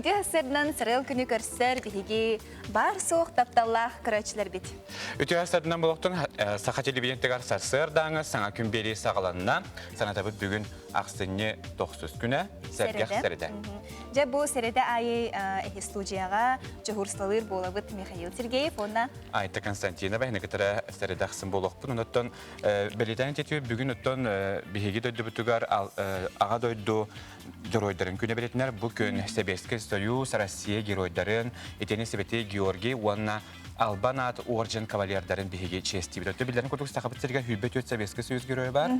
Үтүө сырынан сырыл күнү көрсөр биһиги бар суох тапталлаах көрөөччүлэрбит. Үтүө сырынан болохтун Саха телевидениетыгар сарсыардааҥы саҥа күн биэрии саҕаланна. Санатабыт бүгүн ахсынньы тохсус күнэ, сэргэх сэрэтэ. Дьэ бу сэрэтэ аайы эһи студияҕа дьуһуурсталыыр буолабыт Михаил Сергеев уонна Айта Константинова эһини кытары сэрэтэ ахсын буолуохпун. Онуттан бэлиэтээн этитүү бүгүн оттон биһиги дойдубутугар аҕа дойду Геройдарын күнэ бэлиэтинэр бу күн Сэбиэскэй Союз, Россия геройдарын, итини Сибэтий Георгий уонна Албан аат орден кавалердарын биһиги чиэстиибит. Өттө биллэрин курдук Сахабыт сиригэр 24 Советский Союз геройа бар,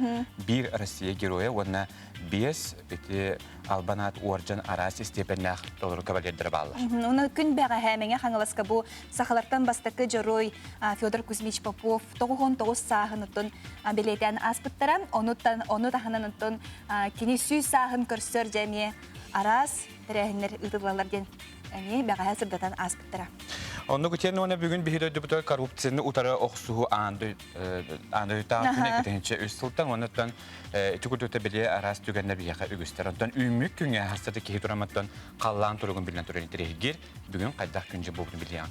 биир Россия геройа уонна биэс ити Албан аат орден араас истиэпэннээх толору кавалердара бааллар. Уна күн бэҕэһээ Мэҥэ Хаҥаласка бу сахалартан бастакы дьоруой Федор Кузьмич Попов 99 сааһын оттон бэлиэтээн ааспыттара. Онуттан ону таһынан оттон Кини сүүс сааһын көрсөр дьэ эмиэ араас тэрээһиннэр ыытыллаллар диэн эмиэ бэҕэһээ сырдатан ааспыттара. Оннук итиэннэ уонна бүгүн биһи дойдубутугар коррупцияны утары охсуһуу аан дойдутааҕы күнэ 2003 сылтан уоннаттан ити курдукта били араас түгэннэр биһиэхэ үгүстэр. Онтон үүммүт күҥҥэ хастата киһи тураматтан халлаан туругун билэн туран интэриэһиргиир. Бүгүн хайдах күн дьыл буолбутун билиэҕиҥ.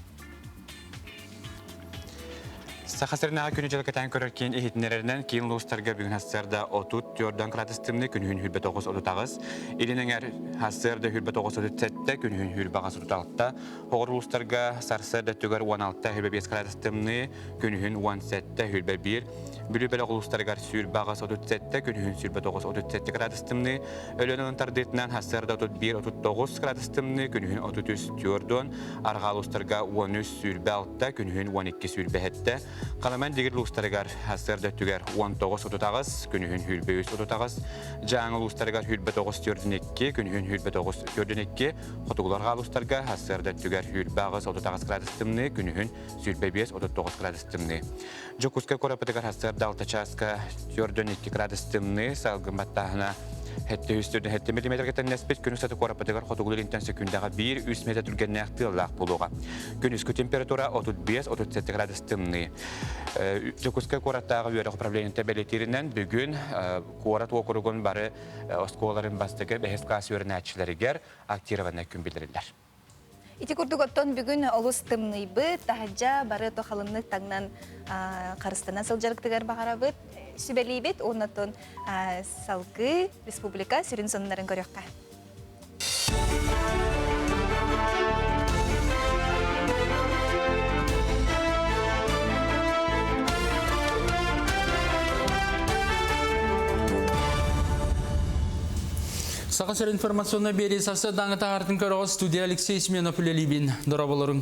Саха сиринээҕи күнү-дьылы кэтээн көрөр киин иһитиннэрэринэн киин улуустарга бүгүн сарсыарда 34 градус тымныы, күнүһүн 29-38, илин эҥэр сарсыарда 29-37, күнүһүн 28-36, оҕор улуустарга сарсыарда өттүгэр 16-25 градус тымныы, күнүһүн 17-21, Бүлүү бөлөх улуустарыгар 28-37, күнүһүн 29-37 градус тымныы, Өлөөн ылын тардыытынан сарсыарда 31-39 градус тымныы, күнүһүн 33-40, Арҕаа улуустарга 13-26, күнүһүн 12-27, Халаман Дигир улуустарыгар сарсыарда өттүгэр 19-38, күнүһүн 23-38, Дьааҥы улуустарыгар 29-42, күнүһүн 29-42, Хотугулар улуустарга сарсыарда өттүгэр 28-38 градус тымныы, күнүһүн 25-39 градус тымныы. Дьокуускай куораппытыгар сарсыарда 6 чааска 42 градус тымныы, салгын баттааһына 747 миллиметргэ тэҥнэспит күн устата куораппытыгар хотугу илинтэн сөкүүндэҕэ 1-3 метр түргэннээх тыаллаах буолуоҕа. Күнүскү температура 35-37 градус тымныы. Дьокуускай куораттааҕы үөрэх управлениета бэлиэтииринэн бүгүн куорат уокуругун бары оскуолаларын бастакы бэһис класс үөрэнээччилэригэр актированнай күн биллэриллэр. Ити курдук оттон бүгүн олус тымныйбыт, таһырдьа бары тохалыннык таҥнан харыстанан сылдьаргытыгар баҕарабыт, сүбэлиибит уонна оттон салгыы республика сүрүн сонуннарын көрүөххэ. Саха сир информационнай биэрии сарсыардааҥы таһаартын көрөҕө студия Алексей Семенов үлэлиибин. Дорооболоруҥ.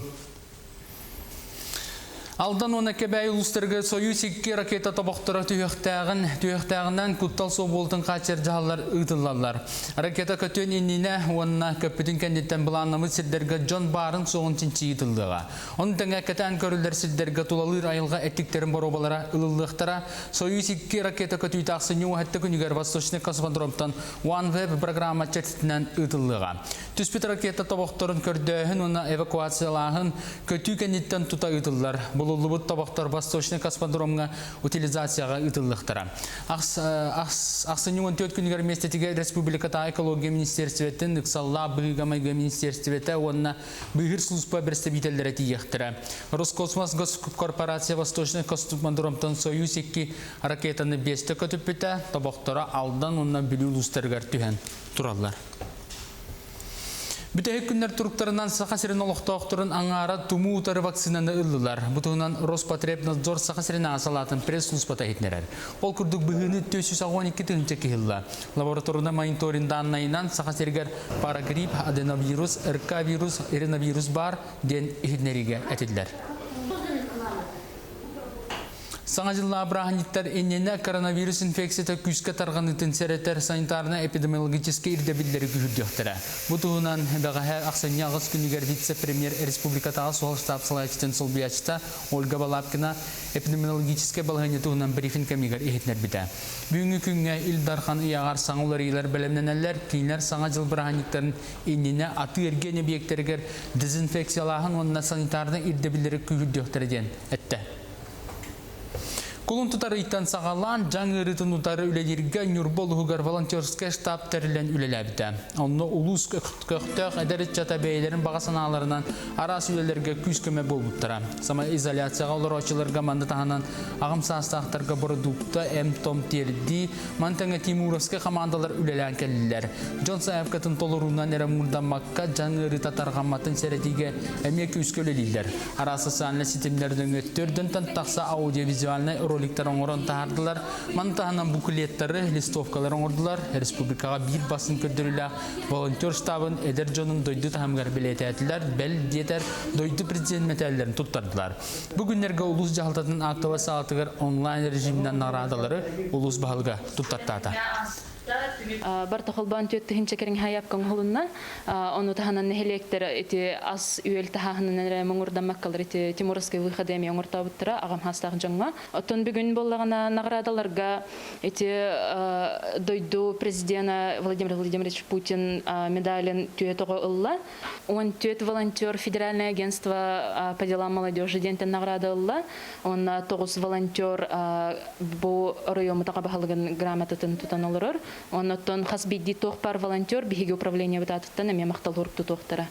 Алдан уонна Кэбээйи улуустарыгар Союз икки ракета тобохторо түһүөхтээҕин, түһүөхтээҕинэн куттал суох буолтун хааччыйар дьаһаллар ыытыллаллар. Ракета көтүөн иннинэ уонна көппүтүн кэнниттэн былааннаммыт сирдэргэ дьон баарын-суоҕун чинчийии ыытыллыаҕа. Ону тэҥэ кэтээн көрүллэр сирдэргэ тулалыыр айылҕа эттиктэрин боруобалара ылыллыахтара. Союз икки ракета көтүүтэ ахсынньы уһатта күнүгэр Восточный космодромтан OneWeb программа чэрчитинэн ыытыллыаҕа. Түспүт ракета тобохторун көрдөөһүн уонна эвакуациялааһын көтүү кэнниттэн тута ыытыллар. Булуллубут тобохтор Восточный космодромҥа утилизацияҕа ыытыллыахтара. Ахсынньы 14 күнүгэр миэстэтигэр Республикатааҕы экология министиэристибэтин ыксаллаах быһыыга-майгыга министиэристибэтэ уонна Быыһыыр сулууспа бэрэстэбиитэллэрэ тиийиэхтэрэ. Роскосмос госкорпорация Восточный космодромтан Союз икки ракетаны биэстэ көтүппүтэ, тобохторо Алдан уонна Бүлүү улуустарыгар түһэн тураллар. Бүтэһик күннэр туруктарынан Саха сирин олохтоохторун аҥаара тумуу утары вакцинаны ыллылар. Бу туһунан Роспотребнадзор Саха сирин салаатын пресс-службата иһитиннэрэр. Ол курдук быһыыны 412 тыһыынча киһи ылла. Лабораторнай мониторинг дааннайынан Саха сиригэр парагрипп, аденовирус, РК-вирус, риновирус баар диэн иһитиннэриигэ этиллэр. Саҥа дьыллаах бырааһынньыктар иннинэ коронавирус инфекцията күүскэ тарҕаныытын сэрэтэр санитарно-эпидемиологическай ирдэбиллэри күүһүрдүөхтэрэ. Бу туһунан бэҕэһээ ахсынньы аҕыс күнүгэр вице-премьер республикатааҕы суһал штаб салайааччытын солбуйааччыта Ольга Балабкина эпидемиологическай балаһыанньа туһунан брифинг кэмигэр иһитиннэрбитэ. Бүгүҥҥү күҥҥэ Ил Дархан ыйааҕар саҥа уларыйыылар бэлэмнэнэллэр, кинилэр Саҥа дьыл бырааһынньыктарын иннинэ атыы-эргиэн эбийиэктэригэр дезинфекциялааһын уонна санитарнай ирдэбиллэри күүһүрдүөхтэрэ диэн эттэ. Кулун тутар ыйтан саҕалаан дьаҥ ыарыытын утары үлэлииргэ Ньурба улууһугар волонтерскай штаб тэриллэн үлэлээбитэ. Онно улуус көхтөөх эдэр ыччата бэйэлэрин баҕа санааларынан араас үлэлэргэ күүс-көмө буолбуттара. Самоизоляцияҕа олорооччуларга манна таһынан аҕам саастаахтарга бородуукта, эм-том тиэрдии, маны тэҥэ Тимуровскай хамаандалар үлэлээн кэллилэр. Дьон сайаапкатын толоруунан эрэ муҥурдаммакка, дьаҥ ыарыыта тарҕамматын сэрэтиигэ эмиэ күүскэ үлэлииллэр. Араас социальнай ситимнэр нөҥүө төрдөнтөн тахса аудиовизуальнай роликтар оҥорон таһаардылар. Маны таһынан буклеттары, листовкалары оҥордулар. Республикаҕа биир бастыҥ көрдөрүүлээх волонтер штабын эдэр дьонун дойду таһымыгар бэлиэтээтилэр, бэл диэтэр дойду президент мэтээллэрин туттардылар. Бу күннэргэ улуус дьаһалтатын актовай саалатыгар онлайн режиминэн наҕараадалары улуус баһылыга туттартаата. Барта холбоон 4000 кэриҥ хайапка оҥоһулунна. Ону таһынан нэһилиэктэр ити ас-үөл таһааһынынан эрэ муҥурдаммаккалар ити Тимуровскай выхода эмиэ оҥортообуттара аҕам хаастаах дьоҥҥо. Оттон бүгүн буоллаҕына наҕараадаларга ити дойду президена Владимир Владимирович Путин медалин түөрт оҕо ылла. 14 волонтер Федеральное агентство по делам молодежи диэнтэн наҕараада ылла. Уонна 9 волонтер бу оройуоммутаҕа баһылыгын грамотатын тутан олорор. Оннуттан хас биирдии туох баар волонтер биһиги управлениебыт аатыттан эмиэ махтал сурук тутуохтара.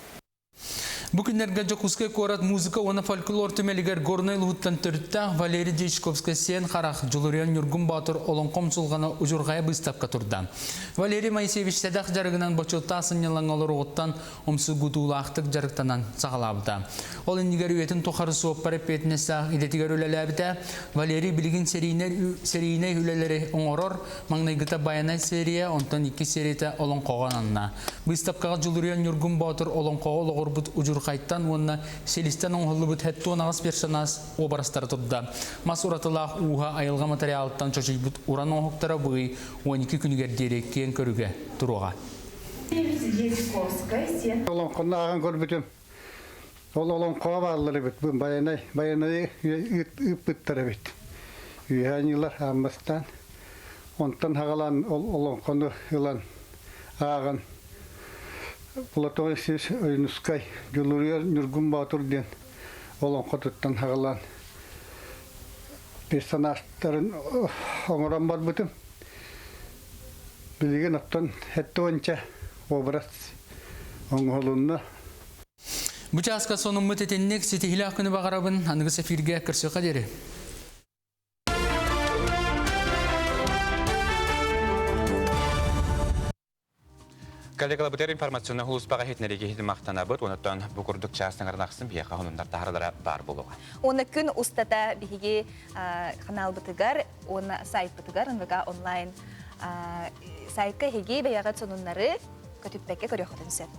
Бу күннэргэ Дьокуускай куорат музыка уонна фольклор түмэлигэр Горнай улууһуттан төрүттээх Валерий Дьячковскай-Сиэн Харах Дьулуруйан Ньургун Боотур олоҥхо умсулҕана удьурҕайа быыстапка турда. Валерий Моисеевич сэдэх дьарыгынан бочуоттаах сынньалаҥҥа олоруоҕуттан умсугутуулаахтык дьарыктанан саҕалаабыта. Ол иннигэр үйэтин тухары суоппар эппиэтинэстээх идэтигэр үлэлээбитэ. Валерий билигин серийнэй үлэлэри оҥорор, маҥнайгыта Байанай серия, онтон иккис серията олоҥхоҕо ананна. Быыстапкаҕа Дьулуруйан Ньургун Боотур олоҥхоҕо олоҕурбут удьурхайтан уонна силистэн оҥоһуллубут 76 персонаж уобарастара турда. Мас уратылаах ууһа айылҕа материалыттан чочуйбут уран оҥоһуктара быый 12 күнүгэр диэри киэҥ көрүгэ туруоҕа. Олоҥхону ааҕан көрбүтүм. Ол олоҥхоҕо бааллар эбит. Байанай, Байанайы ыыппыттар эбит. Үөһээ ньыылар ааммастаан. Онтон хаҕалаан ол олоҥхону ылан ааҕан Платон Алексеевич Ойуунускай Дьулуруйар Ньургун Боотур диэн олоҥхотуттан хаҕалаан персонажтарын оҥорон барбытым. Билигин оттон 70 образ оҥоһулунна. Бу чааска сонуммут итинник ситиһилээх күнү баҕарабын. Аныгыс эфиргэ көрсүөххэ диэри. Коллегалабытыгар информационнай улууспаҕа иһитиннэриигэ иһитин махтанабыт. Онуттан бу курдук чаас таҥаран ахсын биһиэхэ хонуннар таһаралара баар буолуоҕа. Уонна күн устата биһиги каналбытыгар уонна сайтпытыгар НВК онлайн сайтка эһиги бэйэҕит сонуннары көтүппэккэ көрүөххүтүн сөп.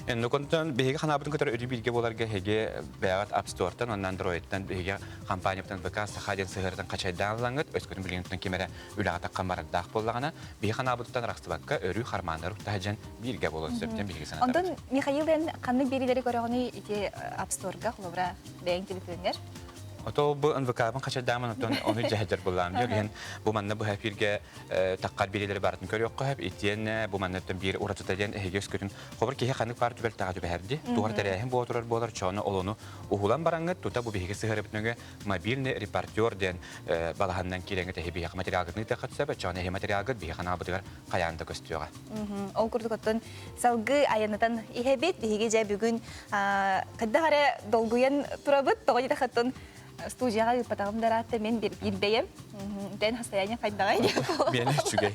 Эннуконтон биһиги ханаабытын кытары өрүү бииргэ буоларга эһиги бэйэҕит App Store-тан уонна Android-тан биһиги компаниябытын ВК Саха диэн сыһыарытын хачайдаан ылаҥҥыт, өскөтүн билигин ким эрэ үлэҕэ таххан барардаах буоллаҕына, биһиги ханаабытыттан арахсыбакка өрүү хармааннары таһдьан бииргэ буолуон сөп диэн биһиги санатабыт. Онтон Михаил эн ханнык биэриилэри көрөҕүнүй ити App Store-га холобура бэйэҥ телефоҥҥар? Ото бу НВК-бын хачайдаамын оттон ону дьэһэдэр буллаам. Дьэ, бу манна быһа эфиргэ таххар биэриилэри барытын көрүөххэ сөп. Итиэннэ бу манныттан биир уратыта диэн эһиги өскөтүн хобор киһи ханнык баар түбэлтэҕэ түбэһэрди, тугар тэрээһин буола турар буолар, чоону олону уһулан бараҥҥыт, тута бу биһиги сыһыарыбыт нөҥүө мобильный репортер диэн балаһаннан киирэҥҥит эһи биһиэхэ материалгытын ыытыаххыт сөп, чоону эһи материалгыт биһиэхэ ханаабытыгар хайаан да көстүөҕэ. Ол курдук оттон салгыы айаннатан иһэбит. Биһиги дьэ бүгүн хайдах эрэ долгуйан турабыт. Тоҕо диэтэххэ оттон студияҕа ыыппатаҕым да ыраатта мен биир бэйэм. Дэн состояние хайдаҕай диэн Биэнэ үчүгэй.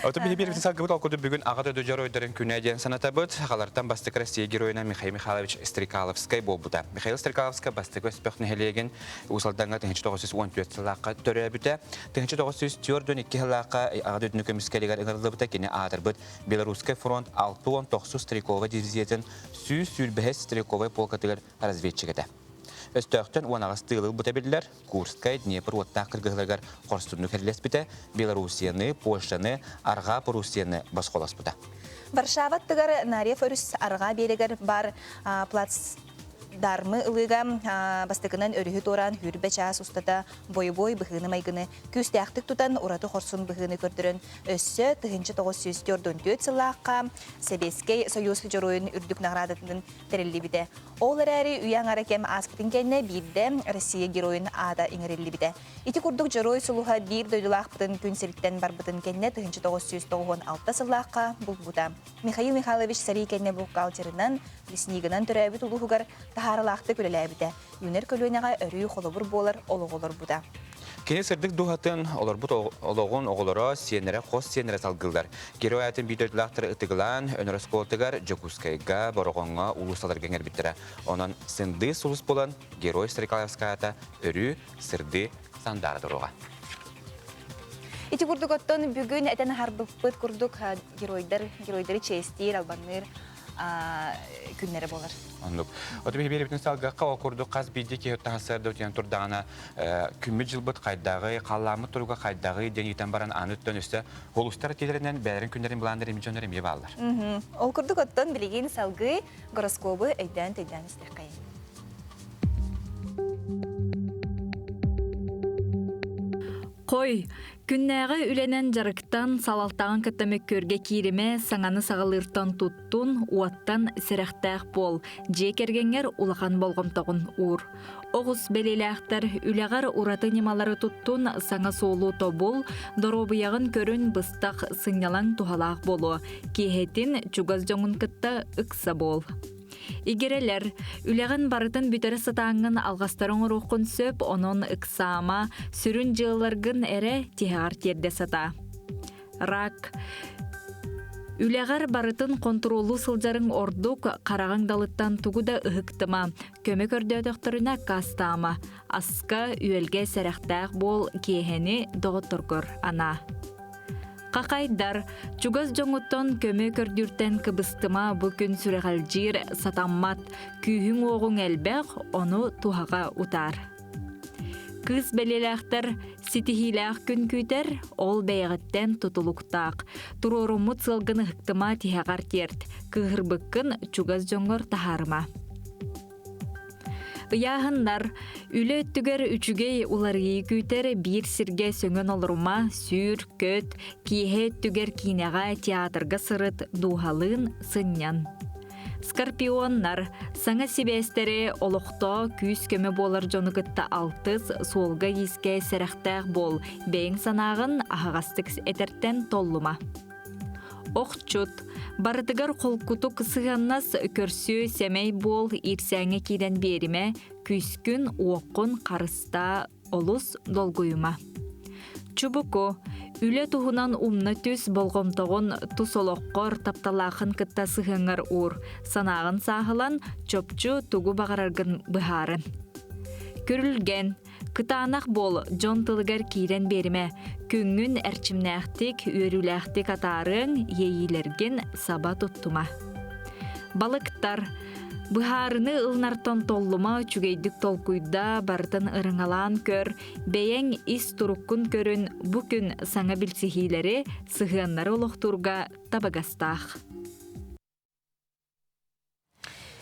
Ото биһи биир салгыбыт ол курдук бүгүн Аҕа дойду дьоруойдарын күнэ диэн санатабыт. Сахалартан бастакы Россия геройунан Михаил Михайлович Стрекаловскай буолбута. Михаил Стрекаловскай бастакы Өспөх нэһилиэгин Уус Алдаҥҥа 1914 сыллаахха төрөөбүтэ. 1942 сыллаахха Аҕа дойдуну көмүскэлигэр ыҥырыллыбыта. Кини аатырбыт Белорусскай фронт 69 стрелковай дивизиятын 125 стрелковай полкатыгар разведчик этэ. Өстөөхтөн 18 тыылы ылбыта биллэр. Курскай, Днепр уоттаах кыргыһыыларыгар хорсуннук эрлэспитэ, Белоруссияны, Польшаны, Арҕаа Пруссияны босхолоспута. Варшава аттыгар Нарев өрүс арҕаа биэрэгэр бар плац. Дармы ылыыга бастакынан өрүһү туораан хүрбэ чаас устата бойобуой быһыыны-майгыны күүстээхтик тутан ураты хорсун быһыыны көрдөрөн өссө 1944 сыллаахха Сэбиэскэй Союз Дьоруойун үрдүк наҕараадатын тэриллибитэ. Ол эрээри үйэ аҥара кэм ааспытын кэннэ биирдэ Россия Геройун аата иҥэриллибитэ. Ити курдук Дьоруой сулуһа биир дойдулаахпытын күн сириттэн барбытын кэннэ 1996 сыллаахха булбута. Михаил Михайлович сэрии кэннэ бухгалтерынан, леснигынан төрөөбүт улууһугар таһаарылаахтык үлэлээбитэ, үүнэр көлүөнэҕэ өрүү холобур буолар олоҕу олорбута. Кини сырдык дууһатын, олорбут олоҕун оҕолоро, сиэннэрэ, хос сиэннэрэ салгыыллар. Герой аатын биир дойдулаахтары ытыгылаан, Өнөр оскуолатыгар, Дьокуускайга, Бороҕоҥҥо уулуссаларга иҥэрбиттэрэ. Онон сындыы сулус буолан, Герой Стрекаловскай аата өрүү сырдыы сандаара туруоҕа. Ити курдук оттон бүгүн этэн аһарбыппыт курдук геройдар, геройдары чиэстиир, албанныыр күннэрэ буолар. Оннук. Оту биһи биэрибитин салгыахха ол курдук хас биирдии киһи таһасыарда утуйан турдаҕына күммүт дьылбыт хайдаҕый, халлааммыт туруга хайдаҕый диэн ыйтан баран аны өттөн өссө холустар тиэлэринэн бэйэлэрин күннэрин былааннар эми дьоннор эмиэ бааллар. Ол курдук оттон билигин салгыы гороскобу өйдөөн-төйдөөн истэххэйин. Хой, күннээҕи үлэнэн дьарыктан, салалтаҕын кытта мөккүөргэ кииримэ, саҥаны саҕалыыртан туттун, уоттан сэрэхтээх буол, дьиэ кэргэҥҥэр улахан болҕомтоҕун уур. Оҕус бэлиэлээхтэр үлэҕэр ураты ньымалары туттун, саҥа суолу тобул, доруобуйаҕын көрүн быстах сынньалаҥ туһалаах буолуо, киэһэтин чугас дьоҥун кытта ыкса буол. Игирэлэр, үлэҕин барытын бүтэрэ сатааҥҥын алҕастары оҥоруоххун сөп, онон ыксаама, сүрүн дьыалаларгын эрэ тиһэҕэр тиэрдэ сатаа. Рак. Үлэҕэр барытын хонтуруоллуу сылдьарыҥ ордук, хараҕыҥ далыттан тугу да ыһыктыма, көмө көрдөөтөхтөрүнэ аккаастаама, аска, үөлгэ сэрэхтээх буол, киэһэни доҕотторгор анаа. Хахайдар, чугас дьоҥҥуттан көмө көрдүүртэн кыбыстыма бу күн сүрэҕэлдьиир сатаммат, күүһүҥ-уоҕуҥ элбэх, ону туһаҕа утаар. Кыыс бэлиэлээхтэр ситиһиилээх күн күүтэр, ол бэйэҕиттэн тутулуктаах. Туруоруммут сыалгын ыһыктыма тиһэҕэр тиэрт, кыыһырбыккын чугас дьоҥҥор таһаарыма. Ыйааһыннар, үлэ өттүгэр үчүгэй уларыйыы күүтэр биир сиргэ сөҥөн олорума, сүүр, көт, киэһэ өттүгэр киинэҕэ, театрга сырыт, дууһалыын сынньан. Скорпионнар, саҥа сибээстэри олохтоо күүс-көмө буолар дьону кытта алтыс, суолга-иискэ сэрэхтээх буол, бэйэҥ санааҕын аһаҕастык этэртэн толлума. Охчут, барытыгар холкутук сыһыаннас, көрсүө, сэмэй буол, иирсээҥҥэ киирэн биэримэ, күүскүн, уоххун харыстаа, олус долгуйума. Чубуку, үлэ туһунан умна түс, болҕомтоҕун тус олоххор, тапталааххын кытта сыһыаҥҥар уур, санааҕын сааһылан, чопчу тугу баҕараргын быһаарын. Күрүлгэн, Кытаанах буол, дьон тылыгар киирэн биэримэ. Күҥҥүн эрчимнээхтик, үөрүүлээхтик атаарыаҥ, иэйиилэргин саба туттума. Балыктар. Быһаарыны ылынартан толлума, үчүгэйдик толкуйда, барытын ырыҥалаан көр, бэйэҥ ис туруккун көрүн, бу күн саҥа билсиһиилэри, сыһыаннары олохтуурга табыгастаах.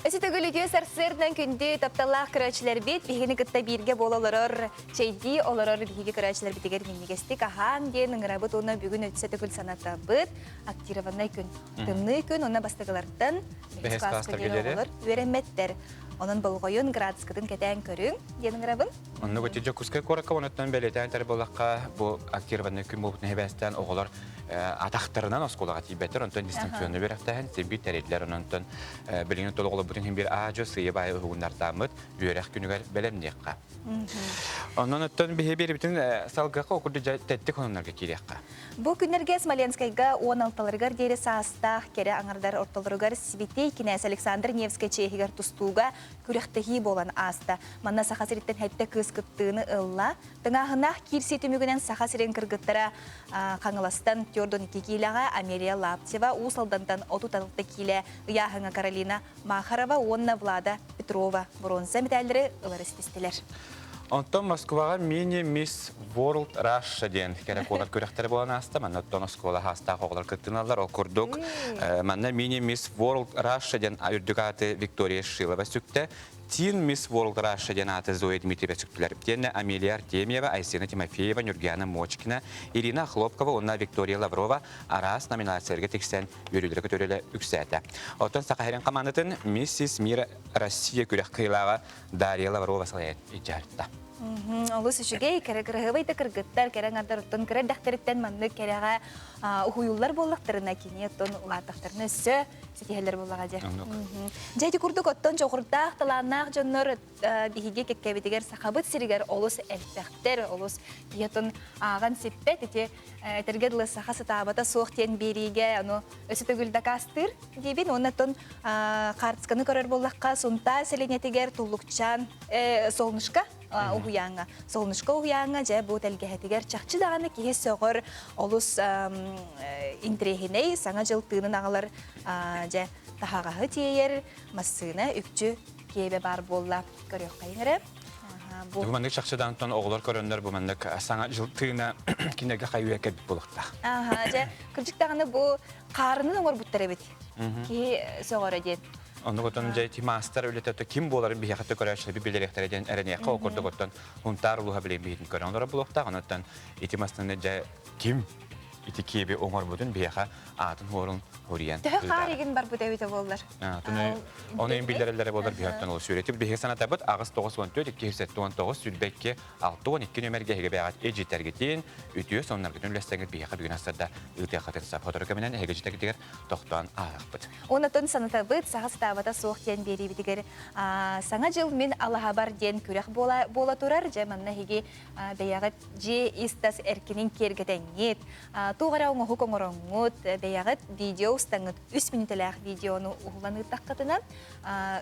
Өсө төгүл үтүө сарсыардан күндү тапталлаах көрөөччүлэрбит биһигини кытта бииргэ буола олорор, чэйдии олорор биһиги көрөөччүлэрбитигэр минньигэстик аһаан диэн ыҥырабыт уонна бүгүн өссө төгүл санатабыт. Актированнай күн. Тымныы күн уонна бастакылартан бэһис класска диэри оҕолор үөрэммэттэр. Онон болҕойун градускытын кэтээн көрүҥ диэн ыҥырабын. Оннук ити Дьокуускай куоракка онуттан бэлиэтээн этэр буоллахха, бу актированный күн буолбутун эбээстээн оҕолор атахтарынан оскуолаҕа тиийбэттэр, онтон дистанционный үөрэхтээһин син биир тэриллэр, онтон билигин толук олорбутун иһин биир аа-дьуо сыыйа-баайа уһугуннартааммыт үөрэх күнүгэр бэлэмниэххэ. Онон оттон биһи биэрибитин салгыахха, ол курдук тэттик хонуннарга киириэххэ. Бу күннэргэ Смоленскайга 16-ларыгар диэри саастаах кэрэ аҥардар ортолоругар Святей кинээс Александр Невскэй чиэһигэр тустууга күрэхтэһии буолан ааста. Манна Саха сириттэн сэттэ кыыс кыттыыны ылла. Тыҥааһыннаах киирсии түмүгүнэн Саха сирин кыргыттара Хаҥаластан 42 киилэҕэ Амелия Лаптева, Уус Алдантан 36 киилэ ыйааһыҥҥа Каролина Махарова уонна Влада Петрова боруонса мэтээллэри ылар истистилэр. Онтон Москваҕа мини Мисс World Russia диэн кэрэ куолар күрэхтэрэ буолан ааста. Манна оттон оскуола хаастаах оҕолор кыттыналлар. Ол курдук, манна мини Мисс World Russia диэн үрдүк ааты Виктория Шилова сүктэ. Teen Miss World Russia диэн ааты Зоя Дмитриева сүктүлэр. Итиэннэ Амелия Артемьева, Айсена Тимофеева, Нюргиана Мочкина, Ирина Хлопкова уонна Виктория Лаврова араас номинацияларга тиксэн үөрүүлэрэ көтөрүлэ үксээтэ. Оттон Саха сирин хамаандатын Миссис Мира Россия күрэх кыайыылааҕа Дарья Лаврова салайан илдьэ Олус үчүгэй, кэрэ кыраһыабай да кыргыттар, кэрэ аҥардар оттон кыра эрдэхтэриттэн маннык кэрэҕэ уһуйуллар буоллахтарына, кини оттон улааттахтарына өссө ситиһэллэр буоллаҕа дьэ. Дьэ ити курдук оттон дьоҕурдаах, талааннаах дьоннор биһиги кэккэбитигэр Сахабыт сиригэр олус элбэхтэр, олус киһи оттон ааҕан сиппэт ити этэргэ дылы саха сатаабата суох диэн биэриигэ ону өссө төгүл дакаастыыр диибин. Уонна оттон хаартысканы көрөр буоллахха Сунтаар сэлиэнньэтигэр Туллукчаан Солнышко уһуйааҥҥа. Солнышко уһуйааҥҥа дьэ бу тэлгэһэтигэр чахчы даҕаны киһи сөҕөр олус интириэһинэй саҥа дьыл тыынын аҕалар дьэ таһаҕаһы тиэйэр массыына үкчү киэбэ баар буолла көрүөххэйиҥ эрэ. Бу маннык чахчыдан оҕолор көрөннөр бу маннык саҥа дьыл тыына кинилэргэ хайы кэлбит буолуохтаах. Аха, дьэ, кырдьык даҕаны бу хаарынан оҥорбуттар эбит. Киһи сөҕөрө диэн. Оннук отон дьэ ити маастар үлэтэ ким буоларын биһиэхэ көрөөччүлэр билиэхтэрэ диэн эрэниэххэ ол курдук оттон Һунтаар улууһа билигин биһитин көрөн олорор буолуохтаах. Онон ити массыынаны дьэ ким ити киэби оҥорбутун биһиэхэ аатын хуорун хуруйан Төһө хаар игин барбыт эбитэ буоллар? Ону ин биллэрэллэрэ буолар биһиэхтэн ол сүүрэтик биһиги санатабыт аҕыс 94 279 22 62 нүөмэргэ эһиги бэйэҕит эдьийтэргитин үтүө сонуннаргытын үллэстэҥҥит биһиэхэ бүгүн астарда ыытыаххытын сап сотору кэминэн эһиги эдьийтэргитигэр тохтоон ааһыахпыт. Онотон санатабыт, саха сатаабата суох диэн биэриибитигэр Саҥа дьыл мин алаһабар диэн күрэх буола, буола турар. Дьэ, манна эһиги бэйэҕит дьиэ ис-тас эркинин киэргэтэҥҥит, туох эрэ оҥоһук оҥороҥҥут, бэйэҕит видео устаҥҥыт үс мүнүүтэлээх видеону уһулан ыыттаххытына,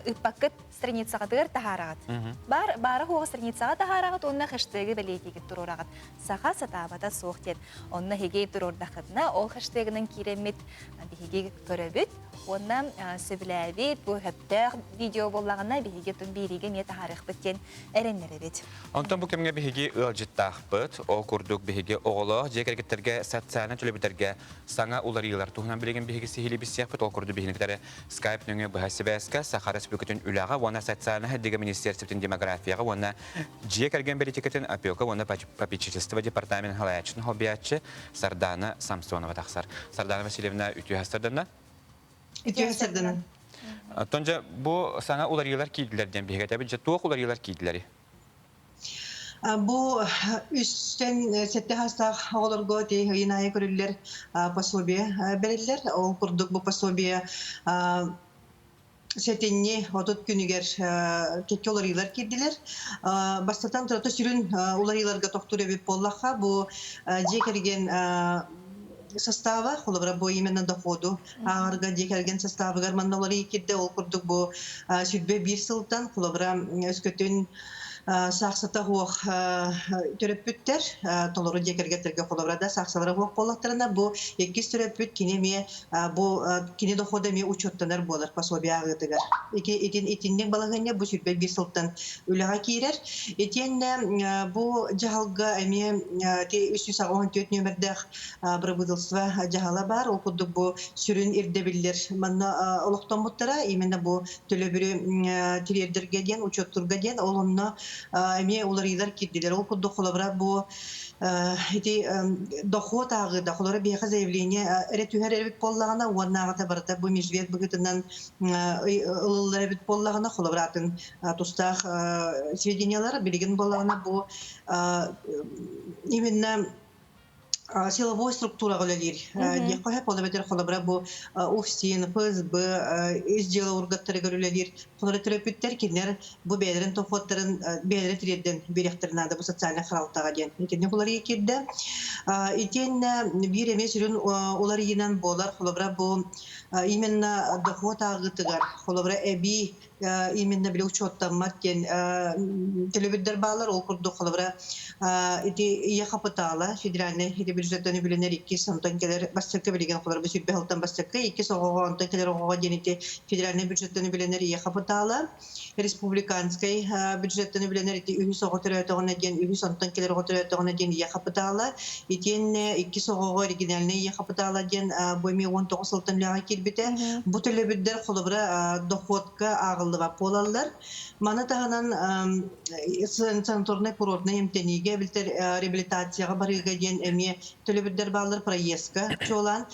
ыыппаккыт страницаҕытыгар таһаараҕыт. Баар, баара суоҕа страницаҕа таһаараҕыт уонна хэштеги бэлиэтиигит туруораҕыт. Саха сатаабата суох диэн. Онно эһиги туруордаххытына, ол хэштегынан киирэммит биһиги көрөбүт уонна сөбүлээбит бу сөптөөх видео буоллаҕына биһиги тун биэриигэ эмиэ таһаарыахпыт диэн эрэннэрэбит. Онтон бу кэмҥэ биһиги ыалдьыттаахпыт. Ол курдук биһиги оҕолоох дьиэ кэргэттэргэ социальнай төлөбүрдэргэ саҥа уларыйыылар туһунан билигин биһиги сиһилии билсиэхпит. Ол курдук биһигини кытары Skype нөҥүө быһа сибээскэ Саха Республикатын үлэҕэ уонна социальнай сайдыыга министерствотын демографияҕа уонна дьиэ кэргэн политикатын опека уонна попечительство департаменын салайааччытын солбуйааччы Сардана Самсонова тахсар. Сардана Васильевна үтүө сарданна. Үтүө сарданан. Оттон дьэ бу саҥа уларыйыылар киирдилэр диэн биһиги этэбит. Дьэ туох уларыйыылар киирдилэрий? Бу үстэн сэттэ саастаах оҕолорго ти ыйын аайы көрүллэр пособие бэриллэр. Ол курдук бу пособие сэтинньи 30 күнүгэр кэккэ уларыйыылар киирдилэр. Бастатан туран сүрүн уларыйыыларга тохтуур эбит буоллахха, бу дьиэ кэргэн состава, холобура бу именно доходу ааҕарга дьиэ кэргэн составыгар манна уларыйыы киирдэ. Ол курдук бу 21 сылтан холобура өскөтүн саахсата суох төрөппүттэр толору дьиэ кэргэттэргэ холобура да саахсалара суох буоллахтарына бу иккис төрөппүт кини эмиэ бу кини дохода эмиэ учуоттанар буолар пособие ааҕыытыгар. Итин итинник балаһыанньа бу 21 сылтан үлэҕэ киирэр. Итиэннэ бу дьаһалга эмиэ 384 нүөмэрдээх бырабыыталыстыба дьаһала баар. Ол курдук бу сүрүн ирдэбиллэр манна олохтоммуттара. Именно бу төлөбүрү тириэрдэргэ диэн, учуоттуурга диэн, ол онно эмиэ уларыйыылар киирдилэр. Ол курдук холобура бу ити дохуот ааҕыыта, холобура биһиэхэ заявление эрэ түһэр эбит буоллаҕына, уоннааҕыта барыта бу межвек быһыытынан ылыллар эбит буоллаҕына, холобура атын тустаах сведениялар билигин буоллаҕына бу именно силовой структураҕа үлэлиир диэххэ сөп. Ол эбэтэр холобура бу УФСИН, ФСБ, ис дьыала ургаттарыгар үлэлиир холобура төрөппүттэр кинилэр бу бэйэлэрин дохуоттарын бэйэлэрэ тириэрдэн биэриэхтэрин наада бу социальнай харалтаҕа диэн. Итинник уларыйыы киирдэ. Итиэннэ биир эмиэ сүрүн уларыйыынан буолар холобура бу именно дохуот ааҕыытыгар холобура эбии именно били учуоттаммат диэн төлөбүрдэр бааллар. Ол курдук холобура ити ийэ хапытаала федеральнай ити бюджеттан үбүлэнэр иккис онтон кэлэр бастакы билигин холобура сүрбэ сылтан бастакы иккис оҕоҕо онтон кэлэр оҕоҕо диэн ити федеральнай бюджеттан үбүлэнэр ийэ хапытаала республиканскай бюджеттан үбүлэнэр ити үһүс оҕо төрөөтөҕүнэ диэн үһүс онтон кэлэр оҕо төрөөтөҕүнэ диэн ийэ хапытаала итиэннэ иккис оҕоҕо оригинальнай ийэ хапытаала диэн бу эмиэ 19 сылтан үлэҕэ киирбитэ. Бу төлөбүрдэр холобура дохуотка ааҕыллар. ааҕыллыбат буолаллар. Маны таһынан санаторнай-курортнай эмтэниигэ эбэтэр реабилитацияҕа барыыга диэн эмиэ төлөбүрдэр бааллар проездка чуолаан.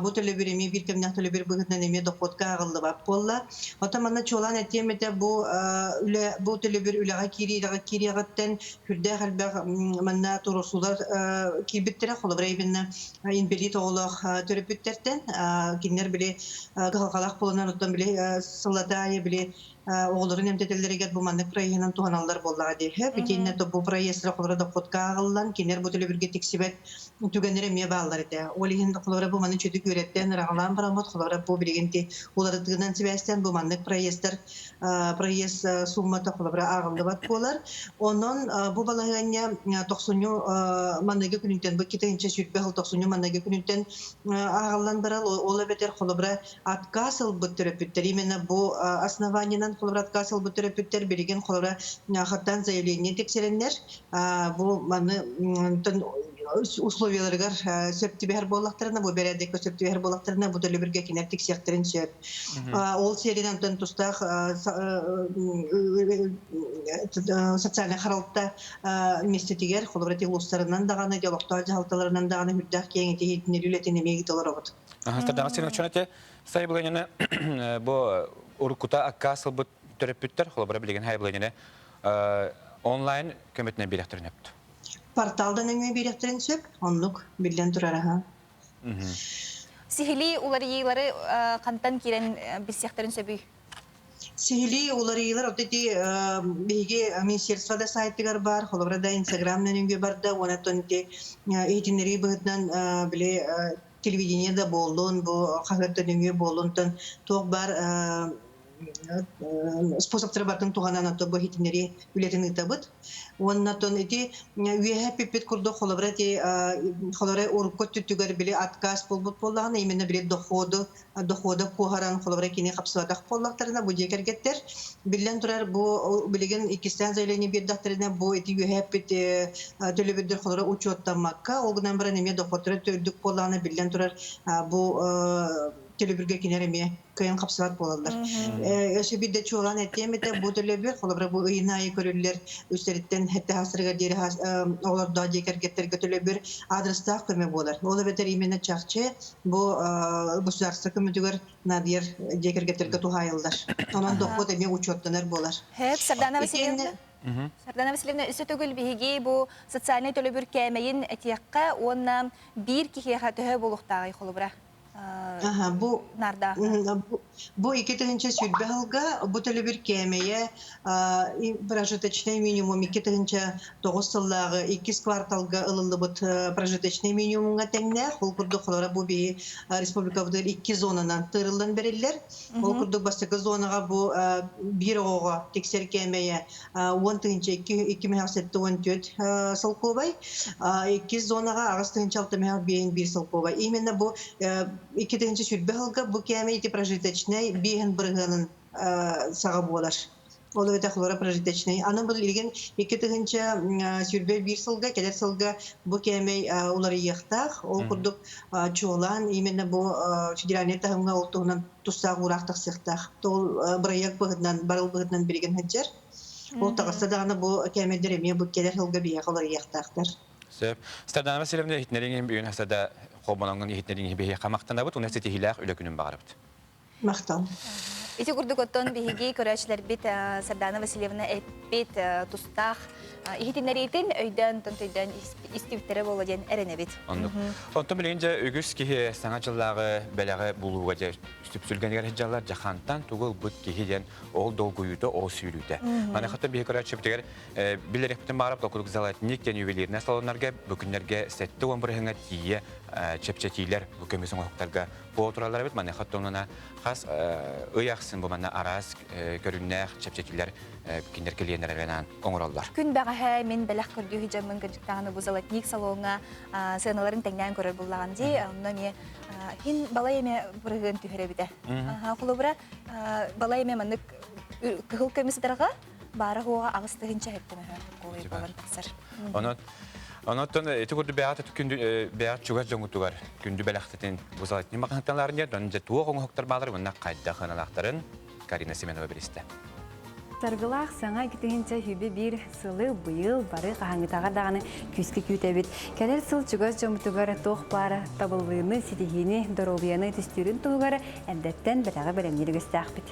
Бу төлөбүр эмиэ биир кэмнээх төлөбүр быһыытынан эмиэ дохуотка ааҕыллыбат буолла. Оттон манна чуолаан этиэм этэ бу үлэ бу төлөбүр үлэҕэ киириэҕэ киириэҕиттэн сүрдээх элбэх манна туруорсуулар киирбиттэрэ. Холобура, именно инбэлиит оҕолоох төрөппүттэртэн кинилэр били кыһалҕалаах буоланнар оттон били сыллата аайы били оҕолорун эмтэтэллэригэр бу маннык проеһынан туһаналлар буоллаҕа дии. Итиэннэ бу проезд холобура дохуотка ааҕыллан, кинилэр бу төлөбүргэ тиксибэт түгэннэр эмиэ бааллар этэ. Ол иһин холобура бу маны чөдүк үөрэттэн ыраҕалаан бараммыт, холобура бу билигин уларытыынан сибээстээн бу маннык проездтар проезд суммата холобура ааҕыллыбат буолар. Онон бу балаһыанньа тохсунньу маныгы күнүнтэн, бу 2020 сыл тохсунньу маныгы күнүнтэн ааҕыллан барар. Ол эбэтэр холобура отказ ылбыт төрөппүттэр, именно бу основаниенан холобура отказ ылбыт төрөппүттэр билигин холобура хаттаан заявление тиксэрэннэр бу маны условияларыгар сөп түбэһэр буоллахтарына, бу бэрээдэккэ сөп түбэһэр буоллахтарына, бу төлөбүргэ кинилэр тиксиэхтэрин сөп. Ол сиэринэн онтон тустаах социальнай харалта миэстэтигэр, холобура, ити улуустарынан даҕаны, олохтоох дьаһалталарынан даҕаны үрдээх киэҥ итиһиитинэр үлэтин эмиэ ыыталар Астардаҕа син очон ити сайбылыанньаны бу уруккута аккаас ылбыт төрөппүттэр, холобура билигин хайбылыанньаны онлайн көмөтүнэн биэриэхтэрин сөп. Порталдан өҥө биэриэхтэрин сөп, оннук биллэн турар аха. Сиһилии уларыйыылары хантан киирэн билсиэхтэрин сөбүй? Сиһилии уларыйыылар вот эти биһиги министерство да сайтыгар баар, холобура да Инстаграм нөҥүө барда, уонна ити иһитиннэрии быһыытынан били телевидение да буоллун, бу хаһыат да нөҥүө буоллун, туох баар способтары бартын туһанан ото бу иһитиннэрии үлэтин ыытабыт. Уонна тон ити үөһэ эппиппит курдук холобура ити холобура урукку өттүгэр били отказ буолбут буоллаҕына именно били доходу дохода куоһаран холобура кини хапсыбатах буоллахтарына бу дьиэ кэргэттэр биллэн турар бу билигин иккистээн заявление биэрдэхтэринэ бу ити үөһэ эппит төлөбүрдэр холобура учуоттаммакка ол гынан баран эмиэ доходтара үрдүк буоллаҕына биллэн турар бу төлөбүргэ кинилэр эмиэ кыайан хапсыбат буолаллар. Өссө биирдэ чуолаан этиэм этэ, бу төлөбүр, холобура, бу ыйын аайы көрүллэр үстэриттэн сэттэ саастарыгар диэри оҕолордоох дьиэ кэргэттэргэ төлөбүр адрестаах көмө буолар. Ол эбэтэр именно чахчы бу государство көмөтүгэр наадыйар дьиэ кэргэттэргэ туһаайыллар. Онон дохуот эмиэ учуоттанар буолар. Хэп, Сардана Васильевна. Сардана Васильевна, өссө төгүл биһиги бу социальнай төлөбүр кээмэйин этиэххэ уонна биир киһиэхэ төһө буолуохтааҕый холобура? Бу нарда. Бу 2020 сылга бу төлөбүр кээмэйэ прожиточный минимум 2009 сыллааҕы иккис кварталга ылыллыбыт прожиточный минимумҥа тэҥнээх. Ол курдук холобура бу биһи республикабытыгар икки зонанан тыырыллан бэриллэр. Ол курдук бастакы зонаҕа бу биир оҕоҕо тиксэр кээмэйэ 10 тыһыынча 2 74 солкуобай. Иккис зонаҕа 8 тыһыынча 6 5 1 солкуобай. Именно бу 2020 сылга бу кээмэй ити прожиточный биэһин бырыһыанын саҕа буолар. Ол эбэтэр холобура прожиточный. Аны билигин 2021 сылга, кэлэр сылга бу кээмэй уларыйыахтаах. Ол курдук чуолаан именно бу федеральный таһымҥа ол туһунан тустаах уураах тахсыахтаах. Ол бырайыак быһыытынан, барыл быһыытынан билигин сылдьар. Ол таҕыста даҕаны бу кээмэйдэр эмиэ бу кэлэр сылга биһиэхэ уларыйыахтаахтар. Сөп. Сардана Васильевна иһитиннэриҥ бүгүн хасада холбоноҥҥун иһитиннэриҥ биһиэхэ махтанабыт уонна ситиһиилээх үлэ күнүн баҕарабыт. Махтал. Ити курдук оттон биһиги көрөөччүлэрбит Сардана Васильевна эппит тустаах иһитиннэриитин өйдөөн төйдөөн истибиттэрэ буолуо диэн эрэнэбит. Оннук. Онтон билигин дьэ үгүс киһи саҥа дьыллааҕы бэлэҕи булууга дьэ сүпсүлгэнигэр сылдьаллар дьахантан тугу ылбыт киһи диэн ол долгуйуута, ол сүүрүүтэ. Маны хата биһи көрөөччүбүтүгэр билэриэхпитин баарап курдук золотник диэн ювелирнай салоннарга бу күннэргэ 70 бырыһыҥҥа тиийэ чэпчэтиилэр бу көмүс оҥоһуктарга буола тураллар эбит. Маныаха тоннана хас ый ахсын бу манна араас көрүҥнээх чэпчэтиилэр кинилэр клиеннэринэн оҥороллор. Күн бэҕэһээ мин бэлэх көрдүү дьоммун кырдьыктаҕына бу золотник салоҥҥа сыаналарын тэҥнээн көрөр буллаҕым дии. Онно эмиэ хин балай эмэ бырыһыан түһэр эбитэ. Холобура, балай эмэ маннык кыһыл көмүс ытарҕа баара-суоҕа 8 тыһыынча хэттэмэһэ буолан тахсар. Онон Онон ити курдук бэйэҕит күндү бэйэҕит чугас дьоҥҥутугар күндү бэлэхтэтин бу золотник маҕаһыынтан ыларын диэн, дьэ туох оҥоһуктар баалар уонна хайдах ыналаахтарын. Карина Семенова билистэ. Саргылаах саҥа 2021 сылы быйыл бары хаһааҥҥытааҕар даҕаны күүскэ күүтэбит. Кэлэр сыл чугас дьоммутугар туох баар табыллыыны, ситиһиини, доруобуйаны түстүүрүн туһугар эрдэттэн бэлэҕи бэлэмниир үгэстээхпит.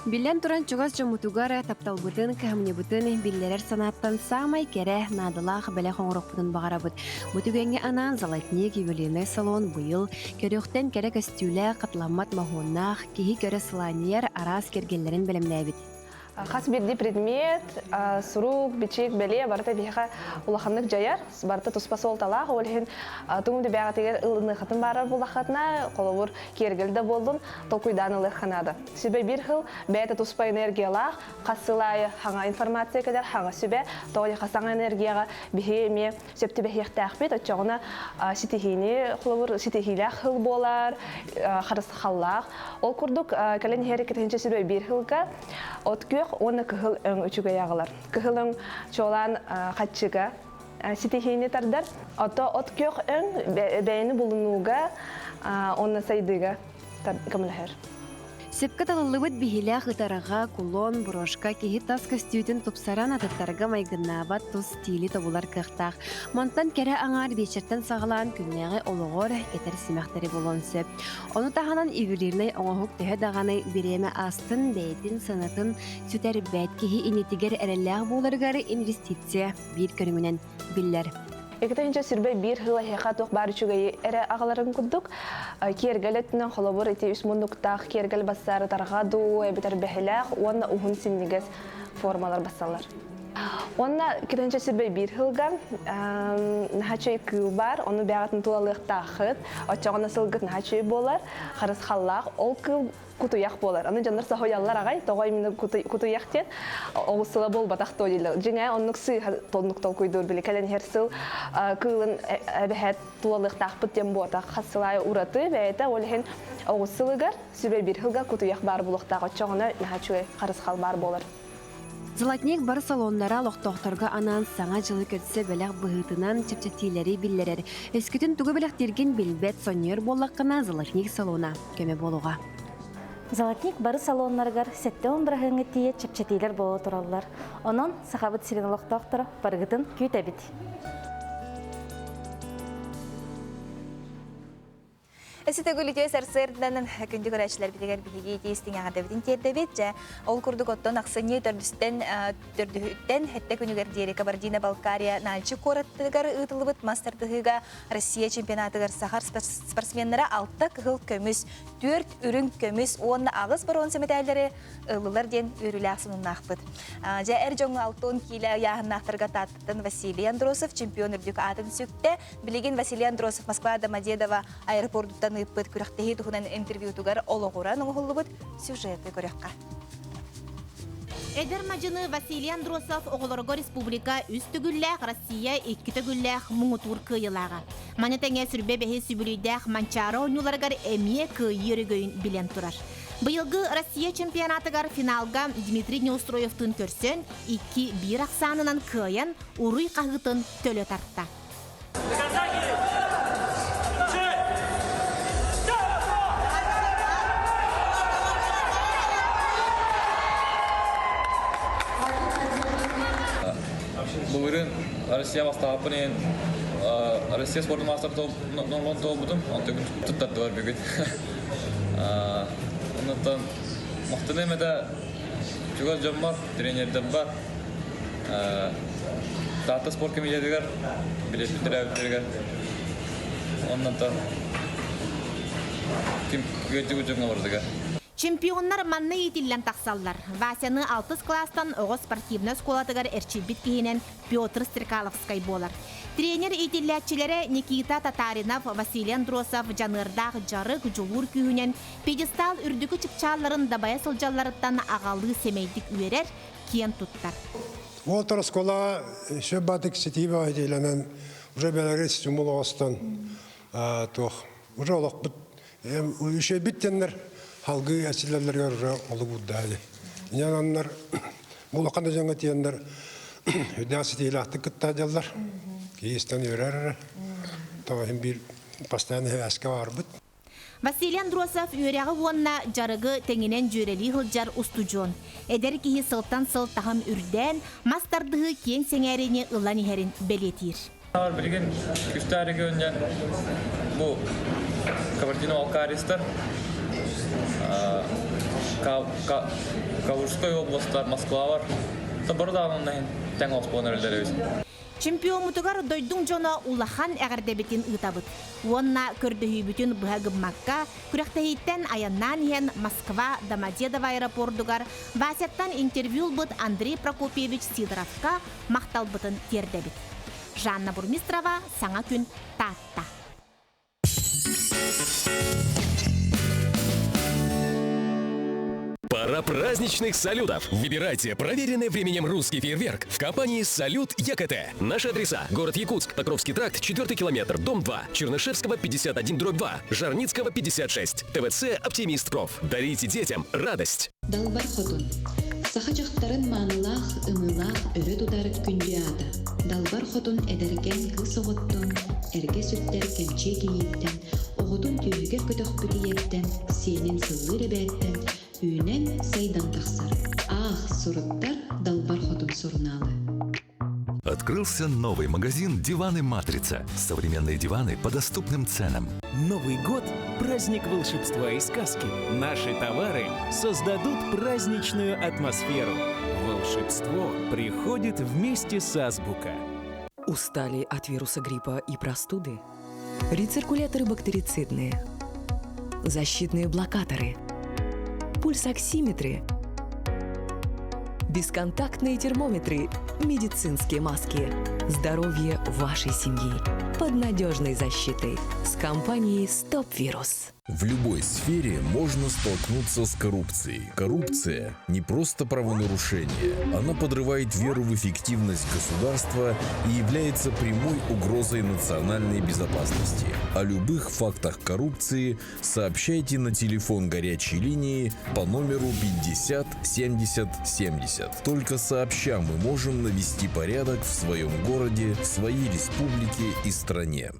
Биллэн туран, чугас дьоммутугар тапталбытын, кыһамньыбытын биллэрэр санааттан саамай кэрэ, наадалаах бэлэх оҥоруохпутун баҕарабыт. Бу түгэҥҥэ анаан «Золотник» ювелирнай салон быйыл көрүөхтэн кэрэ көстүүлээх, хатыламмат моһуоннаах, киһи көрө сылаанньыйар араас кэргэллэрин бэлэмнээбит. Хас биирдии предмет, сурук, бичик, бэлиэ барыта биһиэхэ улаханнык дьайар, барыта туспа суолталаах. Ол иһин тугум да бэйэҕитигэр ылыныаххытын баарар буоллаххытына, холобур, киэргэл да буоллун, толкуйдаан ылыахха наада. Сүбэ биир сыл бэйэтэ туспа энергиялаах, хас сыл аайы хаҥа информация кэлэр, хаҥа сүбэ, тоҕо саҥа энергияҕа биһиги эмиэ сөп түбэһиэхтээхпит. Оччоҕуна ситиһиини, холобур, ситиһиилээх сыл буолар, харысхаллаах. Ол курдук, кэлэн иһэр 2021 сылга от күөх уонна кыһыл өҥ үчүгэй аҕалар. Кыһыл өҥ чуолаан хаччыга ситиһиини тардар. Ото от күөх өҥ бэйэни булунууга уонна сайдыыга көмөлөһөр. Сөпкө талыллыбыт биһилэх ытарҕа, кулон, брошка киһи тас көстүүтүн тупсаран атыттарга майгыннаабат тус стили тобулар кыахтаах. Мантан кэрэ аҥаар биэчэртэн саҕалаан күннээҕи олоҕор кэтэр симэхтэри булуон сөп. Ону таһынан ювелирнай оҥоһук төһө даҕаны бириэмэ астын, бэйэтин сыанатын сүтэрбэт киһи инитигэр эрэллээх буоларыгар инвестиция биир көрүҥүнэн биллэр. 2021 сыл эһиэхэ туох баар үчүгэйи эрэ аҕаларын курдук киэргэл өттүнэн холобур ити үс муннуктаах киэргэл бассаары тарҕа дуу эбэтэр бэһилээх уонна уһун синньигэс формалар бассаллар. Уонна 2021 сылга наһаа үчүгэй кыыл баар, ону бэйэҕитин тулалыахтааххыт, оччоҕуна сылгыт наһаа үчүгэй буолар, харысхаллаах. Ол кыыл кутуйах буолар. Аны дьоннор соһуйаллар аҕай, тоҕо именно кутуйах диэн оҕус сыла буолбатах дуо дииллэр. Дьиҥэ оннук сыыһа оннук толкуйдуур били кэлэн иһэр сыл кыылын эбэһээт тулалыахтаахпыт диэн буотах. Хас сыл аайы ураты бэйэтэ ол иһин оҕус сылыгар сүбэ биир сылга кутуйах баар буолуохтаах оччоҕуна наһаа үчүгэй харысхал баар буолар. Золотник бары салоннара олохтоохторго анаан Саҥа дьылы көрсө бэлэх быһыытынан чэпчэтиилэри биллэрэр. Өскөтүн тугу бэлэхтииргин билбэт, сонньуйар буоллаххына, Золотник салона көмө буолуоҕа. Золотник бары салоннарыгар 70 бырыһыаҥҥа тиийэ чэпчэтиилэр буола тураллар. Онон Сахабыт сирин олохтоохторо барыгытын күүтэбит. Эситэгүл үтүө сарсыарданан күндү көрөөччүлэрбитигэр биһиги ити истиҥ эҕэрдэбитин тиэрдэбит. Дьэ, ол курдук оттон ахсынньы төрдүстэн төрдүһүттэн сэттэ күнүгэр диэри Кабардино-Балкария Нальчик куоратыгар ыытыллыбыт мас тардыһыыга Россия чемпионатыгар сахар спортсменнара алта кыһыл көмүс, түөрт үрүҥ көмүс уонна аҕыс боруонса мэтээллэри ыллылар диэн үөрүүлээх сонуннаахпыт. Дьэ, эр дьоҥҥо 60 киилэ ыйааһыннаахтарга Тааттаттан Василий Андросов чемпион үрдүк аатын сүктэ. Билигин Василий Андросов Москва Домодедово аэропордуттан ыыппыт күрэхтэһии туһунан интервьютугар олоҕуран оҥоһуллубут сюжеты көрүөххэ. Эдэр мадьыны Василий Андросов оҕолорго республика үс төгүллээх, Россия икки төгүллээх муҥутуур кыайыылааҕа. Маны тэҥэ сүрбэ бэһис үбүлүйдээх Манчаары оонньууларыгар эмиэ кыайыы өрөгөйүн билэн турар. Быйылгы Россия чемпионатыгар финалга Дмитрий Неустроевтыын көрсөн, 2-1 ахсаанынан кыайан, уруй хаһыытын төлө тарта. Былырыын Россия бастаабыппын иһин Россия спордун маастар нолон туолбутум, онтон туттардылар бүгүн. Оннуттан махтаныам этэ чугас дьоммор, тренердэрбэр, Таатта спорт комитетыгар, билэппит төрөөбүттэригэр оннуттан ким үөрдүгүт дьоҥҥо барытыгар. Чемпионнар манна иитиллэн тахсаллар. Васяны алтыс кылаастан оҕо спортивнай оскуолатыгар эрчийбит киһинэн Петр Стрекаловскай буолар. Тренер иитиллээччилэрэ Никита Татаринов, Василий Андросов дьаныардаах дьарык, дьулуур күүһүнэн пьедестал үрдүкү чыпчаалларын дабайа сылдьалларыттан аҕалыы сэмэйдик үөрэр, киэн туттар. Уолтар оскуолаҕа сөп баатык ситии баҕайытыйланан уже бэлэри стимул оҕостон туох уже олохпут үчүгэйбит диэннэр халгыы эчиллэллэригэр уже олугурдаали. Инананнар бу улахан да дьоҥҥо тиэннэр үрдээх ситиилээхтик кытта дьаллар. Киһи истэн үөрэр эрэ. Тоҕо иһин биир постоянно эскэ барбыт. Василий Андросов үөрэҕи уонна дьарыгы тэҥинэн дьүөрэлии сылдьар устудьуон. Эдэр киһи сылтан сыл таһым үрдээн, мас тардыһыы киэҥ сэҥээриини ылан иһэрин бэлиэтиир. Билигин күүстээх регионҥа бу Кабардино-Балкаристар, Калужскай областар, Москвалар бары даҕаны тэҥ олохпун эрэллэр эбит. Чемпиоммутугар дойдуҥ дьоно улахан эҕэрдэбитин ыытабыт. Уонна көрдөһүүбүтүн быһа гыммакка, күрэхтэһииттэн айаннаан иһэн Москва Домодедово аэропордугар Васяттан интервью ылбыт Андрей Прокопьевич Сидоровка махталбытын тиэрдэбит. Жанна Бурмистрова, Саҥа күн, Таатта. Пора праздничных салютов! Выбирайте проверенный временем русский фейерверк в компании «Салют ЕКТ». Наши адреса. Город Якутск, Покровский тракт, 4 километр, дом 2, Чернышевского, 51, дробь 2, Жарницкого, 56, ТВЦ «Оптимист Проф». Дарите детям радость! Далбар Хотун. Саха дьахтарын маанылаах, ымыылаах өрө тутар күндү аата. Далбар Хотун эдэркээн кыыс оҕоттон, эргэ сүктэр кэмчиэ кийииттэн, оҕотун түөһүгэр көтөхпүт ийэттэн, сиэнин сыллыыр эбээттэн үүнэн, сайдан тахсар. Аах, суруттар Далбар Хотун сурунаалы. Открылся новый магазин «Диваны Матрица». Современные диваны по доступным ценам. Новый год – праздник волшебства и сказки. Наши товары создадут праздничную атмосферу. Волшебство приходит вместе с Азбука. Устали от вируса гриппа и простуды? Рециркуляторы бактерицидные, защитные блокаторы, пульсоксиметры, бесконтактные термометры, медицинские маски. Здоровье вашей семьи под надежной защитой с компанией «Стоп Вирус». В любой сфере можно столкнуться с коррупцией. Коррупция – не просто правонарушение. Она подрывает веру в эффективность государства и является прямой угрозой национальной безопасности. О любых фактах коррупции сообщайте на телефон горячей линии по номеру 50 70 70. Только сообща мы можем навести порядок в своем городе, в своей республике и стране.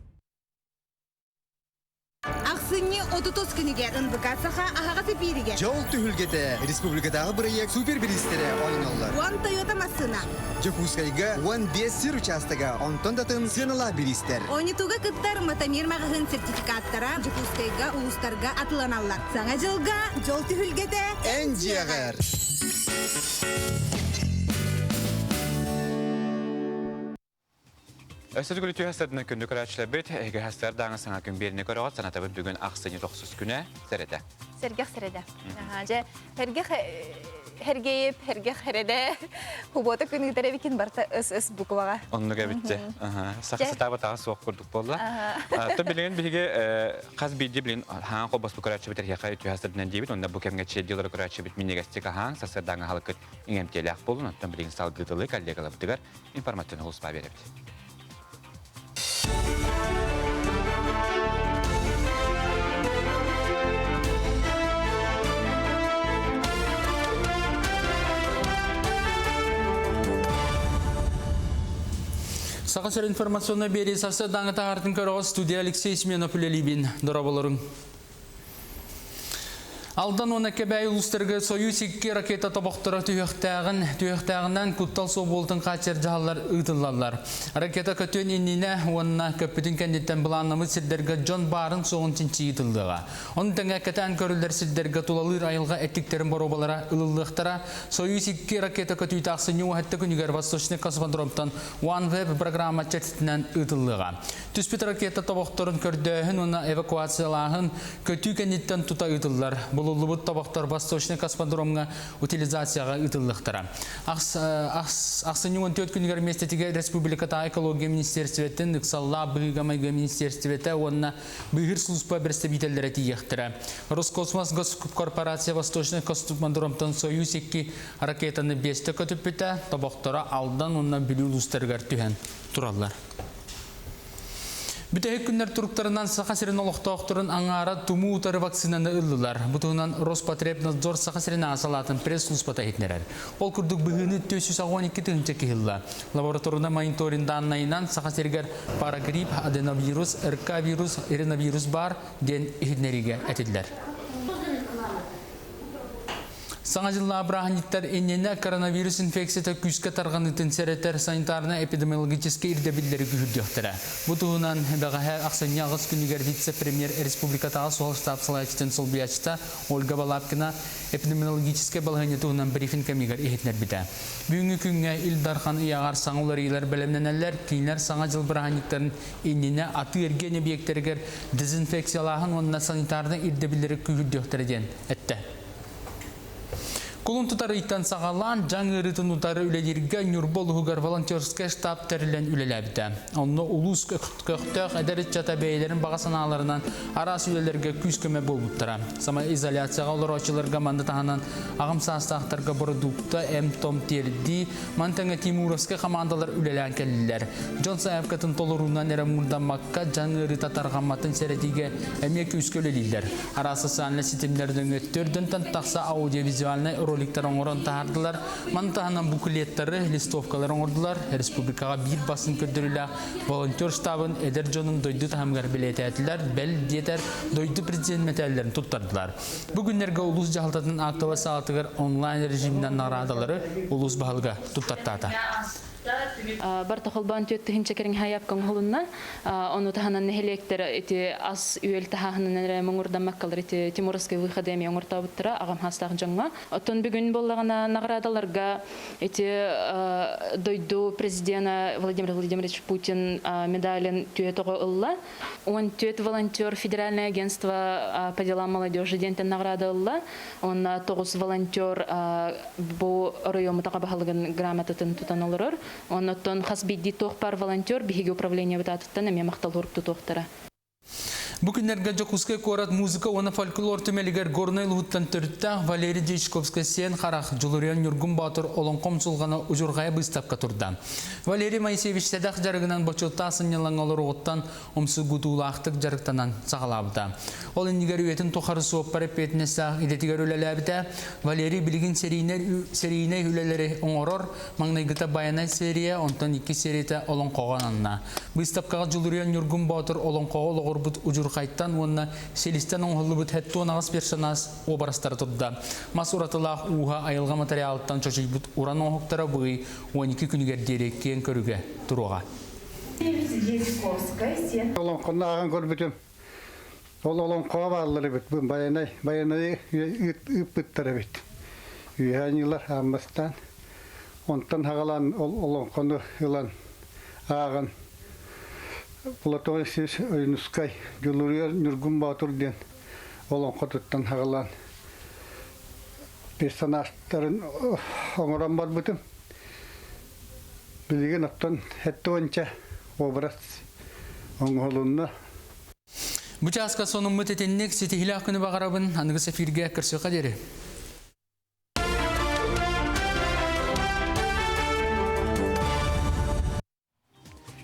Ахсынньы 30 күнүгэр НБК Саха аһаҕас эпииригэр Дьол түһүлгэтэ республикатааҕы бырайыак супер бириистэрэ оонньоллор. Уон Тойота массыына. Дьокуускайга 15 сир учаастага, онтон да атын сыаналаах бириистэр. Оонньутууга кыттар Матамир маҕаһыын сертификаттара Дьокуускайга, улуустарга атыланаллар. Саҥа дьылга дьол түһүлгэтэ Эн дьиэҕэр! Өссө төгүл үтүө сырдынан күндү көрөөччүлэрбит, эһиги хастардааҥы саҥа күн биэриини көрөҕүт, санатабыт бүгүн ахсынньы тохсус күнэ сэрэтэ. Сэргэх сэрэтэ. Дьэ, сэргэх Һэргэйип, һэргэх һэрэдэ, Хубуота күн ыытар эбикин барта ыс-ыс букваҕа. Оннук эбитчэ. Саха сатаабатаҕа суох курдук буолла. То билигин биһиги хас биирдии билин хаан холбоспут көрөөччүбүт эрһиэхэ үтүө сырдынан диэбит, онно бу кэмҥэ чиэрдиилары көрөөччүбүт минньигэстик аһаан, сарсыардааҥы аһылыккыт иҥэмтиэлээх буолун, оттон билигин салгыы коллегаларбытыгар информационный улуспаа биэрэбит. Саха сир информационный биэрии сарсыардааҥы таһаартын көрөҕө студия Алексей Семенов үлэлиибин. Дорооболоруҥ. Алдан уонна Кэбээйи улуустарыгар Союз икки ракета тобохторо түһүөхтээҕин, түһүөхтээҕинэн куттал суох буолтун хааччыйар дьаһаллар ыытыллаллар. Ракета көтүөн иннинэ уонна көппүтүн кэнниттэн былааннаммыт сирдэргэ дьон баарын-суоҕун чинчийии ыытыллыаҕа. Ону тэҥэ кэтээн көрүллэр сирдэргэ тулалыыр айылҕа эттиктэрин боруобалара ылыллыахтара. Союз икки ракета көтүүтэ ахсынньы уһатта күнүгэр Восточный космодромтан OneWeb программа чэрчитинэн ыытыллыаҕа. Түспүт ракета тобохторун көрдөөһүн уонна эвакуациялааһын көтүү кэнниттэн тута ыытыллар. Булуллубут тобохтор Восточный космодромҥа утилизацияҕа ыытыллыахтара. Ахсынньы 14 күнүгэр миэстэтигэр Республикатааҕы экология министиэристибэтин ыксаллаах быһыыга-майгы министиэристибэтэ уонна быыһыыр служба бэрэстэбиитэллэрэ тиийиэхтэрэ. Роскосмос госкорпорация Восточный космодромтан Союз 2 ракетаны биэстэ көтүппүтэ, тобохторо Алдан уонна Бүлүү улуустарыгар түһэн тураллар. Бүтэһик күннэр туруктарынан Саха сирин олохтоохторун аҥаара тумуу утары вакцинаны ыллылар. Бу туһунан Роспотребнадзор Саха сирин салаатын пресс-службата иһитиннэрэр. Ол курдук быһыыны 482 тыһыынча киһи ылла. Лабораторнай мониторинг дааннайынан Саха сиригэр парагрипп, аденовирус, РК-вирус, риновирус баар диэн иһитиннэриигэ этиллэр. Саҥа дьыллаах бырааһынньыктар иннинэ коронавирус инфекцията күүскэ тарҕаныытын сэрэтэр санитарнай-эпидемиологическай ирдэбиллэри күүһүрдүөхтэрэ. Бу туһунан бэҕэһээ ахсынньы аҕыс күнүгэр вице-премьер республикатааҕы суһал штаб салайааччытын солбуйааччыта Ольга Балабкина эпидемиологическай балаһыанньа туһунан брифинг кэмигэр иһитиннэрбитэ. Бүгүҥҥү күҥҥэ Ил Дархан ыйааҕар саҥа уларыйыылар бэлэмнэнэллэр, кинилэр Саҥа дьыл бырааһынньыктарын иннинэ атыы-эргиэн эбийиэктэригэр дезинфекциялааһын уонна санитарнай ирдэбиллэри күүһүрдүөхтэрэ диэн эттэ. Кулун тутар ыйтан саҕалаан дьаҥ ыарыытын утары үлэлииргэ Ньурба улууһугар волонтерскай штаб тэриллэн үлэлээбитэ. Онно улуус көхтөөх эдэр ыччата бэйэлэрин баҕа санааларынан араас үлэлэргэ күүс-көмө буолбуттара. Самоизоляцияҕа олорооччуларга манна таһынан аҕам саастаахтарга бородуукта, эм-том тиэрдии, маны тэҥэ Тимуровскай хамаандалар үлэлээн кэллилэр. Дьон сайаапкатын толоруунан эрэ муҥурдаммакка дьаҥ ыарыыта тарҕамматын сэрэтиигэ эмиэ күүскэ үлэлииллэр. Араас социальнай ситимнэр нөҥүө төрдөнтөн тахса аудиовизуальнай роликтар оҥорон таһаардылар. Маны таһынан буклеттары, листовкалары оҥордулар. Республикаҕа биир бастыҥ көрдөрүүлээх волонтер штабын эдэр дьонун дойду таһымыгар бэлиэтээтилэр, бэл диэтэр дойду президент мэтээллэрин туттардылар. Бу күннэргэ улуус дьаһалтатын актовай саалатыгар онлайн режиминэн наҕараадалары улуус баһылыга туттартаата. Барта холбоон түөрт тыһыынча кэриҥ хайапка оҥоһулунна. Ону таһынан нэһилиэктэр ити ас-үөл таһааһынынан эрэ муҥурдаммаккалар ити Тимуровскай выходы эмиэ оҥортообуттара аҕам хаастаах дьоҥҥо. Оттон бүгүн буоллаҕына наҕараадаларга ити дойду президена Владимир Владимирович Путин медалин түөрт оҕо ылла. 14 волонтер Федеральное агентство по делам молодежи диэнтэн наҕараада ылла. Уонна тоҕус волонтер бу оройуоммут аҕа баһылыгын грамотатын тутан олорор. Оннуттан хас биирдии туох баар волонтер биһиги управлениебыт аатыттан эмиэ махтал сурук тутуохтара. Бу күннэргэ Дьокуускай куорат музыка уонна фольклор түмэлигэр Горнай улууһуттан төрүттээх Валерий Дьячковскай-Сиэн Харах Дьулуруйан Ньургун Боотур олоҥхо умсулҕана удьурҕайа быыстапка турда. Валерий Моисеевич сэдэх дьарыгынан бочуоттаах сынньалаҥҥа олоруоҕуттан умсугутуулаахтык дьарыктанан саҕалаабыта. Ол иннигэр үйэтин тухары суоппар эппиэтинэстээх идэтигэр үлэлээбитэ. Валерий билигин серийнэй үлэлэри оҥорор, маҥнайгыта Байанай серия, онтон иккис серията олоҥхоҕо ананна. Быыстапкаҕа Дьулуруйан Ньургун Боотур олоҥхоҕо олоҕурбут удьурхайтан уонна силистэн оҥоһуллубут хэттуон аҕыс персонаж уобарастара турда. Мас уратылаах ууһа айылҕа материалыттан чочуйбут уран оҥоһуктара быый 12 күнүгэр диэри киэҥ көрүүгэ туруоҕа. Олоҥхону ааҕан көрбүтүм. Ол олоҥхоҕо бааллар эбит. Байанай, Байанайы ыыппыттар эбит. Үөһээ аньыылар аан бастаан. Онтон хаҕалаан ол олоҥхону ылан ааҕан Платон Алексеевич Ойуунускай Дьулуруйар Ньургун Боотур диэн олоҥхотуттан хаҕалаан персонажтарын оҥорон барбытым. Билигин оттон сэттэ уонча образ оҥоһулунна. Бу чааска сонуммут итинник ситиһилээх күнү баҕарабын. Аныгыс эфиргэ көрсүөххэ диэри.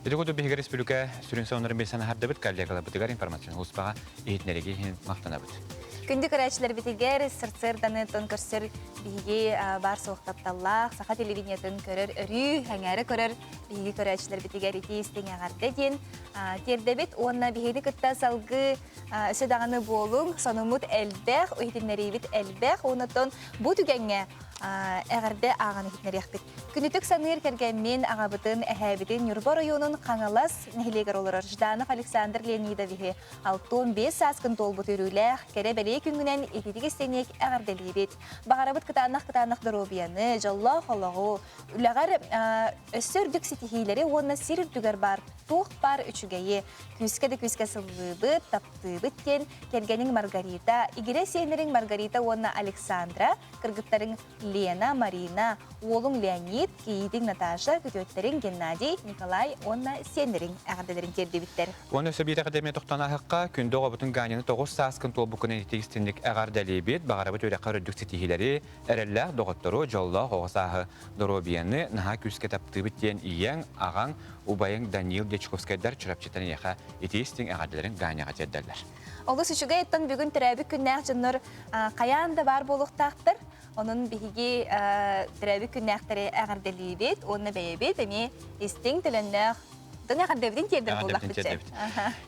Ити курдук биһиги республика сүрүн сонуннарын билсэн аһардыбыт коллегаларбытыгар информационнай успаҕа иһитиннэриги иһин махтанабыт. Күндү көрөөччүлэрбитигэр сарсыарданы тон көрсөр биһиги баар суох тапталлаах саха телевидениетын көрөр өрүү сэҥээрэ көрөр биһиги көрөөччүлэрбитигэр итии истиҥ эҕэрдэ диэн тиэрдэбит уонна биһигини кытта салгыы өссө даҕаны буолуҥ сонуммут элбэх иһитиннэриибит элбэх уонна бу түгэҥҥэ эҕэрдэ ааҕан иһитиннэриэхпит Күнүтүк саныыр кэргэммин, аҕабытын, эһээбитин Ньурба оройуонун Хаҥалас нэһилиэгэр олорор Жданов Александр Леонидовиһы 65 сааскын туолбут үөрүүлээх, кэрэ-бэлиэ күҥҥүнэн ититик истиҥник эҕэрдэлиибит. Баҕарабыт кытаанах-кытаанах доруобуйаны, дьоллоох олоҕу, үлэҕэр өссө үрдүк ситиһиилэри уонна сир үрдүгэр баар туох баар үчүгэйи, күүскэ да күүскэ сыллыыбыт, таптыыбыт диэн кэргэниҥ Маргарита, игирэ сиэннэриҥ Маргарита уонна Александра, кыргыттарыҥ Лена, Марина, уолуҥ Леонид, кийиитиҥ Наташа, күтүөттэриҥ Геннадий, Николай уонна сиэннэриҥ эҕэрдэлэрин тиэрдибиттэр. Уонна өссө биир эҕэрдэ эмиэ тохтоон ааһыахха, күндү оҕобутун Ганяны 9 сааскын туолбуккунан итии-истиҥник эҕэрдэлиибит, баҕарабыт үөрэххэ үрдүк ситиһиилэри, эрэллээх доҕоттору, дьоллоох оҕо сааһы, доруобуйаны наһаа күүскэ таптыыбыт диэн ийэҥ, аҕаҥ, убайыҥ Даниил Дьячковскайдар Чурапчыттан эйиэхэ итии-истиҥ эҕэрдэлэрин Ганяҕа тиэрдэллэр. Олус үчүгэй оттон бүгүн төрөөбүт күннээх дьоннор хайаан да баар буолуохтаахтар. Онон биһиги төрөөбүт күннээхтэри эҕэрдэлиибит уонна бэйэбит эмиэ истиҥ төлөннөөх Тын эҕэрдэбитин тиэрдэр буоллахпыт чэ.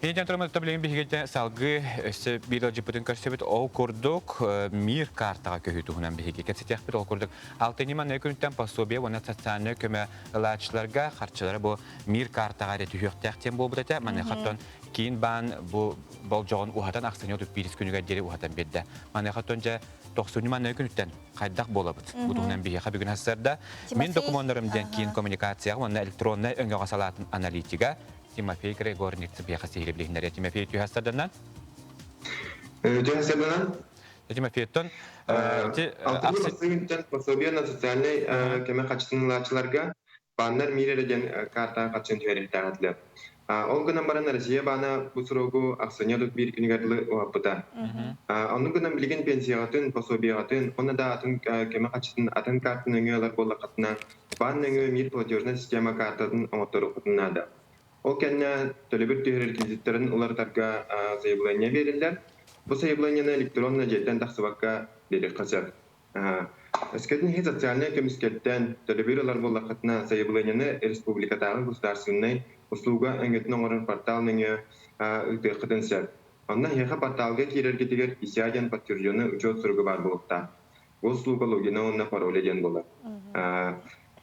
Инитэн туран билигин биһиги салгыы өссө биир ыалдьыппытын көрсөбүт. Ол курдук мир картаҕа көһүү туһунан биһиги кэпсэтиэхпит. Ол курдук алтынньы манна күнүттэн пособие уонна социальнай көмө ылааччыларга харчылара бу мир картаҕа эрэ түһүөхтээх диэн буолбут этэ. Маныаха киин баан бу болдьоҕун уһатан ахсынньы 31 күнүгэр диэри уһатан биэрдэ. Маныаха дьэ тохсунньу манна күнүттэн хайдах буолабыт? Бу туһунан биһиэхэ бүгүн сарсыарда Мин докумуоннарым диэн киин коммуникацияҕа уонна электроннай өҥөҕө салаатын аналитига Тимофей Григорьевич биһиэхэ сиһилии билиһиннэриэ. Тимофей түһэ сарданан? Түһэ сарданан? Тимофейтон Алтынньы күнтэн пособие на социальнай көмө хаччытын ылааччыларга бааннар мир эрэ диэн картаҕа хаччын түһэриэхтээх этилэр. Ол гынан баран Россия баана бу срогу ахсынньы 31 күнүгэр дылы уһаппыта. Оннук гынан билигин пенсияҕытын, пособиеҕытын уонна да атын көмө хаччытын атын карта нөҥүө ылар буоллаххытына, баан нөҥүө мир платежнай система картатын оҥотторуоххутун наада. Ол кэннэ төлөбүр түһэрэр кредиттэрин уларытарга заявление биэриллэр. Бу заявлениены электронно дьиэттэн тахсыбакка биэриэххэ сөп. Өскөтүн иһин социальнай көмүскэлтэн төлөбүр ылар буоллаххытына, сайабылыанньаны республикатааҕы государственнай услуга өҥөтүн оҥорор портал нөҥүө ыытыаххытын сөп. Онно эһиэхэ порталга киирэргитигэр ИСЯ диэн подтвержденный учет суруга баар буолуохтаах. Госуслуга логина уонна пароля диэн буолар.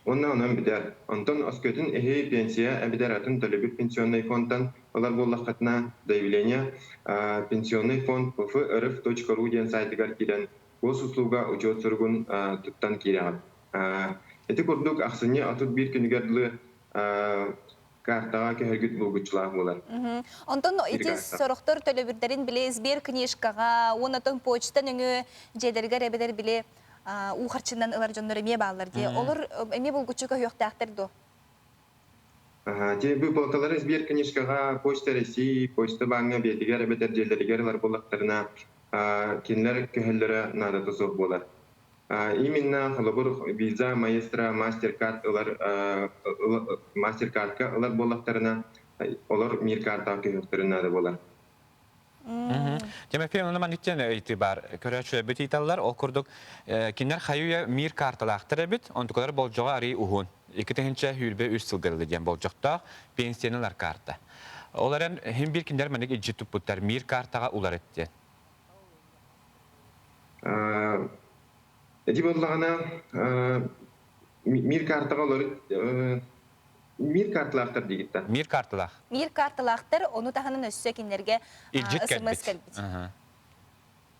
Уонна онон бүтэр. Онтон өскөтүн эһи пенсия эбэтэр атын төлөбүр пенсионнай фонтан ылар буоллаххытына, заявление пенсионный фонд pfrf.ru диэн сайтыгар киирэн Госуслуга учуот суругун туттан киирэҕин. Ити курдук ахсынньы 31 күнүгэр дылы картаҕа көһөргүт булгуччулаах буолар. Онтон ити сорохтор төлөбүрдэрин били сберкнижкаҕа уонна отон почта нөҥүө дьиэлэригэр эбэтэр били уу харчынан ылар дьоннор эмиэ бааллар дии. Олор эмиэ булгуччу көһүөхтээхтэр дуо? Дьэ, выплаталары сберкнижкаҕа Почта России, Почта бааҥҥа бэйэтигэр эбэтэр дьиэлэригэр ылар буоллахтарына, кинилэр көһөллөрө наадата суох буолар. Именно холобур Visa, Maestro, MasterCard ылар MasterCardка ылар буоллахтарына, олор мир картаҕа көһүөхтэрин наада буолар. Тимофей, онно маннык диэн ыйытыы баар. Көрөөччүлэрбит ыйыталлар. Ол курдук, кинилэр хайы-үйэ мир карталаахтар эбит, онтукалар болдьоҕо арыый уһун. 2023 сылга дылы диэн болдьохтоох пенсияны ылар карта. Ол эрэн, иһин биир кинилэр маннык илдьит туппуттар, мир картаҕа уларыт диэн. Ити буоллаҕына, мир картаҕа уларыт Мир карталаахтар диигиттэн. Мир карталаах. Мир карталаахтар, ону таһынан өссө кинилэргэ Илдьит СМС кэлбит. кэлбит.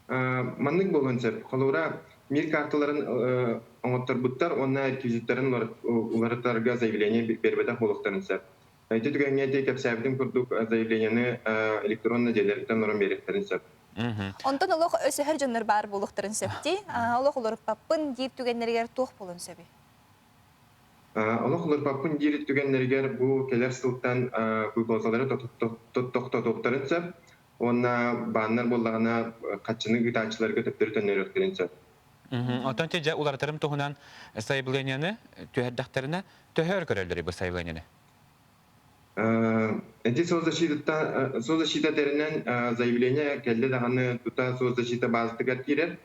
Маннык буолуон сөп. Холобура, мир карталарын оҥотторбуттар уонна реквизиттэрин уларытарга заявление биэрбэтэх буолуохтарын сөп. Ити түгэҥҥэ ити кэпсээбитим курдук заявлениены электронно дьиэлэриттэн олорон биэриэхтэрин сөп. Онтон олох өсөһөр дьоннор баар буолуохтарын сөп дии. Олох уларыппаппын диир түгэннэригэр туох буолуон сөбүй? Олох уларыппаппын диир түгэннэригэр бу кэлэр сылтан выплаталары тохтотуохтарын сөп уонна бааннар буоллаҕына хаччыны ыытааччыларга төттөрү төннөрүөхтэрин сөп. Оттон дьэ уларытарым туһунан сайабылыанньаны түһэрдэхтэринэ төһө өр көрөллөрүй бу сайабылыанньаны? Эти соцзащита соцзащита тэринэн заявление кэллэ даҕаны тута соцзащита баазатыгар киирэр.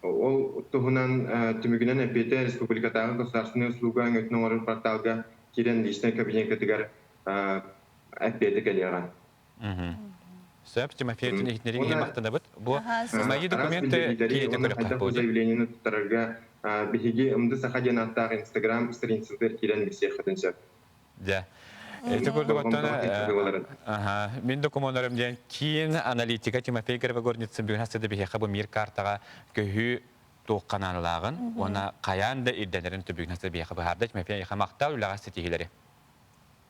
Ол туһунан түмүгүнэн эппиэтэ республикатааҕы государственнай услуга өҥөтүн оҥорор порталга киирэн личнай кабинеккытыгар эппиэтэ кэлиэҕэ. Сөп, Тимофей иһитиннэриҥ иһин махтанабыт. Бу мои документы кииритэ көрүөххэ бу заявлениены туттарарга биһиги МД Саха диэн ааттаах Инстаграм страницатыгар киирэн билсиэххитин сөп. Дьэ. Ити курдук оттон мин докумуоннарым диэн киин аналитика Тимофей Григорьевич бүгүн хасыда биһиэхэ бу мир картаҕа көһүү туохха наадалааҕын уонна хайаан да ирдэнэрин түбүгүн хасыда биһиэхэ быһаарда. Тимофей эйиэхэ махтал үлэҕэ ситиһиилэри.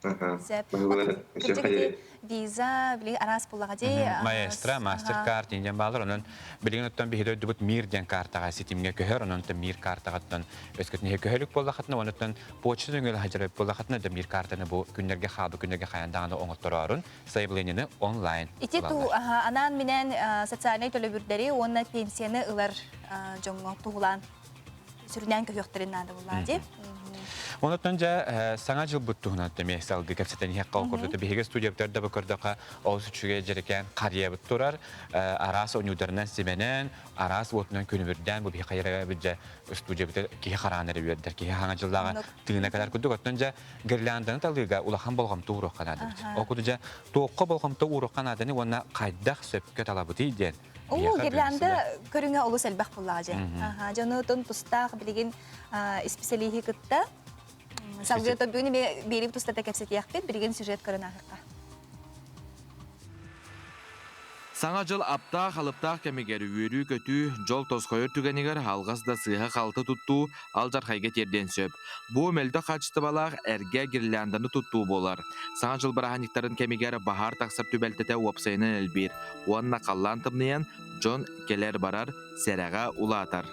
Кырдьык виза, били араас буллаҕа дии. Маэстро, мастер-карт диэн баалар. Онон билигин оттон биһиги дойдубут Мир диэн картаҕа ситимҥэ көһөр. Онон Мир картаҕаттан өскөтүн иһэ көһөлүк буоллахытына, онуттан почта нөҥүө хаһдьар буоллахытына да Мир картаны бу күннэргэ хаалбыт күннэргэ хайаан даҕаны оҥоттороорун заявлениены онлайн Ити ту анаан-минээн социальнай төлөбүрдэри уонна пенсияны ылар дьоҥҥо туһулаан сүрүнээн көһүөхтэрин наада буоллаа дии. Онотон дьэ саҥа дьылбыт туһунан эмиэ салгыы кэпсэтэн иһиэххэ ол курдук биһиги студиябытыгар да бу көрдөххө олус үчүгэй дьэрэкээн харыйабыт турар араас ойуударынан симэнэн араас уотунан күнүбүрдээн бу биһи хайырабыт дьэ студиябыты киһи хараан эрэ үөрдэр киһи хаҥа дьыллааҕы тыына кэлэр курдук оттон дьэ гирлянданы талыыга улахан болҕомто ууруохха наада эбит ол курдук дьэ туохха болҕомто ууруохха нааданы уонна хайдах сөпкө талабытый диэн Оо, гирлянда көрүҥэ олус элбэх буллаҕа дьэ. Дьону тун тустаах билигин исписэлииһи кытта салгыы бүгүн биэрии тустата кэпсэтиэхпит, билигин сюжет көрөн ааһыахха. Саҥа дьыл аптаах-алыптаах кэмигэр үөрүү-көтүү, дьол тосхойор түгэнигэр алҕас да сыыһа-халты туттуу алдьархайга тиэрдиэн сөп. Бу мөлтөх хаачыстыбалаах эргэ гирлянданы туттуу буолар. Саҥа дьыл бырааһынньыктарын кэмигэр баһаар тахсар түбэлтэтэ уопсайынан элбиир уонна халлаан тымныйан дьон кэлэр-барар, сэрэҕэ улаатар.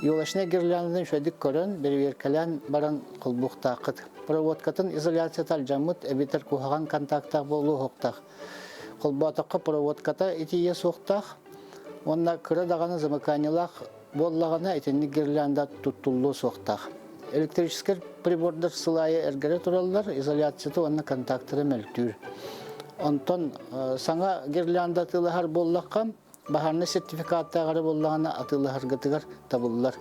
Елочнай гирлянданы үчүгэйдик көрөн, бэрэбиэркэлээн баран холбуохтааххыт. Проводкатын изоляцията алдьаммыт эбэтэр куһаҕан контактаах буолуохтаах. Холбоотоххо проводката итийиэ суохтаах уонна кыра даҕаны замыканиелаах буоллаҕына итинник гирлянда туттуллуо суохтаах. Электрическэй прибордар сыл аайы эргэрэ тураллар, изоляцията уонна контактара мөлтүүр. Онтон саҥа гирлянда атыылаһар буоллахха, баһаарынай сертификаттаах эрэ буоллаҕына атыылаһаргытыгар табыллар.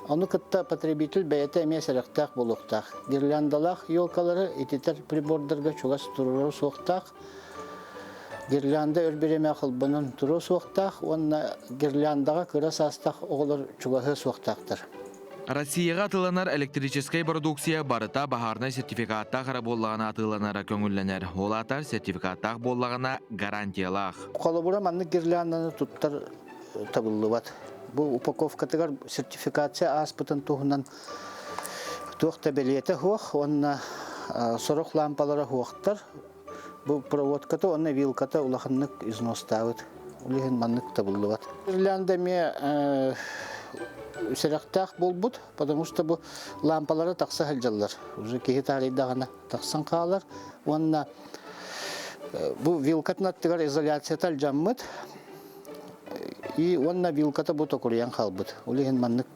Ону кытта потребитель бэйэтэ эмиэ сэрэхтээх буолуохтаах. Гирляндалаах елкалары ититэр прибордарга чугас туруору суохтаах. Гирлянда өр бириэмэ холбонон туруо суохтаах уонна гирляндаҕа кыра саастаах оҕолор чугаһыа суохтаахтар. Россияҕа атыыланар электрическэй продукция барыта баһаарынай сертификаттаах эрэ буоллаҕына атыыланара көҥүллэнэр. Ол аата сертификаттаах буоллаҕына гарантиялаах. Холобура маннык гирлянданы туттар табыллыбат. Бу упаковкатыгар сертификация ааспытын туһунан туох да бэлиэтэ суох уонна сорох лаампалара суохтар. Бу проводката уонна вилката улаханнык изностаабыт. Ол иһин маннык табыллыбат. Гирлянда эмиэ сэрэхтээх буолбут, потому что бу лампалара тахса сылдьаллар. Уже киһи таарыйдаҕына тахсан хаалар. Уонна бу вилкатын аттыгар изоляцията алдьаммыт. И уонна вилката бу токуруйан хаалбыт. Ол иһин маннык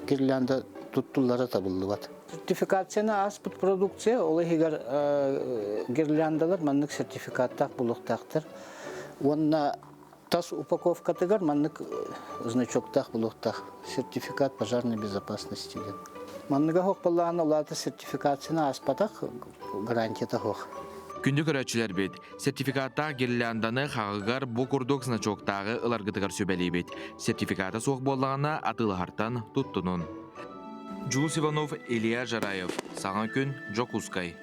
гирлянда туттуллара табыллыбат. Сертификацияны ааспыт продукция, ол иһигэр гирляндалар маннык сертификаттаах булуохтаахтар. Уонна тас упаковкатыгар маннык значоктаах булуохтаах сертификат пожарной безопасности диэн. Манныга суох буоллаҕына, ол аата сертификацияны ааспатах, гарантията суох. Күндү көрөөччүлэрбит, Сертификаттаах гирлянданы хаҕыгар бу курдук значоктааҕы ыларгытыгар сүбэлиибит. Сертификата суох буоллаҕына атыылаһартан туттунун. Дьулус Иванов, Илья Жараев. Саҥа күн, Дьокуускай.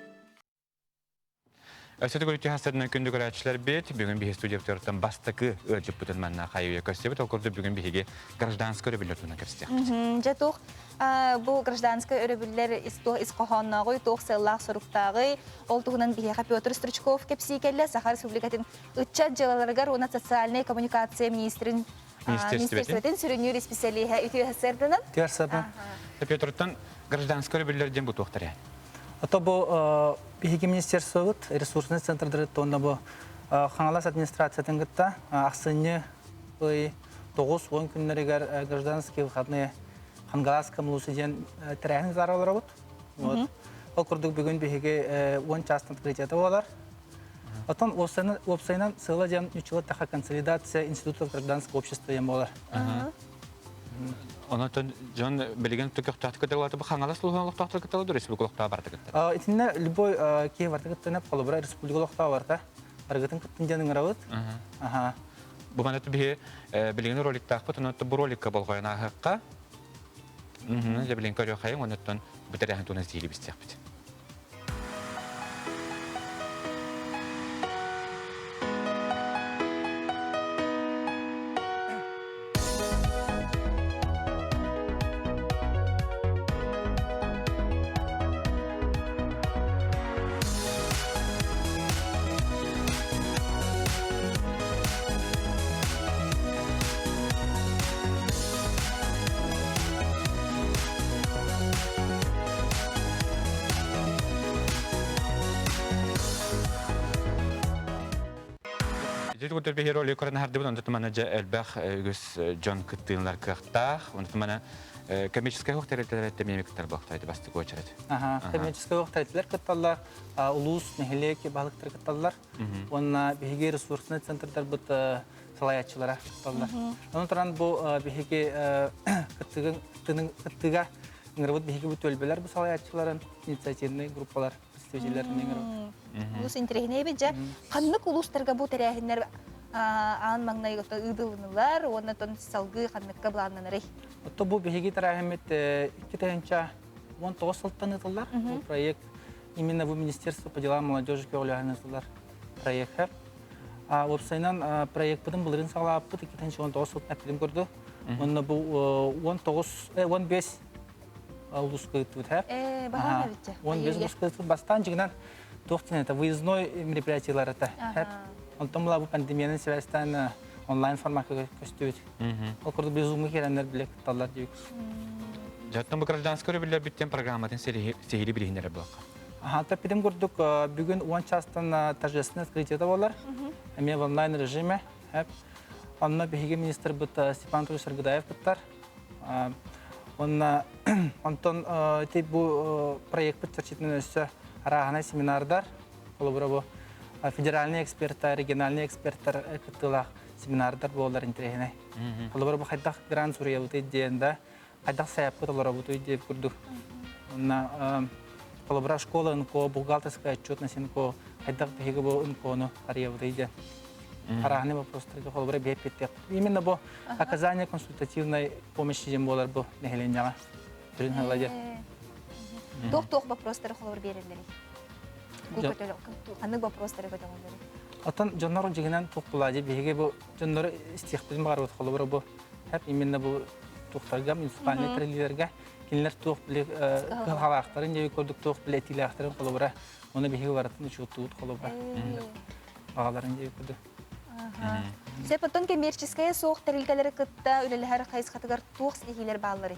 Өссө төгүл үтүө күндү көрөөччүлэрбит, бүгүн биһи студиябытыттан бастакы ыалдьыппытын манна хайы көрсөбүт. Ол курдук бүгүн биһиги гражданскай өрөбүллэр туһунан кэпсиэхпит. Дьэ туох бу гражданскай өрөбүллэр ис хоһооннооҕуй, туох сыаллаах-соруктааҕый, ол туһунан биһиэхэ Петр Стручков кэпсии кэллэ. Саха Республикатын ыччат дьыалаларыгар уонна социальнай коммуникация министрин министерствотын сүрүннүүр исписэлииһэ үтүө сарсыарданан. Үтүө сарсыардан. Петртан гражданскай өрөбүллэр диэн бу туохтар Ото бу биһиги министерствобыт ресурсный центрдары уонна бу Хаҥалас администрациятын кытта ахсынньы ый 9-10 күннэригэр гражданские выходные Хангаласка мулусы диэн тэрээһин ыытар олоробут. Вот. Ол курдук бүгүн биһиги 10 чаастан открытиета буолар. Оттон уопсайынан сыала диэн ньуччулар таха консолидация институтов гражданского общества диэн буолар. Онон дьон билигин көхтөөхтүк кытта бу Хаҥалас улууһун олохтоохтор кытта республика олохтоох барыта кытта. Итиннэ любой киһи барыта кыттан холобура республика олохтоох барыта барыгытын кыттын диэн ыҥырабыт. Аха. Бу манна биһи билигин роликтаахпыт, онон бу роликка болҕойон ааһыахха. Дьэ билигин көрүөххэйиҥ, оннуттан бу тэрээһин туһунан сиһилии билсиэхпит. Ити курдук биһиги ролик көрөн аһардыбыт, онтон манна дьэ элбэх үгүс дьон кыттыылар кыахтаах. Онтон мана коммерческай уох тэрилтэлэр эмиэ кыттар буолуохтаах бастакы уочарат. Аха, коммерческай уох тэрилтэлэр кытталлар, улуус, нэһилиэк баһылыктар кытталлар. Уонна биһиги ресурсный центрдарбыт салайааччылара кытталлар. Онон туран бу биһиги кыттыга ыҥырабыт биһиги бу түөлбэлэр бу салайааччыларын инициативный группалар представителлэрин ыҥырабыт. Улус интэриэһинэй эбит дьэ. Ханнык улуустарга бу тэрээһиннэр аан маҥнай ыытылыннылар уонна тон салгыы ханныкка былааннанарый? Отто бу биһиги тэрээһиммит 2019 сылтан ыытыллар. Бу проект именно бу Министерство по делам молодежи көҕүлээһин ыытыллар проекта. Уопсайынан проекпытын былырыын саҕалаабыппыт 2019 сылтан эппитим курдук. Уонна бу 19 15 улууска ыыттыбыт Э, баһаам эбитчэ. 15 улууска ыыттыбыт. Бастаан дьиҥинэн туох диэн это выездной мероприятиелар это. Онтон була бу пандемиянан сибээстээн онлайн формакка көстүбүт. Ол курдук безумный киирэннэр биле кытталлар диэбит. Дьоттон бу гражданскай өрөбүллэр бүттэн программатын сиһили билиһиннэрэр буоллахха. Аха, тэппитим курдук бүгүн 10 чаастан торжественное открытие болар. Эмиэ в онлайн режиме. Онно биһиги министрбыт Степан Анатольевич Саргыдаев кыттар. Онна онтон ити бу проекпыт чэрчитинэн өссө арааһынай семинардар, холобура бу федеральный эксперттар, региональный эксперттар кыттыылаах семинардар буолар интэриэһинэй. Холобура бу хайдах грант суруйабытый диэн да, хайдах сайапка толоробутуй диэн курдук. Онна холобура школа НКО, бухгалтерская отчетность НКО, хайдах биһиги бу НКОну арыйабытый диэн. Арааһынай вопростарга холобура биэппиттиэх. Именно бу оказание консультативной помощи диэн буолар бу нэһилиэнньэҕэ. Түрүн хала диэн. Туох-туох вопростары холобур биэрэллэрий? Ханнык вопростары көтөҕөллөрүй? Оттон дьоннор дьиҥинэн туох буолаа биһиги бу дьоннору истиэхпитин баҕарабыт холобура бу хеп именно бу туохтарга муниципальный тэриллиилэргэ кинилэр туох били кыһалҕалаахтарын дьиэ курдук туох били этиилээхтэрин холобура оны биһиги барытын учуоттуубут холобура баҕаларын дьиэ курдук. Сөп, оттон коммерческайа суох тэрилтэлэри кытта үлэлэһэр хайысхатыгар туох ситиһиилэр баалларый?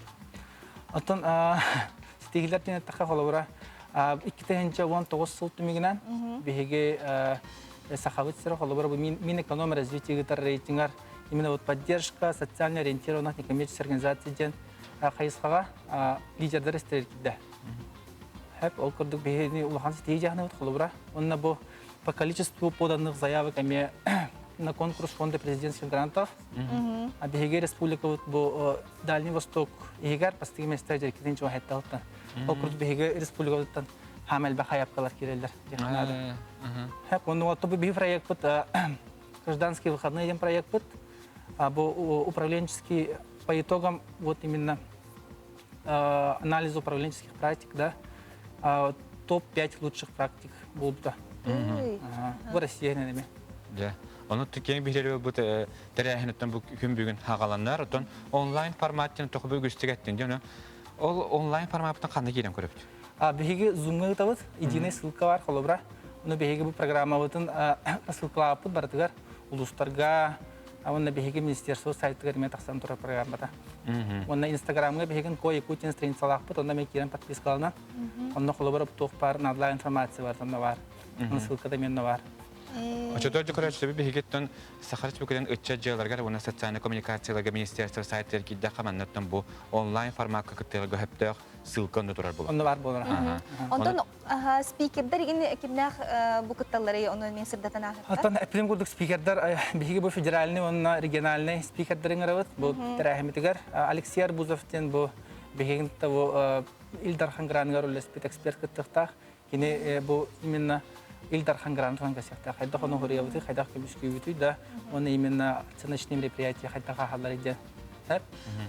Оттон ситиһиилэр диэн эттэххэ холобура 2019 сыл түмүгүнэн биһиги Сахабыт сирэ холобура бу Минэконом развитие ыытар рейтингар именно вот поддержка социально ориентированных некоммерческих организаций диэн хайысхаҕа лидердэр истэрэр киирдэ. Хэп ол курдук биһини улахан ситиһии дьаһаныбыт холобура. Онно бу по количеству поданных заявок эмиэ на конкурс фонда президентских грантов. А биһиги республикабыт бу Дальний Восток иһигэр бастакы миэстэ дьэркитин чума хэтталыттан. Ол курдук биһиги республикабыттан хаам элбэх хайапкалар киирэллэр. Хэп, онно вот бу биһи проекпыт гражданские выходные диэн проекпыт. Бу управленческий по итогам вот именно анализ управленческих практик, да, топ-5 лучших практик буолбута. Бу Россия эми. Дьэ, ону киэҥ биһирэри бу тэрээһиниттэн бу күн бүгүн хагаланнар, оттон онлайн форматтан тоҕо үгүстүк эттин дьону. Ол онлайн форматтан ханна киирэн көрөбүт? Биһиги Zoom-га ыытабыт, единый ссылка бар, холобура. Ону биһиги бу программабытын ссылкалаабыппыт барытыгар улуустарга, уонна биһиги министерство сайтыгар эмиэ тахсан турар программата. Уонна Инстаграмҥа биһигин Ко Якутин страницалаахпыт, онно эмиэ киирэн подпискалана. Онно холобура туох баар наадалаах информация бар, онно баар. Онно ссылката эмиэ онно баар. Очотор дьокурааччы биһигиттэн Саха Республикатын ыччат дьыаларыгар уонна социальнай коммуникацияларга министерство сайтыгар киирдэххэ маннаттан бу онлайн формакка кыттыыларга сөптөөх ссылка онно турар буолар. Онно баар буолар. Онтон спикердэр игин кимнээх бу кытталларый ону эмиэ сырдатан ааһыахха. Оттон эппитим курдук спикердэр биһиги бу федеральный уонна региональный спикердэр ыҥырабыт. Бу тэрээһиммитигэр Алексей Арбузов диэн бу биһигин бу Ил Дархан граныгар үлэлэспит эксперт кыттыахтаах. Кини бу именно Ил Дархан грант туһан кэсиэхтээх. Хайдах ону хоруйабытый, хайдах көмүскүүбүтүй да, уонна именно оценочные мероприятия хайдах ааһаллар диэн.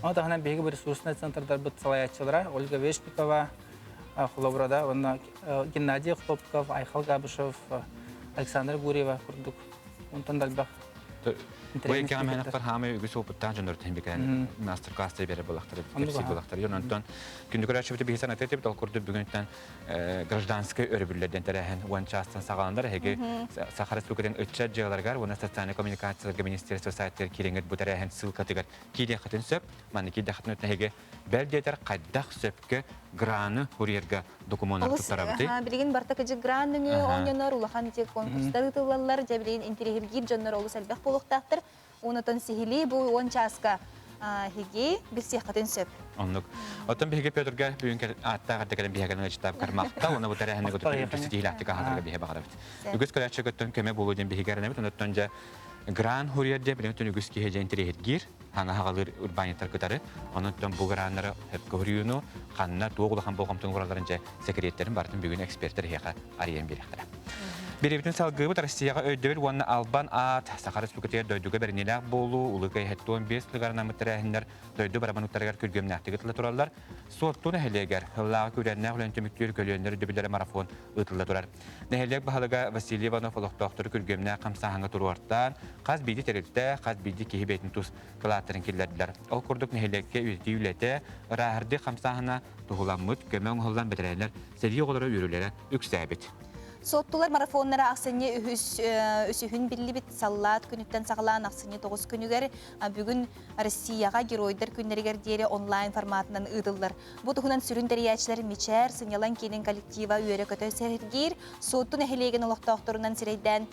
Ону таһынан биһиги бу ресурсный центрдарбыт салайааччылара Ольга Вешникова, холобура уонна Геннадий Хлопков, Айхал Габышев, Александра Гурьева курдук. Онтон да элбэх Бу икки мэнэхпэр хаамай үгүс опыттаах дьоннор тиһин мастер-класс берер буолахтар, кэпсиир буолахтар. Онтон күндү көрөөччүбүт биһи санатыы типит ол курдук бүгүнтэн гражданскай өрөбүллэрдэн тэрээһин уон чаастан саҕаланар эһиги Саха Республикатын ыччат дьыаларыгар уонна социальнай коммуникацияларга министерство сайтыгар киириҥҥит бу тэрээһин ссылкатыгар киириэххитин сөп. Манна киирдэххитинэ эһиги бэл диэтэр хайдах сөпкө граны курьерга докумуоннары туттарабытый? Билигин барта кыдьык грант нөҥүө оонньонор улахан ити конкурстар ыытыллаллар. Дьэ билигин интириэһиргиир дьоннор олус элбэх буолуохтаахтар. Онотон сиһилии бу 10 чааска хиги билсиэххитин сөп. Оннук. Оттон биһиги Петрга бүгүн ааттаах эрдэ кэлэн биһиги ыалдьыттаап кармахта, уонна бу тэрээһини көтүппүт ситиһиилээхтик аһатарга биһи баҕарабыт. Үгүс көрөөччү көттөн көмө буолуо диэн биһиги эрэнэбит. Онуттан дьэ Гран Хурьер диэн билигин үгүс киһи дьэ интэриэһиргиир, хаҥа хаҕалыыр урбаанньыттар кытары. Онуттан бу граннары сөпкө хоруйууну, ханна туох улахан болҕомтону ууралларын дьэ сэкириэттэрин барытын бүгүн эксперттэр эһиэхэ арыйан биэриэхтэрэ. Бириэбитин салгыыбыт Россияҕа өйдөбүл уонна албан аат Саха Республикатыгар дойдуга бэриниилээх буолуу Улуу Кыайыһыттан 5 сылыгар анаммыт тэрээһиннэр дойду барабануттарыгар күргүөмнээхтик ытылла тураллар. Суотту нэһилиэгэр сыллааҕы күүрээннээх үлэни түмүктүүр көлүөннэр өйдөбүллэрэ марафон ыытылла турар. Нэһилиэк баһылыга Василий Иванов олохтоохтору күргүөмнээх хамсааһыҥҥа туруортаан, хас биирдии тэрилтэ, хас биирдии киһи бэйэтин тус кылааттарын киллэрдилэр. Ол курдук нэһилиэккэ үйэтитии үлэтэ, ырааһырдыы хамсааһына туһуламмыт, көмө оҥоһуллан бэтэрээннэр сэрии оҕолоро үөрүүлэрэ үксээбит. Суоттулар марафоннара ахсынньы үһүс үсүһүн биллибит саллаат күнүттэн саҕалаан ахсынньы 9 күнүгэр бүгүн Россияҕа Геройдар күннэригэр диэри онлайн форматынан ыытыллар. Бу туһунан сүрүн тэрийээччилэр Мичээр сынньалаҥ киинин коллектива үөрэ-көтө сэһэргиир, Суотту нэһилиэгин олохтоохторунан сирэйдээн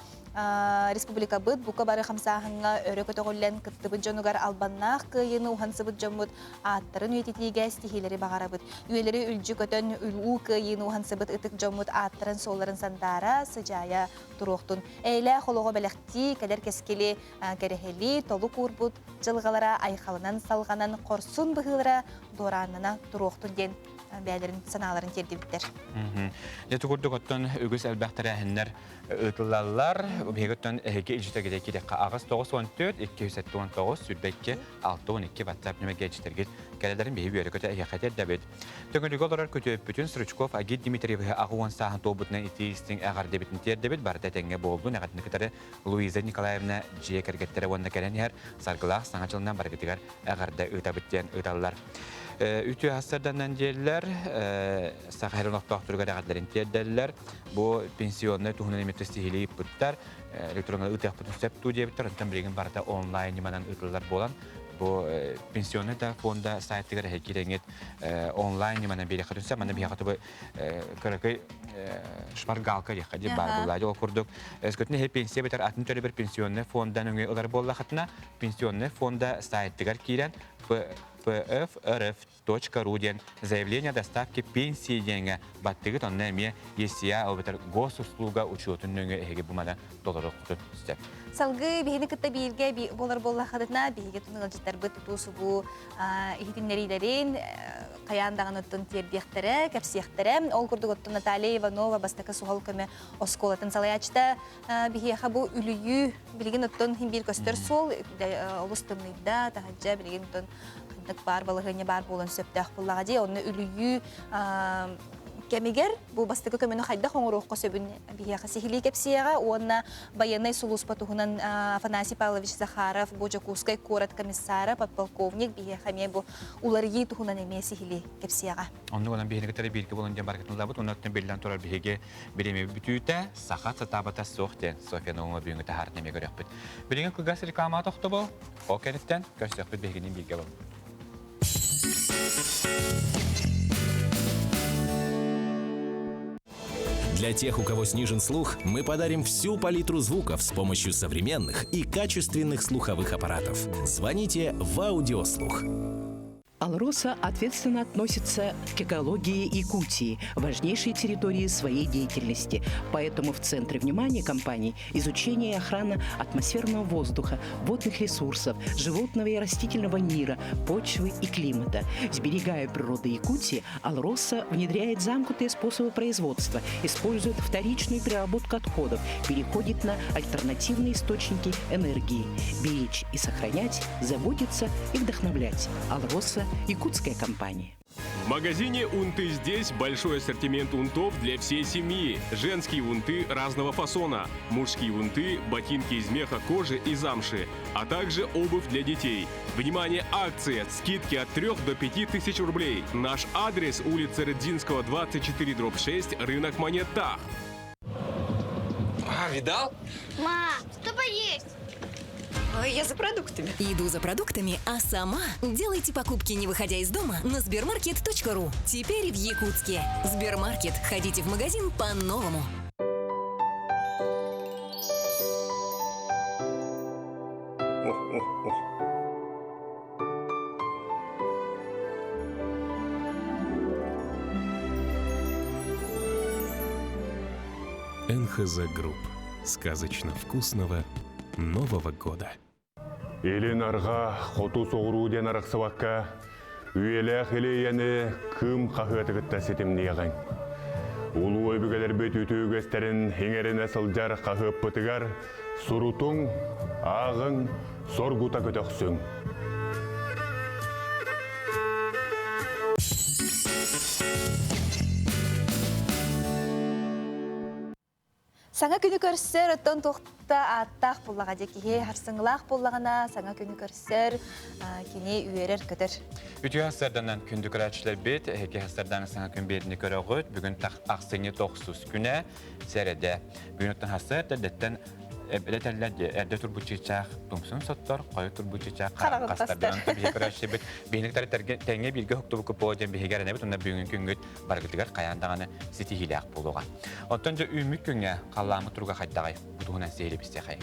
республикабыт бука бары хамсааһыҥҥа өрө көтөҕүллэн кыттыбыт дьонугар албаннаах кыайыыны уһансыбыт дьоммут ааттарын үйэтитиигэ ситиһиилэри баҕарабыт. Үйэлэри үлдьү көтөн улуу кыайыыны уһансыбыт ытык дьоммут ааттарын-суолларын сандаара, сыдьаайа туруохтун. Эйэлээх олоҕу бэлэхтии, кэлэр кэскили кэрэһэлии, толук уурбут дьылҕалара айхалынан салҕанан хорсун быһыылара дуорааннана туруохтун диэн бэйэлэрин санааларын тиэрдибиттэр. Дьэ курдук оттон үгүс элбэх тэрээһиннэр ыытыллаллар. Биһиги оттон эһиги илдьитэгите киирэххэ 8 94 279 22 62 WhatsApp нөмерге илдьитэргит кэлэлэрин биһи үөрэ-көтө эһиэхэ тиэрдэбит. Төҥүлүгэ олорор күтүөппүтүн Стручков Агит Дмитриевиһы 80 сааһын туолбутунан итии истиҥ эҕэрдэбитин тиэрдэбит. Барыта этэҥҥэ буоллун, эҕэрдэни кытары Луиза Николаевна дьиэ кэргэттэрэ уонна кэлэн иһэр саргылаах саҥа дьылынан барыгытыгар эҕэрдэ ыытабыт диэн ыыталлар. Үтүө сарданан диэллэр, Саха сирин олохтоохторугар эҕэрдэлэрин тиэрдэллэр. Бу пенсионнай туһунан эмиэ сиһилии ыыппыттар. Электронно ыытыахпытын сөп дуу диэбиттэр. Онтон билигин барыта онлайн ньыманан ыытыллар буолан, бу пенсионный да фонда сайтыгар эһэ киирэҥҥит онлайн ньыманан биэриэххитин сөп. Манна биһиэхэ тобу кыракый шпаргалка диэххэ диэн баар буолла. Ол курдук, өскөтүн эһи пенсия бэтэр атын төлөбүр пенсионный фонда өҥө ылар буоллахытына, пенсионный фонда сайтыгар киирэн pfrf.ru диэн заявление о доставке пенсии диэҥҥэ баттыгыт, онно эмиэ ЕСИА эбэтэр госуслуга учуотун нөҥүө эһиги бу маны толоруоххутун сөп. Салгыы биһини кытта бииргэ буолар буоллаххытына, биһиги ыалдьыттарбыт тутуу-субуу иһитиннэриилэрин хайаан даҕаны оттон тиэрдиэхтэрэ, кэпсиэхтэрэ. Ол курдук оттон Наталья Иванова бастакы суһал көмө оскуолатын салайааччыта биһиэхэ бу үлүйүү билигин оттон хин биир көстөр суол олус тымныйда, таһырдьа билигин оттон ханнык баар балаһыанньа баар буолан сөптөөх буоллаҕа дии. Онно үлүйүү кэмигэр бу бастакы көмөнү хайдах оҥоруохха сөбүн биһиэхэ сиһилии кэпсиэҕэ уонна байыаннай сулууспа туһунан Афанасий Павлович Захаров бу Дьокуускай куорат комиссара, подполковник биһиэхэ эмиэ бу уларыйыы туһунан эмиэ сиһилии кэпсиэҕэ. Оннук онон биһиги кытары бииргэ буолан диэн баргытыллабыт. Онон биллэн турар биһиги бириэмэ бүтүүтэ саха сатаабата суох диэн Софья Наумова бүгүҥҥү таһаарытын эмиэ көрүөхпүт. Билигин кылгас реклама тохтобул. Ол кэнниттэн көрсүөхпүт биһигини бииргэ буолун. Для тех, у кого снижен слух, мы подарим всю палитру звуков с помощью современных и качественных слуховых аппаратов. Звоните в Аудиослух. Алроса ответственно относится к экологии Якутии, важнейшей территории своей деятельности. Поэтому в центре внимания компании изучение и охрана атмосферного воздуха, водных ресурсов, животного и растительного мира, почвы и климата. Сберегая природу Якутии, Алроса внедряет замкнутые способы производства, использует вторичную переработку отходов, переходит на альтернативные источники энергии. Беречь и сохранять, заботиться и вдохновлять. Алроса – якутская компания. В магазине «Унты здесь» большой ассортимент унтов для всей семьи. Женские унты разного фасона, мужские унты, ботинки из меха, кожи и замши, а также обувь для детей. Внимание, акция! Скидки от 3 до 5 тысяч рублей. Наш адрес – улица Рыдзинского, 24, дробь 6, рынок монет Тах. А, видал? Ма, что поесть? Я за продуктами. Иду за продуктами, а сама делайте покупки, не выходя из дома, на сбермаркет.ру. Теперь в Якутске. Сбермаркет. Ходите в магазин по-новому. НХЗ Групп. Сказочно вкусного Нового года. Илин арҕаа, хоту соҕуруу диэн арахсыбакка, үйэлээх илиэйэни Кыым хаһыаты кытта ситимниэҕиҥ. Улуу өбүгэлэрбит үтүө үгэстэрин иҥэринэ сылдьар хаһыаппытыгар сурутуҥ, ааҕыҥ, соргута көтөхсүҥ. Саҥа күнү көрсөр, оттон туохта ааттаах буллаҕа дьэ киһи харсыҥылаах буллаҕына саҥа күнү көрсөр, кини үөрэр-көтөр. Үтүө хасарданан күндү көрөөччүлэрбит, эһиги хасардааны саҥа күн биэрини көрөҕүт. Бүгүн ахсынньы тохсус күнэ, сэрэдэ. Бүгүн оттон хасар эрдэттэн эбэтэллэр эрдэ турбут чыычаах тумсун соттор, хойут турбут чыычаах хараҕын хастар. Онтон биһиги көрөөччүбүт биһиги тэҥҥэ бииргэ уһуктубукку по диэн биһиги эрэнэбит, уонна бүгүҥҥү күҥҥүт барыгытыгар хайаан даҕаны ситиһиилээх буолуоҕа. Оттон дьэ үүммүт күҥҥэ халлааммыт туруга хайдаҕай? Бу туһунан сиһилии билсиэхэй.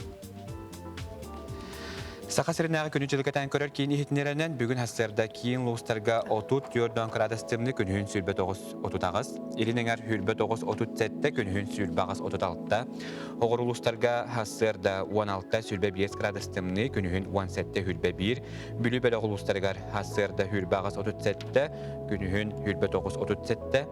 Саха сиринээҕи күнү дьылыкатаан көрөр киин иһитиннэрэнэн бүгүн сарсыарда киин улуустарга 34 градус тымныы күнүһүн 29 38, илин эҥэр 29 37, күнүһүн 28 36, оҕор улуустарга сарсыарда 16 25 градус тымныы күнүһүн 17 21, Бүлүү бөлөх улуустарыгар сарсыарда 28 37, күнүһүн 29 37,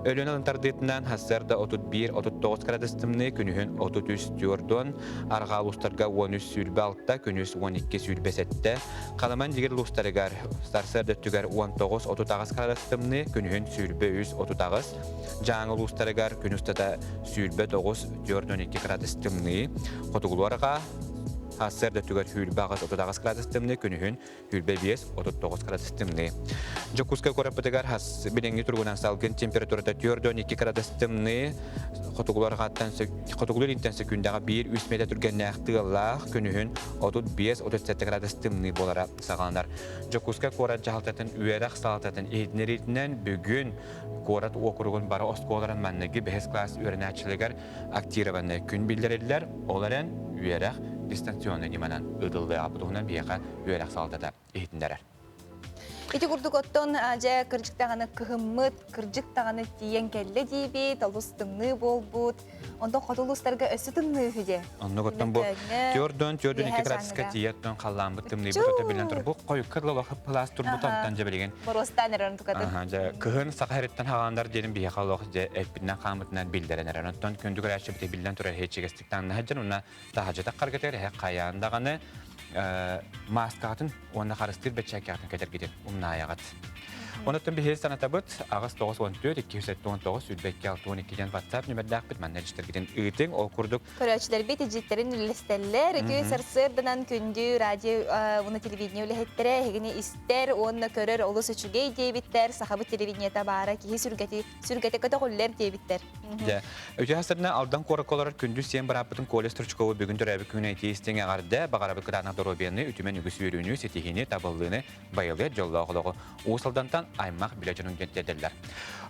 Өлүөнэ алын тардыытынан сарсыарда 31 39 градус тымныы, күнүһүн 33 40, арҕаа улуустарга 13 26, күнүс 12 27, Халаман дьигир улуустарыгар сарсыарда өттүгэр 19 38 градус тымныы, күнүһүн 23 38, Дьааҥы улуустарыгар күн устата 29 42 градус тымныы, хотугулуу арҕаа Сарсыарда өттүгэр 28 38 градус тымныы, күнүһүн 25 39 градус тымныы. Дьокуускай куораппытыгар хас билиҥҥи туругунан салгын температурата 4-12 градус тымныы, хотугулар хотугулуур интэн секүндэҕэ 1-3 метр түргэннээх тыаллаах, күнүһүн 35-37 градус тымныы буолара саҕаланар. Дьокуускай куорат дьаһалтатын үөрэх салалтатын иһитиннэриитинэн бүгүн куорат уокуругун бары оскуолаларын манныгы бэһис класс үөрэнээччилэригэр актированнай күн биллэриллэр, ол эрэн үөрэх дистанционнай ньыманан ыытыллыаҕа. Бу туһунан биһиэхэ үөрэх салалтата иһитиннэрэр. Ити курдук оттон дьэ кырдьык даҕаны кыһыммыт, кырдьык даҕаны тиийэн кэллэ диибит, олус тымныы буолбут. Онтон хоту улуустарга өссө тымныы үһү дии. Оннук оттон бу төрдөн төрдөн икки градуска тиийэ оттон халлааммыт тымныйбыт өтө биллэн тур. Бу хойукка дылы хыппылаас турбут онтон дьэ билигин. Боруостаан эрэр онтукатын. Аха дьэ кыһын саха сириттэн хаҕаандар диэн биһиэхэ олох дьэ эппитинэн хааммытынан биллэрэн эрэр. Онтон күндү көрөөччүбүт биллэн турар иһиччигэстик таҥнаһа дьон уонна таһырдьа харгытыгар эһэ хайаан даҕаны мааскаҕытын уонна харыстыыр бэчээккэҕитин кэтэргитин умнаайаҕыт. Онуттан биһиги санатабыт аҕыс 914 279 22 62 диэн WhatsApp нүмердээхпит манна илдьиттэргитин ыытыҥ. Ол курдук Көрөөччүлэрбит илдьиттэрин үллэстэллэр. Үтүө сарсыарданан күндү радио уонна телевидение үлэһиттэрэ эһигини истэр уонна көрөр олус үчүгэй диэбиттэр. Сахабыт телевидениета баара киһи сүргэти сүргэтэ көтөҕүллэр диэбиттэр. Дьэ, үтүө сарсыарданан Алдан куоракка олорор күндү сиэн бырааппытын Коля Стручкову бүгүн төрөөбүт күнүнэн итии истиҥ эҕэрдэ, баҕарабыт кытаанах доруобуйаны, үтүмэн үгүс үөрүүнү, ситиһиини, табыллыыны, байылыат дьоллоох олоҕу Уус Алдантан аймах билэ дьонун диэн тиэрдэллэр.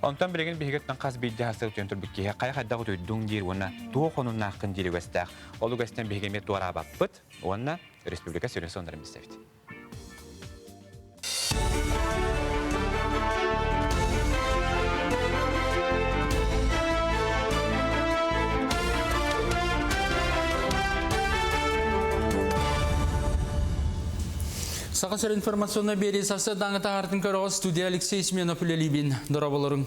Онтон билигин биһигиттэн хас биирдии хас утуйан турбут киһи хайа хайдах утуйдуҥ диир уонна туох онуннааххын диир үгэстээх. Ол үгэстэн биһиги эмиэ туораабаппыт уонна республика сүрүн соннарын билсэбит. Саха сир информационнай биэрии сарсыардааҥы таһаартын көрөҕө студия Алексей Семенов үлэлиибин. Дорооболоруҥ.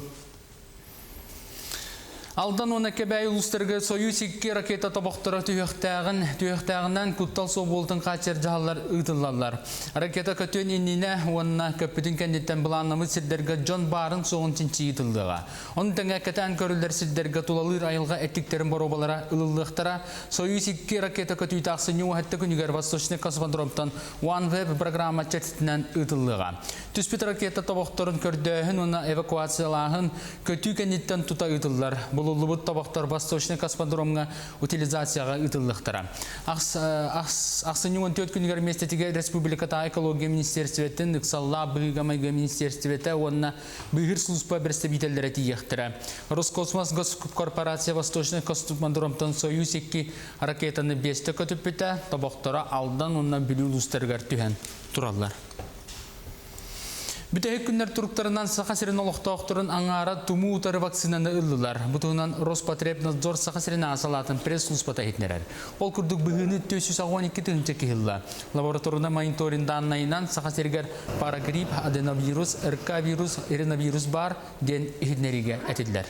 Алдан уонна Кэбээйи улуустарыгар Союз икки ракета тобохторо түһүөхтээҕин, түһүөхтээҕинэн куттал суох буолтун хааччыйар дьаһаллар ыытыллаллар. Ракета көтүөн иннинэ уонна көппүтүн кэнниттэн былааннаммыт сирдэргэ дьон баарын-суоҕун чинчийии ыытыллыаҕа. Ону тэҥэ кэтээн көрүллэр сирдэргэ тулалыыр айылҕа эттиктэрин боруобалара ылыллыахтара. Союз икки ракета көтүүтэ ахсынньы уһатта күнүгэр Восточный космодромтан OneWeb программа чэрчитинэн ыытыллыаҕа. Түспүт ракета тобохторун көрдөөһүн уонна эвакуациялааһын көтүү кэнниттэн тута ыытыллар. Булуллубут тобохтор Восточный космодромҥа утилизацияҕа ыытыллыахтара. Ахсынньы 14 күнүгэр миэстэтигэр Республикатааҕы экология министиэристибэтин, ыксаллаах быһыыга-майгыга министиэристибэтэ уонна быыһыыр сулууспа бэрэстэбиитэллэрэ тиийиэхтэрэ. Роскосмос госкорпорация Восточный космодромтан Союз-2 ракетаны биэстэ көтүппүтэ, тобохторо Алдан уонна Бүлүү улуустарыгар түһэн тураллар. Бүтэһик күннэр туруктарынан Саха сирин олохтоохторун аҥаара тумуу утары вакцинаны ыллылар. Бу туһунан Роспотребнадзор Саха сирин салаатын пресс-службата иһитиннэрэр. Ол курдук быһыыны 482 тыһыынча киһи ылла. Лабораторнай мониторинг дааннайынан Саха сиригэр парагрипп, аденовирус, РК-вирус, риновирус баар диэн иһитиннэриигэ этиллэр.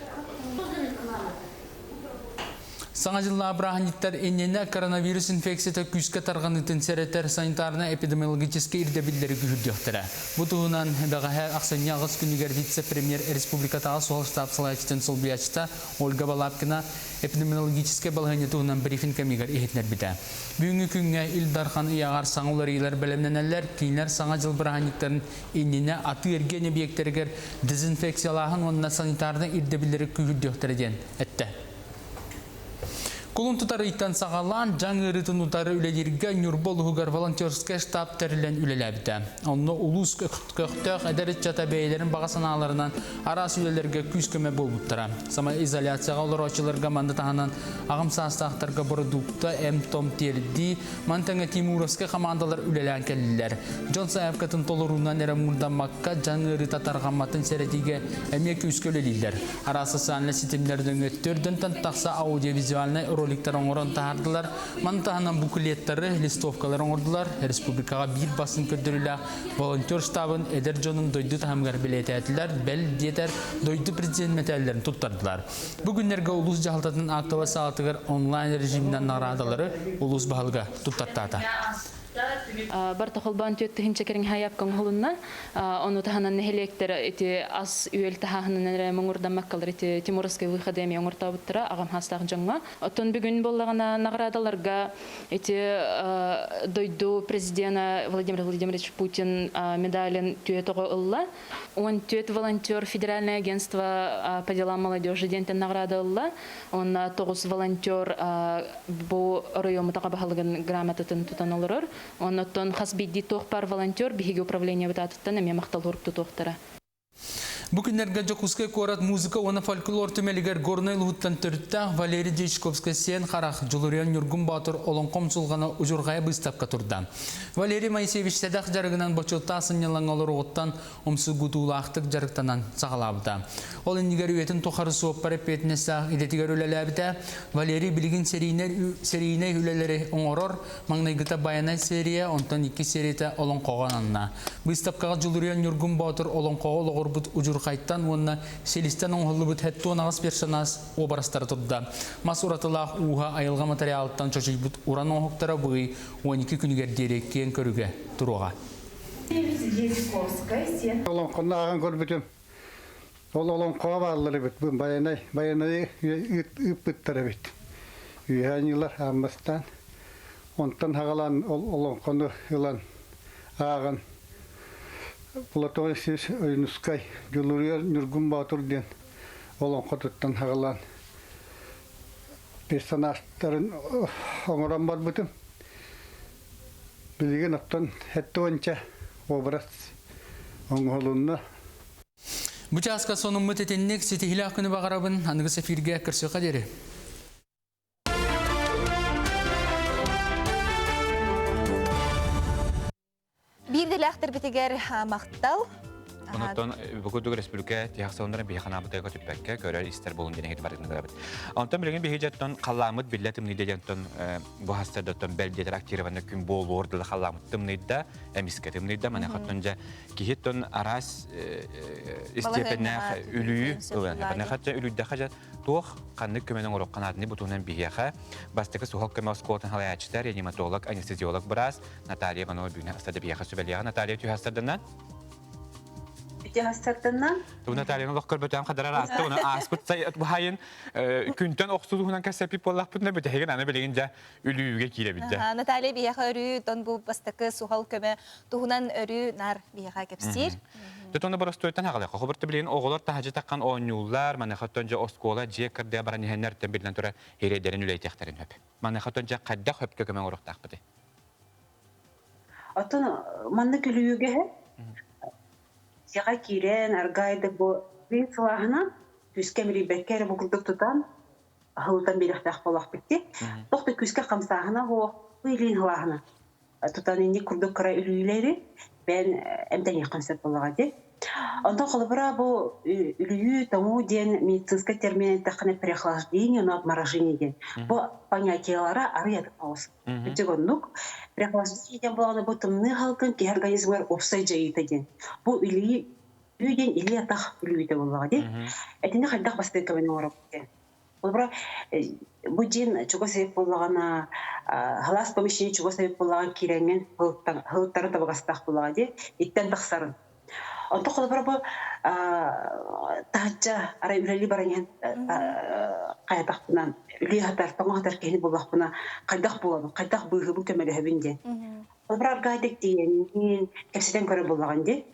Саҥа дьыллаах бырааһынньыктар иннинэ коронавирус инфекцията күүскэ тарҕаныытын сэрэтэр санитарнай-эпидемиологическай ирдэбиллэри күүһүрдүөхтэрэ. Бу туһунан бэҕэһээ ахсынньы аҕыс күнүгэр вице-премьер республикатааҕы суһал штаб салайааччытын солбуйааччыта Ольга Балабкина эпидемиологическай балаһыанньа туһунан брифинг кэмигэр иһитиннэрбитэ. Бүгүҥҥү күҥҥэ Ил Дархан ыйааҕар саҥа уларыйыылар бэлэмнэнэллэр, кинилэр Саҥа дьыл бырааһынньыктарын иннинэ атыы-эргиэн эбийиэктэригэр дезинфекциялааһын уонна санитарнай ирдэбиллэри күүһүрдүөхтэрэ диэн эттэ. Кулун тутар ыйтан саҕалаан дьаҥ ыарыытын утары үлэлииргэ Ньурба улууһугар волонтерскай штаб тэриллэн үлэлээбитэ. Онно улуус көхтөөх эдэр ыччата бэйэлэрин баҕа санааларынан араас үлэлэргэ күүс-көмө буолбуттара. Самоизоляцияҕа олорооччуларга манна таһынан аҕам саастаахтарга бородуукта, эм-том тиэрдии, маны тэҥэ Тимуровскай хамаандалар үлэлээн кэллилэр. Дьон сайаапкатын толоруунан эрэ муҥурдаммакка, дьаҥ ыарыыта тарҕамматын сэрэтиигэ эмиэ күүскэ үлэлииллэр. Араас социальнай ситимнэр нөҥүө төрдөнтөн тахса аудиовизуальнай роликтар оҥорон таһаардылар. Маны таһынан буклеттары, листовкалары оҥордулар. Республикаҕа биир бастыҥ көрдөрүүлээх волонтер штабын эдэр дьонун дойду таһымыгар бэлиэтээтилэр, бэл диэтэр дойду президент мэтээллэрин туттардылар. Бу күннэргэ улуус дьаһалтатын актовай саалатыгар онлайн режиминэн наҕараадалары улуус баһылыга туттартаата. Барта холбоон түөрт тыһыынча кэриҥ хайаапка оҥоһулунна. Ону таһынан нэһилиэктэр ити ас-үөл таһааһынынан эрэ муҥурдаммаккалар ити Тимуровскай выходы эмиэ оҥортообуттара аҕам хаастаах дьоҥҥо. Оттон бүгүн буоллаҕына наҕараадаларга ити дойду президена Владимир Владимирович Путин медалин түөрт оҕо ылла. 14 волонтер Федеральное агентство по делам молодежи диэнтэн наҕараада ылла. Уонна тоҕус волонтер бу оройуоммут аҕа баһылыгын грамотатын тутан олорор. Оннуттан хас биирдии туох баар волонтер биһиги управлениебыт аатыттан эмиэ махтал сурук тутуохтара. Бу күннэргэ Дьокуускай куорат музыка уонна фольклор түмэлигэр Горнай улууһуттан төрүттээх Валерий Дьячковскай Сиэн Харах, Дьулуруйан Ньургун Боотур олоҥхо умсулҕана удьурҕайа быыстапка турда. Валерий Моисеевич сэдэх дьарыгынан бочуоттаах сынньалаҥҥа олоруоҕуттан умсугутуулаахтык дьарыктанан саҕалаабыта. Ол иннигэр үйэтин тухары суоппар эппиэтинэстээх идэтигэр үлэлээбитэ. Валерий билигин серийнэй үлэлэри оҥорор, Маҥнайгыта Байанай серия, онтон иккис серията олоҥхоҕо ананна. Быыстапкаҕа Дьулуруйан Ньургун Боотур олоҥхоҕо олоҕурбут удьурхайтан уонна силистэн оҥоһуллубут 76 персонаж уобарастара турда. Мас уратылаах ууһа айылҕа матырыйаалыттан чочуйбут уран оҥоһуктара быый 12 күнүгэр диэри киэҥ көрүүгэ туруоҕа. Олоҥхону ааҕан көрбүтүм. Ол олоҥхоҕо бааллар эбит. Байанай, Байанайы ыыппыттар эбит. Үөһээ аньыылар ааммастаан. Онтон хаҕалаан ол олоҥхону ылан ааҕан Платон Алексеевич Ойуунускай Дьулуруйар Ньургун Боотур диэн олоҥхотуттан хаҕалаан персонажтарын оҥорон барбытым. Билигин оттон сэттэ уонча образ оҥоһулунна. Бу чааска сонуммут итинник ситиһиилээх күнү баҕарабын. Аныгыс эфиргэ көрсүөххэ диэри. Биир дэлээхтэрбитигэр махтал. Онуттан бу курдук республика тиһэх сылларын биһи ханаабытыгар көтүппэккэ көрөр истэр буолун диэн иһит барытын көрөбүт. Онтон билигин биһи дьоттон халлааммыт биллэ тымныйда диэнтон бу хастардаттан бэл диэтэр актированный күн буолуор дылы халлааммыт тымныйда, эмискэ тымныйда. Маныхаттан дьэ киһи араас истиэпэннээх үлүү ылан. Маныхаттан үлүйдэхэ дьэ туох ханнык көмөнү оҥоруохха нааданы бутуунан биһиэхэ бастакы суһал көмө оскуолатын салайааччыта реаниматолог, анестезиолог быраас Наталья Иванова бүгүн астады биһиэхэ сүбэлиэҕэ. Наталья түһэ астардына. Үтүө Ту Натальяны олох көрбөтөм хадарар аатты, оны ааспыт бухайын күнтэн охсулуһунан кэсэпи буоллахпытына бүтэһигин аны билигин дьэ үлүүгэ киирэбит дьэ. Наталья биһиэхэ өрүү тон бу бастакы суһал көмө туһунан өрүү нар биһиэхэ кэпсиир. Тотону боростуойтан хагалыха. Хобурта билигин оҕолор таһдьа таххан оонньууллар, маныха тон дьэ оскуола дьиэ кырдыа баран иһэннэр тэн биллэн турар хирэйдэрин үлэйтиэхтэрин хөп. Маныха тон дьэ хайдах хөпкө көмө оҥоруохтаахпытый? Оттон манна күлүүгэ дьиэҕэ киирэн аргаайдык бу биир сылааһынан күүскэ мирийбэккэ эрэ бу курдук тутан аһылытан биэриэхтээх буоллахпыт дии. Туох да күүскэ хамсааһына суох, илиин сылааһына тутан инник курдук кыра үлүүлэри бэйэн эмтэниэххин сөп буоллаҕа дии. Онтон холобура бу үлүйүү, тоҥуу диэн медицинскэй термин эттэххинэ переохлаждение, но обморожение диэн. Бу понятиелара арый атын оҕус. Кырдьык оннук. Переохлаждение диэн буолаҕына бу тымныы халкын киһи организмыгар уопсай дьайыыта диэн. Бу илии үлүү диэн илии-атах үлүүтэ буоллаҕа дии. Итини хайдах бастыҥ көмөнү оҥоробут диэн. Холобура, бу дьиэн чугас эбит буоллаҕына, халаас помещение чугас эбит буоллаҕына киирэҥҥин һылыттарын табыгастаах буоллаҕа дии, иттэн тахсарын. Онтон холобура бу таһычча арай үлэлии баран иһэн хайатахпына үлүү хатар, тоҥо хатар киһини буллахпына хайдах буолабын, хайдах быыһыбын көмөлөһөбүн диэн. Холобура аргаайдык тиийэҥҥин кэпсэтэн көрөр буоллаҕын дии.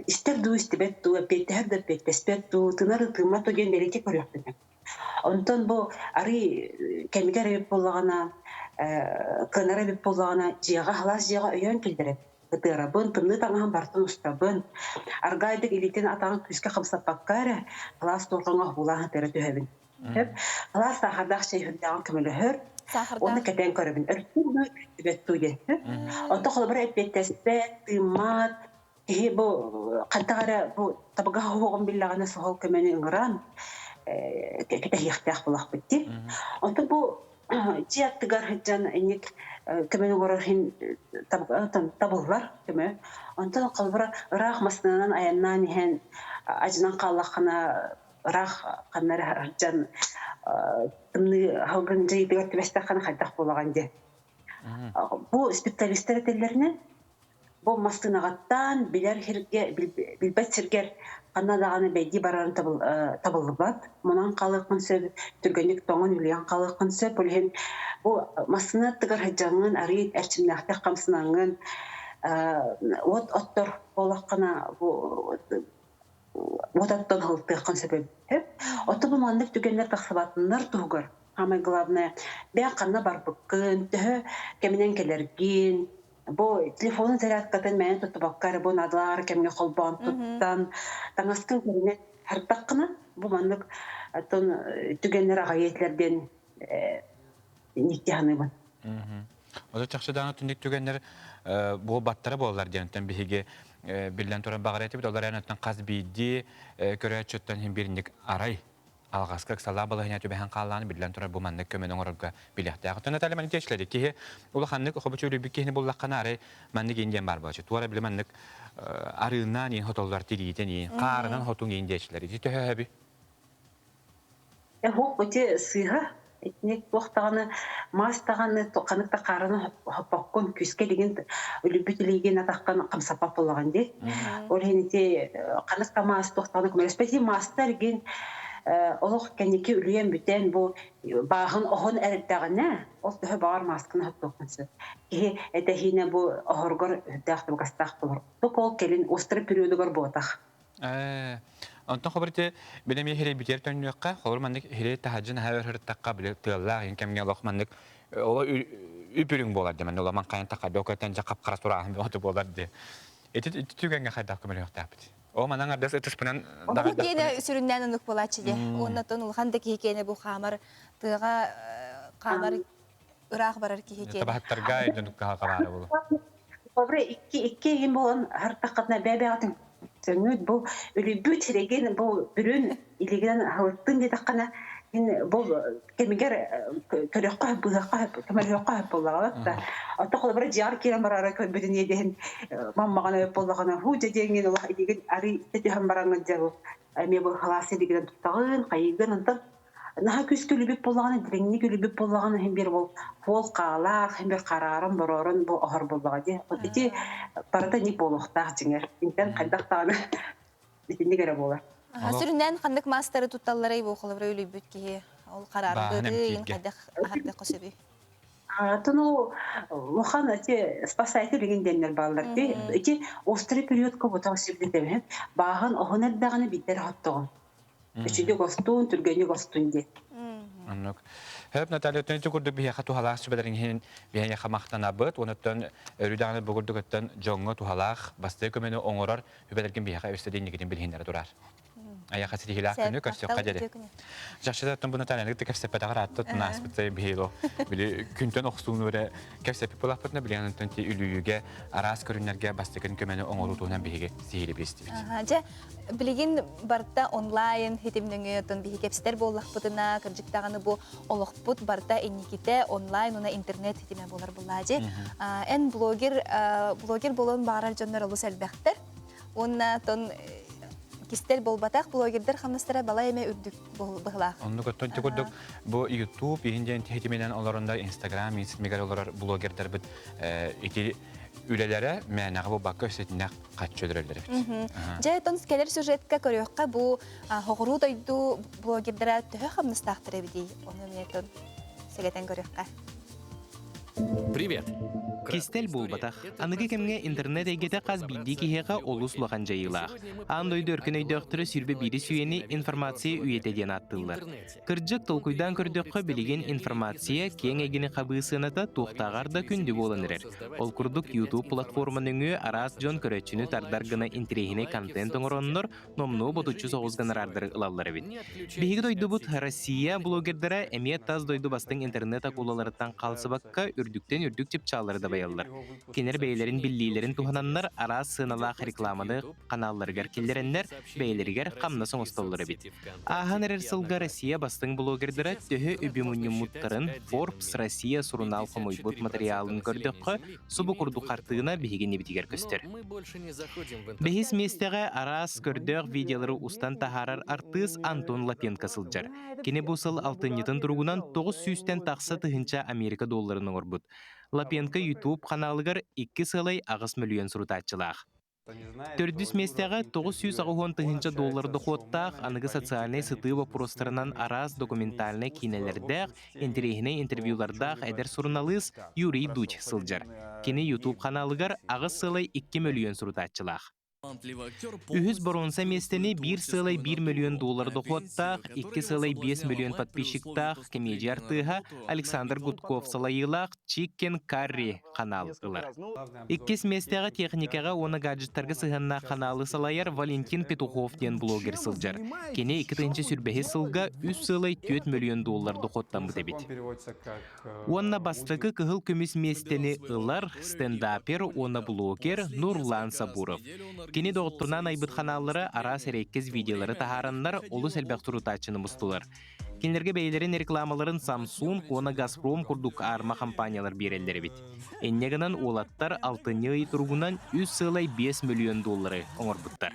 Истэр дуу, истибэт дуу, эппиэттэһэр да эппиэттэспэт дуу, тыынар да тыыммат дуу диэн бэлиэтии көрүөхпүн. Онтон бу арый кэмигэр эбит буоллаҕына, кыанар эбит буоллаҕына, дьиэҕэ, халаас дьиэҕэ өйөөн киллэрэр. Ытыарабын, тымныы таҥаһын барытын устабын. Аргаайдык илиитин атаҕын күүскэ хамсаппакка эрэ, халаас туорҕаҥа уһуулаан ытыара түһэбин. Халаас саахардаах чэй үрдээҕин көмөлөһөр. Уонна кэтээн көрөбүн. Өртүүр дуу, өртүбэт дуу диэн. Онтон холобура эппиэттэспэт, тыыммат, киһи бу хайдах эрэ бу табыгаһа суоҕун биллэҕинэ суһал көмөнү ыҥыран кэтэһиэхтээх буолахпыт дии. Онтон бу дьиэ аттыгар сылдьан инник көмөнү оҥорор иһин табыллар көмө. Онтон холобура ыраах массыынанан айаннаан иһэн адьынан хааллаххына ыраах ханна эрэ сылдьан тымныы салгын дьайыытыгар түбэстэххинэ хайдах буолаҕын диэн. Бу специалистар этэллэринэн Бу массыынаҕыттан билэр сиргэ, билбэт сиргэр ханна даҕаны бэйдии барарын табыллыбат. Мунан хаалыаххын сөп, түргэнник тоҥон үлүйэн хаалыаххын сөп. Ол иһин бу массыына аттыгар сылдьаҥҥын, арыый эрчимнээхтик хамсанаҥҥын, уот оттор буоллаххына, бу уот оттон һылтыаххын сөп эбит. Оттон бу маннык түгэннэр тахсыбатыннар туһугар, самое главное, бэйэҥ ханна барбыккын, төһө кэминэн кэлэргин, Бу телефонун зарядкатын мээнэ туттубакка эрэ бу наадалаах кэмҥэ холбоон туттан, таҥаскын көрүнэн хардаххына, бу маннык оттон түгэннэр аҕыйа этилэр диэн ниттиһаныыбын. Ото чахчы даҕаны түннүк түгэннэр буолбаттара буоллар диэнтэн биһиги биллэн туран баҕар этибит, ол эрэн оттон хас биирдии көрөөччүттэн иһин бииринник арай алҕаска ыксалаах балаһыанньа түбэһэн хааллаҕына биллэн турар бу маннык көмөнү оҥорорго билиэхтээх. Оттон Наталья Манитечлэри киһи улаханнык хобучу үлүйбүт киһини буллаххына арай маннык иин диэн баар буолчу. Туора били маннык арыыннаан иин хотоллор тириитин иин, хаарынан хотуҥ иин диэчилэр. Ити төһө өбүй? Эһуох ити сыыһа итинник туох даҕаны маас даҕаны ханнык да хаарынан хоппоккун күүскэ илигин үлүйбүт илиигин атаххын хамсаппат буоллаҕын дии. Ол иһин ити ханнык да маас туох даҕаны көмөлөспөт маастар игин олох кэнники үлүйэн бүтэн бу бааһын оһон эрдэҕинэ ол төһө баҕар маасканы хоттуоххун сөп. Киһи этэһиинэ бу оһоргор үрдээх табыгастаах болор. Тук ол кэлин острый периодугар буотах. Онтон хобор ити били эмиэ хирей бүтэр төннүөххэ, холор маннык хирей таһаджы наһаа өр ырыттахха били тыаллаах иһин кэмҥэ олох маннык оло үп-үрүҥ буолар дии манна улахан хайан тахха бөкөтөн дьэ хап-хара сурааһын бөҕөтө буолар дии. Ити ити түгэҥҥэ хайдах көмөлөһүөхтээхпит? О манан ардас ытыспынан Бу киэнэ сүрүннээн оннук буолааччы дии. Уонна оттон улахан да киһи киэнэ бу хаамар тыаҕа хаамар ыраах барар киһи киэнэ. Табаһыттарга өйдөнүккэ хабаара болу. Холобура икки икки иһин буолан хартаххытына бэйэ-бэйэҕитин сөҥүүт бу үлүйбүт сирэгин бу бүрүн илигинэн аһылыттын диэтэххинэ мин бу кэмигэр көрүөххэ быһыахха көмөлөһүөххэ сөп буоллаҕа да оттон холобура дьиэҕэр киирэн бараары көрбүтүн иэдэһин маммаҕана өп буоллаҕына һуу дьэ диэҥҥин олох илигин арый иттэ түһэн бараҥҥын дьэ бу эмиэ бу халаас илигинэн туттаҕын хайыыгын онтон. Наһаа күүскэ үлүйбүт буоллаҕына, дириҥник үлүйбүт буоллаҕына, иһин биир ол хуол хаалаах, иһин биир харааран бороорон бу оһор буоллаҕа дии. Ити барыта ник буолуохтаах дьиҥэр. Интэн хайдах даҕаны итинник эрэ буолар. Сүрүннээн ханнык маастары тутталларай бу холобура үлүйбүт киһи ол хараарбыты иин хайдах аһардыахха сөбүй? Атын улахан эти спасатель игин диэннэр бааллар ди. Ити острый периодка бутах сирдетебиһин бааһын оһон эрдэҕинэ биитэр хоттоҕун. Үчүгэй гостуун, түргэнник остун диэн. Оннук. Хөп Наталья, өттөн ити курдук биһиэхэ туһалаах сүбэлэриҥ иһин биһиэхэ махтанабыт. Онуттан өрүү даҕаны бу курдук өттөн дьоҥҥо туһалаах бастыҥ көмөнү оҥорор сүбэлэргин биһиэхэ өссө да инникитин билиһиннэрэ турар. Айаха ситиһиилээх күнү көрсүөххэ диэри. Жакшы бу Натальяны кытта кэпсэппэтэҕэр аатта ааспыт биһиги били күнтэн охсууну эрэ кэпсэппит буолахпытына билигин онтон ти үлүйүүгэ араас көрүҥнэргэ бастакын көмөнү оҥоруу туһунан биһиги сиһилии билистибит. Дьэ, билигин барыта онлайн хитимнөҥү оттон биһи кэпсэтэр буоллахпытына, кырдьык даҕаны бу олохпут барыта инникитэ онлайн уонна интернет хитимэ буолар буллаажы. Эн блогер блогер буолуон баҕарар дьоннор олус элбэхтэр. Уонна тон кистэл буолбатах блогердар хамнастара балай эмэ үрдүк быһылаах. Оннук оттон ити курдук бу YouTube иһин диэн хитиминэн олороннор Instagram ситимигэр олорор блогердарбыт ити үлэлэрэ мээнэҕэ буолбакка өссөтүнэх хаччы өлөрөллөр эбит. Дьэ, тон кэлэр сюжетка көрүөххэ бу хоҕуруу дойду блогердара төһө хамнастаахтар эбитий? Ону эмиэ тон сэгэтэн көрүөххэ. Привет! Кистэл буолбатах. Аныгы кэмҥэ интернет эйгэтэ хас биирдии киһиэхэ олус улахан дьайыылаах. Аан дойду өркөн өйдөөхтөрө 21 үйэни информация үйэтэ диэн ааттыыллар. Кырдьык, толкуйдаан көрдөххө, билигин информация киэҥ эйгэни хабыы сыаната туохтааҕар да күндү буолан эрэр. Ол курдук, YouTube платформа нөҥүө араас дьон көрөөччүнү тардар гына интэриэһинэй контент оҥороннор, номнуо ботуччу соҕус гонорардары ылаллар эбит. Биһиги дойдубут Россия блогердара эмиэ тас дойду бастыҥ интернет-акулаларыттан хаалсыбакка үрдүктэн үрдүк чыпчааллары дабайаллар. Кинилэр бэйэлэрин биллиилэрин туһананнар араас сыаналаах рекламаны каналларыгар киллэрэннэр бэйэлэригэр хамнас оҥостоллор эбит. Ааһан эрэр сылга Россия бастыҥ блогердара төһө үбү мунньуммуттарын Forbes Россия сурунаал хомуйбут матырыйаалын көрдөххө, субу курдук хартыына биһиги иннибитигэр көстөр. Бэһис миэстэҕэ араас көрдөөх видеолары устан таһаарар артыыс Антон Лапенко сылдьар. Кини бу сыл алтынньытын туругунан 900-тэн тахса тыһыынча Америка долларын оҥорбут. Лапенко YouTube ханаалыгар 2,8 мөлүйүөн сурутааччылаах. Төрдүс миэстэҕэ 980 тыһыынча доллар дохуоттаах аныгы социальнай сытыы боппуруостарынан араас документальнай киинэлэрдээх, интэриэһинэй интервьюлардаах эдэр суруналыыс Юрий Дудь сылдьар. Кини YouTube ханаалыгар 8,2 мөлүйүөн сурутааччылаах. Үһүс боруонса миэстэни 1,1 мөлүйүөн доллар дохуоттаах, 2,5 мөлүйүөн подписчиктаах кэмиэдьийэ артыыһа Александр Гудков салайыылаах Chicken Curry ханаал ылар. Иккис миэстэҕэ техникаҕа уонна гаджеттарга сыһыаннаах ханаалы салайар Валентин Петухов диэн блогер сылдьар. Кини 2025 сылга 3,4 мөлүйүөн доллар дохуоттаммыт эбит. Уонна бастакы кыһыл көмүс миэстэни ылар стендапер уонна блогер Нурлан Сабуров. Кини доҕотторунаан айбыт ханааллара араас эрэйкэс видеолары таһаараннар олус элбэх сурутааччыны мустулар. Кинилэргэ бэйэлэрин рекламаларын Samsung уонна Газпром курдук аарма компаниялар биэрэллэр эбит. Инньэ гынан уолаттар алтынньы ый туругунан 3,5 мөлүйүөн доллары оҥорбуттар.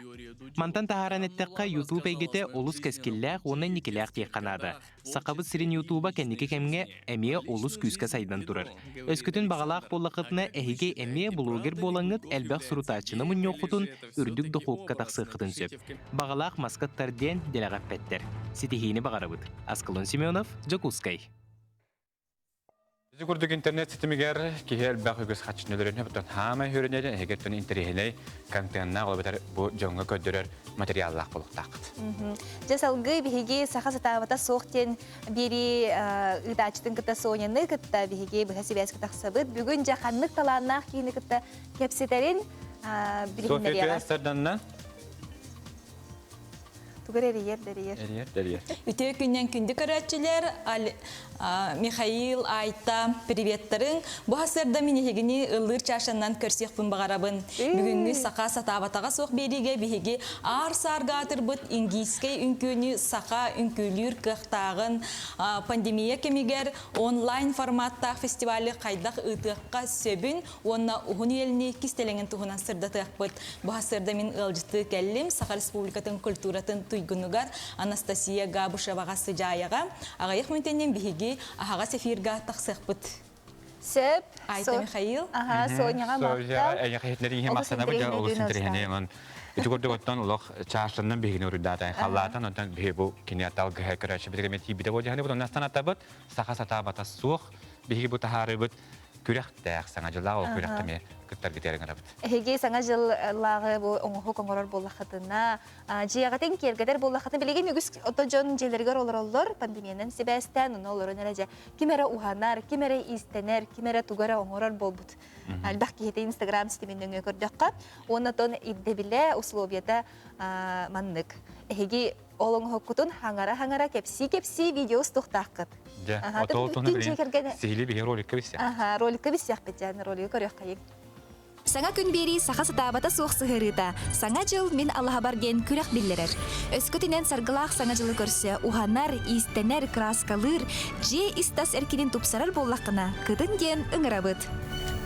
Мантан таһааран эттэххэ, YouTube эйгэтэ олус кэскиллээх уонна инникилээх диэххэ наада. Сахабыт сирин Ютуба кэнники кэмҥэ эмиэ олус күүскэ сайдан турар. Өскөтүн баҕалаах буоллаххытына, эһиги эмиэ блогер буолаҥҥыт элбэх сурутааччыны мунньуоххутун, үрдүк дохуокка тахсыаххытын сөп. Баҕалаах маскаттар диэн дэлэҕэ эппэттэр. Ситиһиини баҕарабыт. Аскалон Семенов, Дьокуускай. Ити курдук интернет ситимигэр киһи элбэх үгүс хаччыны өлөрүнэ оттон хаамай хөрүнэрин эһигиттэн интэриэһинэй контеннаах ол эбэтэр бу дьоҥҥо көрдөрөр материаллаах буолуохтааххыт. Дьэ салгыы биһиги саха сатаабата суох диэн биэрии ыытааччытын кытта Соняны кытта биһиги быһа сибээскэ тахсабыт. Бүгүн дьэ ханнык талааннаах киһини кытта кэпсэтэрин билиһиннэриэҕэ. Софья Сарданна Тугар эрийэр дэрийэр. Эрийэр дэрийэр. Үтүө күннэн күндү көрөөччүлэр, Михаил, Айта, приветтарыҥ. Бу сарсыарда мин эһигини ыллыыр чашаннан көрсүөхпүн баҕарабын. Бүгүҥҥү саха сатаабатаҕа суох биэриигэ биһиги аар-саарга аатырбыт индийскэй үҥкүүнү саха үҥкүүлүүр кыахтааҕын пандемия кэмигэр онлайн форматтаах фестивалы хайдах ыытыахха сөбүн уонна уһун үйэлини кистэлэҥин туһунан сырдатыахпыт. Бу сарсыарда мин ыалдьыттыы кэллим. Саха Республикатын культуратын туйгун. туйгунугар Анастасия Габышеваҕа сыдьаайаҕа аҕыйах мүнүүтэнэн биһиги аһаҕас эфирга тахсыахпыт. Сөп. Айта Михаил. Аха, Соняҕа махтал. Эйиэхэ иһитиннэрииһи махтанабыт дьэ олус интэриэһинэй онон ити курдук оттон олох чаашаннан биһигини уруйдаата халлаатан онтон биһи бу кини аталгыһа көрөөччү биһиги тиийбитэ буолдьаһаны бут онно санатабыт саха сатаабата суох биһиги бу таһаарыбыт күрэхтээх саҥа дьыллаах ол күрэххэ эмиэ кыттаргытыгар ыҥырабыт. Эһиги саҥа дьыллааҕы бу оҥоһук оҥорор буоллаххытына, дьиэҕитин киэргэтэр буоллаххытына, билигин үгүс ото дьон дьиэлэригэр олороллор, пандемиянан сибээстээн, онно олорон эрэ дьэ ким эрэ уһанар, ким эрэ иистэнэр, ким эрэ тугу эрэ оҥорор буолбут. Элбэх киһитэ Инстаграм ситимин нөҥүө көрдөххө, уонна тон ирдэбилэ, условията маннык. Эһиги ол оҥоһуккутун хаҥара-хаҥара кэпсии-кэпсии видео устуохтааххыт. Дьэ, отол туһунан билигин сиһилии биһи роликка билсиэх. Аха, роликка билсиэхпит дьэ, ролигы көрүөххэйиҥ. Саҥа күн биэрии саха сатаабата суох сыһыарыыта Саҥа дьыл мин алаһабар диэн күрэх биллэрэр. Өскөтүнэн саргылаах Саҥа дьылы көрсө уһанар, иистэнэр, кырааскалыыр, дьиэ ис-тас эркинин тупсарар буоллаххына, кытын диэн ыҥырабыт.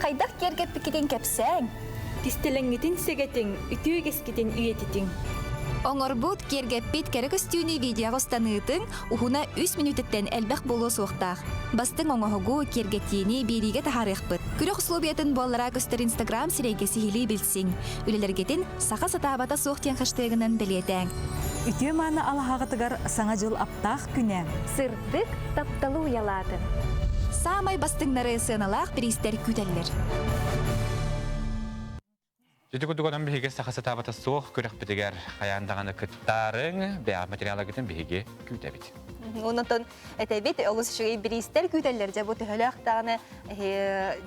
Хайдах киэргэппиккитин кэпсээҥ. Кистэлэҥҥитин сэгэтиҥ, үтүө үгэскитин үйэтитиҥ. Оҥорбут, киэргэппит кэрэ көстүүнү видеоҕа устаныытыҥ уһуна үс мүнүүтэттэн элбэх буолуо суохтаах. Бастыҥ оҥоһугу, киэргэтиини биэриигэ таһаарыахпыт. Күрэх условиятын буоллара көстөр Инстаграм сирэйгэ сиһилии билсиҥ. Үлэлэргитин «Саха сатаабата суох» диэн хэштегынан бэлиэтээҥ. Үтүө мааны алаһаҕытыгар Саҥа дьыл аптаах күнэ! Сырдык тапталы уйалаатын! Саамай бастыҥнары сыаналаах бириистэр күүтэллэр. Ити курдук онон биһиги саха сатаабата суох күрэхпитигэр хайаан даҕаны кыттаарыҥ, бэйэҕит материалагытын биһиги күүтэбит. Онтон этэбит, олус үчүгэй бириистэр күүтэллэр. Дьэ бу төһөлөөх даҕаны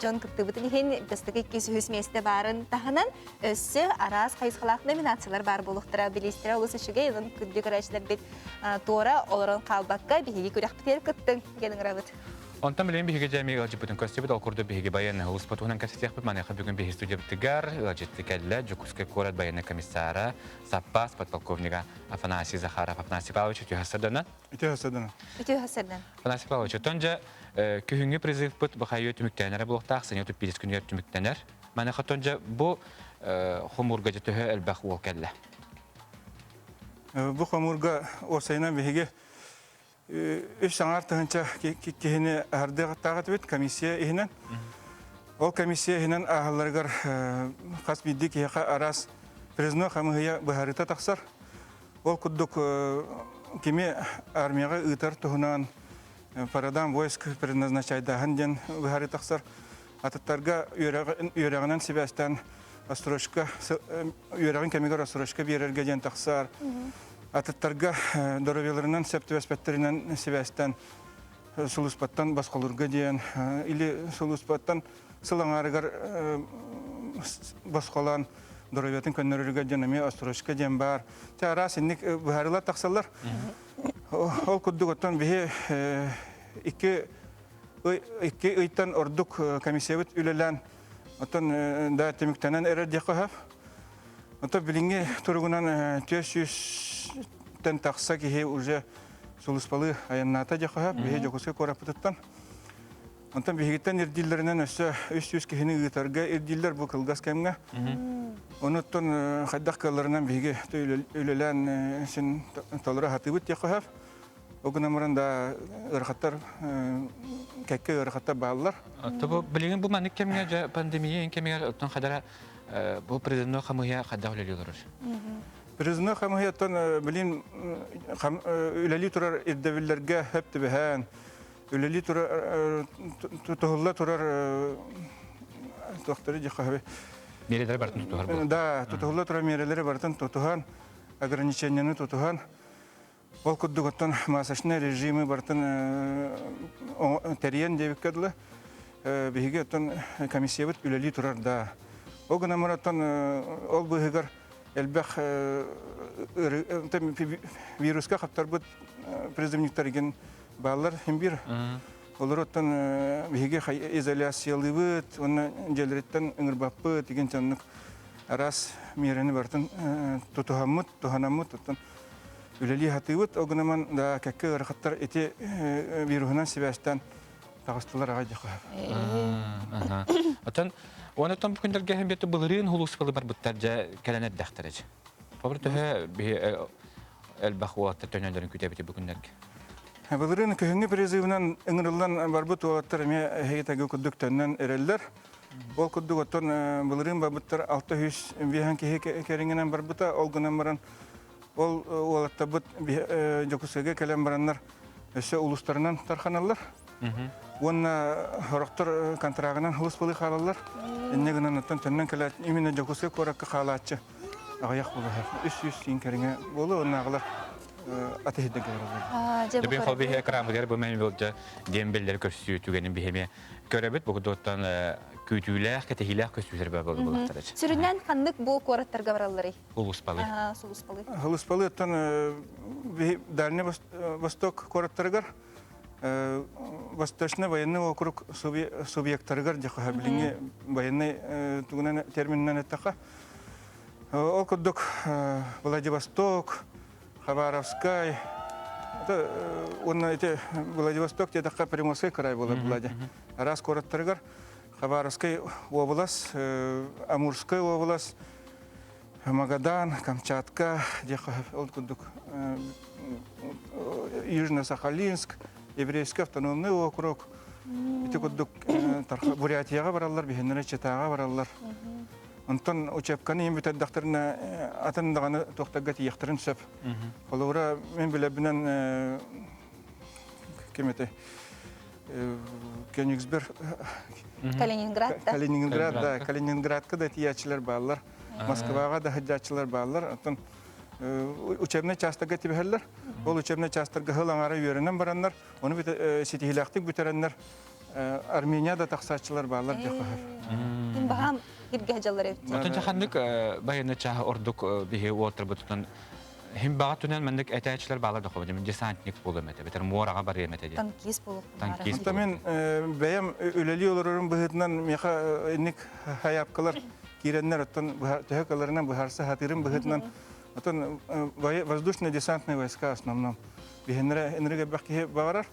дьон кыттыбытын иһин бастакы иккис үһүс миэстэ баарын таһынан өссө араас хайысхалаах номинациялар баар буолуохтара. Бириистэрэ олус үчүгэй, онон күндү көрөөччүлэрбит туора олорон хаалбакка биһиги күрэхпитигэр кыттыҥ диэн ыҥырабыт. Онтон билигин биһиги дьэ эмиэ ыалдьыппытын көрсүбүт. Ол курдук биһиги байыаннай улууспут туһунан кэпсэтиэхпит. Маныаха бүгүн биһиги студиябытыгар ыалдьытты кэллэ Дьокуускай куорат байыаннай комиссара, саппаас подполковнига Афанасий Захаров. Афанасий Павлович, үтүө сарсыарданан. Үтүө сарсыарданан. Үтүө сарсыардан. Афанасий Павлович, оттон дьэ күһүҥҥү призывпыт бахайы түмүктэнэрэ буолуохтаах, сынньа 35 күнүгэр түмүктэнэр. Маныаха оттон дьэ бу хомуурга дьэ төһө элбэх уол кэллэ? Бу хомуурга уопсайынан биһиги үс саҥар тыһынча киһини аһардыахтаах этибит комиссия иһинэн. Ол комиссия иһинэн ааһалларыгар хас биирдии киһиэхэ араас призывной хамыыһыйа быһаарыыта тахсар. Ол курдук кими армияҕа ыытар туһунан парадам войск предназначайдааһын диэн быһаарыы тахсар. Атыттарга үөрэҕинэн сибээстээн отсрочка үөрэҕин кэмигэр отсрочка биэрэргэ диэн тахсар. Атыттарга доруобуйаларынан сөп түбэспэттэринэн сибээстэн сулууспаттан босхолуурга диэн или сулууспаттан сыл аҥаарыгар босхолоон доруобуйатын көннөрөрүгэр диэн эмиэ отсрочка диэн баар. Чэ араас инник быһаарыылар тахсаллар. Ол курдук оттон биһи икки икки ыйтан ордук комиссиябыт үлэлээн оттон да түмүктэнэн эрэр диэххэ сөп. Оттон билиҥҥи туругунан 400-тэн тахса киһи уже сулууспалыы айаннаата диэххэ сөп. Биһи Дьокуускай куораппытыттан. Онтон биһигиттэн ирдииллэринэн өссө 300 киһини ыытарга ирдииллэр бу кылгас кэмҥэ. Онуттан хайдах кыалларынан биһиги үлэлээн син толоро сатыыбыт диэххэ сөп. Ол гынан баран да ыарахаттар кэккэ ыарахаттар бааллар. Бу билигин бу маннык кэмҥэ дьэ пандемия кэмигэр оттон хадара бу призывной хамыыһыйа хайдах үлэлии олорор? Призывной хамыыһыйаттан билин үлэлии турар ирдэбиллэргэ хөп түбэһэн, үлэлии турар тутуһулла турар туохтары дьэ Миэрэлэри барытын тутуһар Да, тутуһулла турар миэрэлэри барытын тутуһан, ограничениены тутуһан, Ол курдук оттон масочнай режими барытын тэрийэн диэбиккэ дылы биһиги оттон комиссиябыт үлэлии турар да. Ол гынан баран оттон ол быыһыгар элбэх вируска хаптарбыт призывниктар игин бааллар хим бир. Олор оттон биһиги изоляциялыыбыт уонна дьиэлэриттэн ыҥырбаппыт игин оннук араас миэрэни барытын тутуһаммыт, туһанаммыт оттон үлэлии сатыыбыт. Ол гынан да кэккэ ыарахаттар ити вируһунан сибээстээн таҕыстылар аҕай диэххэ. Оттон онтон бу күннэргэ иһин бит былырыын хулууспалы барбыттар дьэ кэлэн эрдэхтэрэ. Хобр төһө биһи элбэх уолаттар төнөлөрүн күтэбит бу күннэргэ? Былырыын күһүҥҥү призывынан ыҥырыллан барбыт уолаттар эмиэ эһиги тэги курдук төннөн эрэллэр. Ол курдук оттон былырыын барбыттар 605 киһи кэриҥинэн барбыта. Ол гынан баран ол уолаттарбыт Дьокуускайга кэлэн бараннар өссө улуустарынан тарханаллар. Уонна сорохтор контрагынан хылыс хаалаллар. Инньэ гынан оттон төннөн кэлээт именно Дьокуускай куоракка хаалааччы аҕыйах буолар. 300 син кэриҥэ буолуо оннааҕылар атыһыйда кэлэр. Дебин хол биһи экранбытыгар бу мен болдьа дембеллери көрсүү түгэнин биһиме көрөбүт бу кудуоттан күүтүүлээх, кэтэһиилээх көстүүлэр баа буоллахтар. Сүрүннээн ханнык бу куораттарга баралларый? Улуспалы. Сулуспалы. Улуспалы оттон Дальний Восток куораттарыгар Восточный военный округ субъектарыгар дьахаха билиҥҥи военный тугунан термининэн эттэххэ ол курдук Владивосток, Хабаровскай, уонна ити Владивосток диэтэххэ Приморскай край буолар Влади. Араас куораттарыгар Хабаровскай уобалас, Амурскай уобалас, Магадан, Камчатка, ол курдук Южно-Сахалинск, Еврейский автономный округ, ити курдук Бурятияҕа бараллар, биһиннэрэ Читаҕа бараллар. Онтон учебканы им бүтэрдэхтэринэ атын даҕаны туохтарга тиийэхтэрин сөп. Холобура, мин билэрбинэн ким этэй? Кёнигсберг Калининград да. Калининград да, Калининградка да тиийээччилэр бааллар. Москваҕа да сылдьааччылар бааллар. Оттон учебнай частарга тибэһэллэр. Ол учебнай частарга сыл аҥаара үөрэнэн бараннар, ону ситиһилээхтик бүтэрэннэр Армения да тахсааччылар бааллар диэххэ Ким баһаам иргэ дьаллар эбит. Отон ханнык байыанна чааһы ордук биһи уолтарбытынан хим баҕа түнэн маннык этээччилэр баалар да хобу десантник буолуом этэ бэтэр муораҕа барыам этэ диэн. Танкист буолуох. Танкист. Мен бэйэм үлэлии олорорум быһыытынан миэхэ инник хайаапкалар киирэннэр оттон төһө кыларынан быһаарса хатыырым быһыытынан оттон воздушно-десантные войска основном биһиннэрэ энергия элбэх киһи баҕарар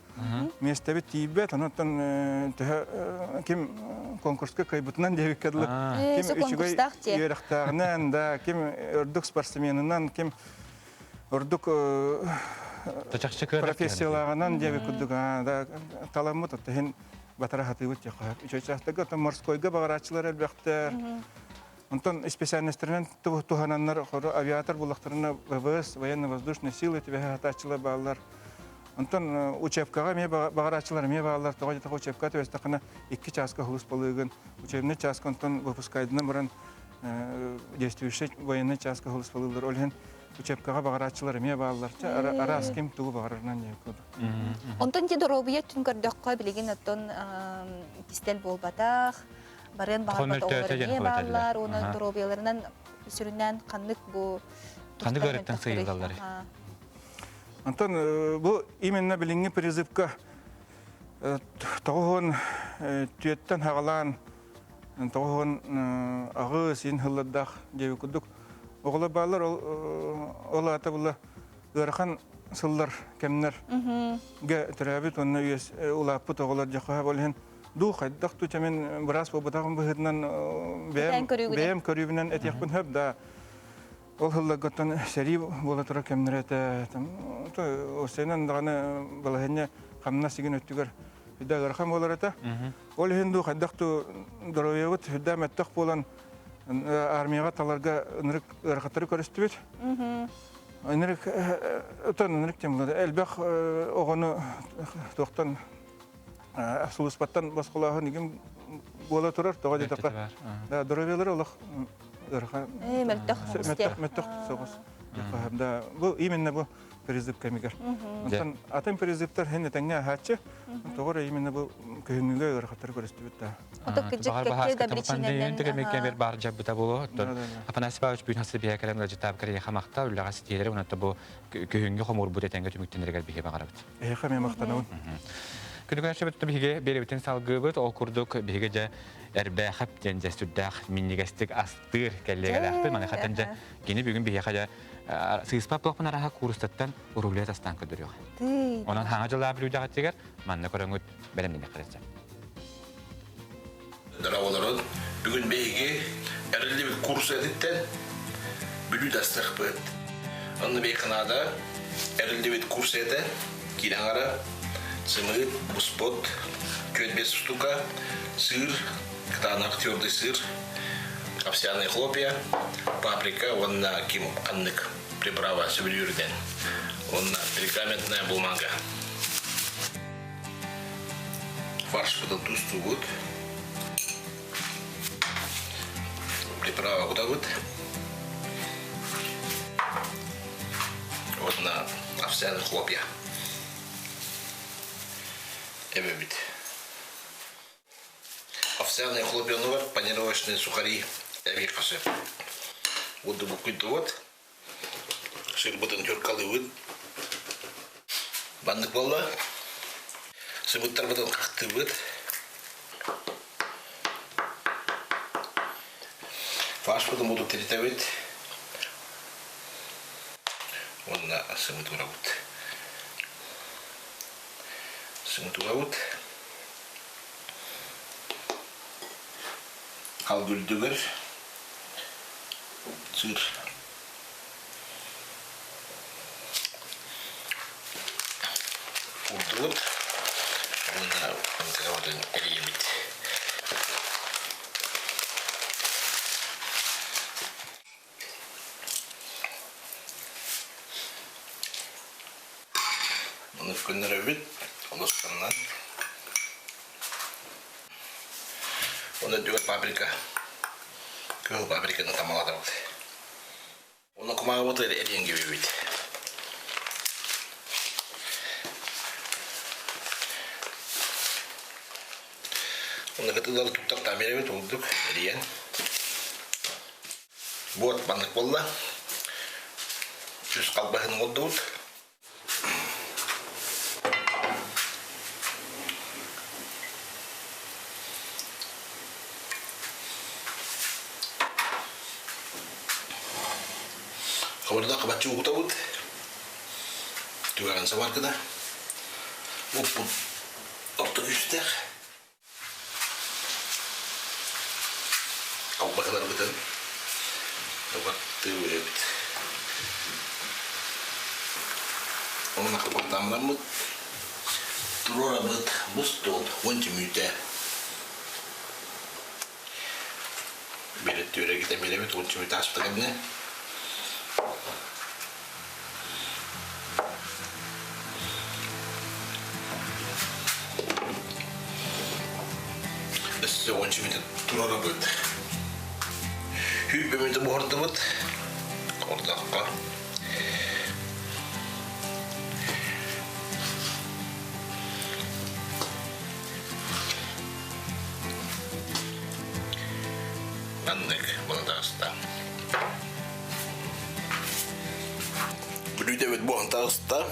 миэстэбит тиийбэт онон төһө ким конкурска кыайбытынан диэбиккэ дылы ким үчүгэй үөрэхтээҕинэн да ким ордук спортсменынан ким ордук профессиялааҕынан диэбит курдук да таламмыт оттон батара хатыыбыт диэххэ үчүгэй чаастарга оттон морскойга баҕарааччылар элбэхтэр онтон специальностарынан туһананнар авиатор буллахтарына ВВС военно-воздушные силы түбэһэ хатааччылар бааллар онтон учебкаҕа эмиэ баҕарааччылар эмиэ бааллар тоҕо диэтэххэ учебка түбэстэххинэ икки чааска хулус балыыгын учебный чааска онтон выпускайдынан баран действующий военный чааска хулус балыыллар ол иһин учебкаҕа баҕарааччылар эмиэ бааллар араас ким тугу баҕарарынан диэн Онтон ти доруобуйа өттүн көрдөххө билигин оттон кистэл буолбатах барыан баҕарбат оҕолор эмиэ бааллар уонна доруобуйаларынан сүрүннээн ханнык бу ханнык ыарыттан сыйыллаллар Онтон бу именно билиҥҥи призывка тоҕуһун түөттэн хаҕалаан тоҕуһун аҕыс син хыллардаах диэби курдук оҕолор бааллар ол аата була ыарахан сыллар кэмнэр төрөөбүт уонна улааппыт оҕолор дьахаһа ол иһин дуу хайдах ту чэмин быраас буолбатаҕым быһыытынан бэйэм көрүүбүнэн этиэхпин сөп да ол сылларгаттан сэрии буола турар кэмнэрэ этэ осенан даҕаны балаһыанньа хамнас игин өттүгэр үрдэ ыарахан буолар этэ ол иһин дуу хайдах ту здоровьебыт үрдэ мөттөх буолан армияҕа таларга ынырык ыарахаттары көрүстүбүт Ынырык отон ынырык тем булады. Элбэх оҕону туохтан сулуспаттан босхолооһун игин буола турар. Тоҕо диэтэххэ, да здоровьелары олох ыарахан. Мөлтөх. Мөлтөх, мөлтөх соҕус. Да, бу именно бу призыв кэмигэр. Онтон атын призывтар хин этэҥҥэ аһааччы. Тоҕо именно бу күһүҥҥүгэ ыарахаттары көрүстүбүт да. Бар жабыта боло. Афанасий Павлович бүтүн хасы биһэ кэлэн ыалдьытаап кэрийэхэ махта үлэҕэ ситиэлэри уонна бу күһүҥҥү хомуурбут этэҥҥэ түмүктэнэригэр биһи баҕарабыт. Эһиэхэ эмиэ махтанабын. Күнүгэр биһиги биэрэбитин салгыыбыт. Ол курдук биһиги дьэ эрбээхэп диэн дьэ сүрдээх минньигэстик астыыр кэллиэгэлээхпит. Маныхаттан дьэ кини бүгүн биһиэхэ дьэ сыыспап туохпун араха куурустаттан урулуйа тастаан көрдөрүөх. Онон хаҥа дьылаа бүлүүдэҕитигэр манна көрөҥүт бэлэмнэниэххэ Дороголорун бүгүн биһиги эриллибит курс этиттэн бүлүү дастахпыт. Онно бейханада эриллибит курс этэ, киирэн ара, сымыыт, буспут, күөт штука, сыр, кытаанах твердый сыр, овсяные хлопья, паприка уонна ким ханнык приправа сөбүлүүрүнэн уонна пергаментная бумага. Фаршпытын тустуубут. Приправа кутабыт. Уонна овсяные хлопья. Эбэбит. Овсяные хлопья панировочные сухари эбии хасы. Буду букуйдубут. Сырбытын тюркалыыбыт. Баннык буолла. Сыбыттарбытын хахтыыбыт. Фаршпытын буду тиритэбит. Уонна сымыт урабыт. Сымыт урабыт. Халгүрдүгэр сыр курдубут уонна ынтыгабытын эрийэбит. Ону көннөрөбүт, олус Онно түгэр паприка, кыһыл паприканы тамалатабыт. Онно кумааҕыбыт эриэн кэбиһэбит. Онно кытыллары туттартаан биэрэбит ордук эриэн. Вот маннык буолла. Үс халбаһын оҥордубут. Хабырда хабаччы угутабыт. Түгэҕин сабар гына. Уппут орто күүстээх. Албаһыларбытын угаттыы эбит. Онно хаппахтааммыт туруорабыт бу стол уонча мүнүүтэ. Биир өттүгэр китэн биэрэбит уонча мүнүүтэ ааспыта кэннэ. Өссө уонча мүнүүтэ туруорабыт. Сүүрбэ мүнүүтэ буһардыбыт. Ордоххо. Маннык буолан таҕыста. Бүлүүдэбит буолан таҕыста.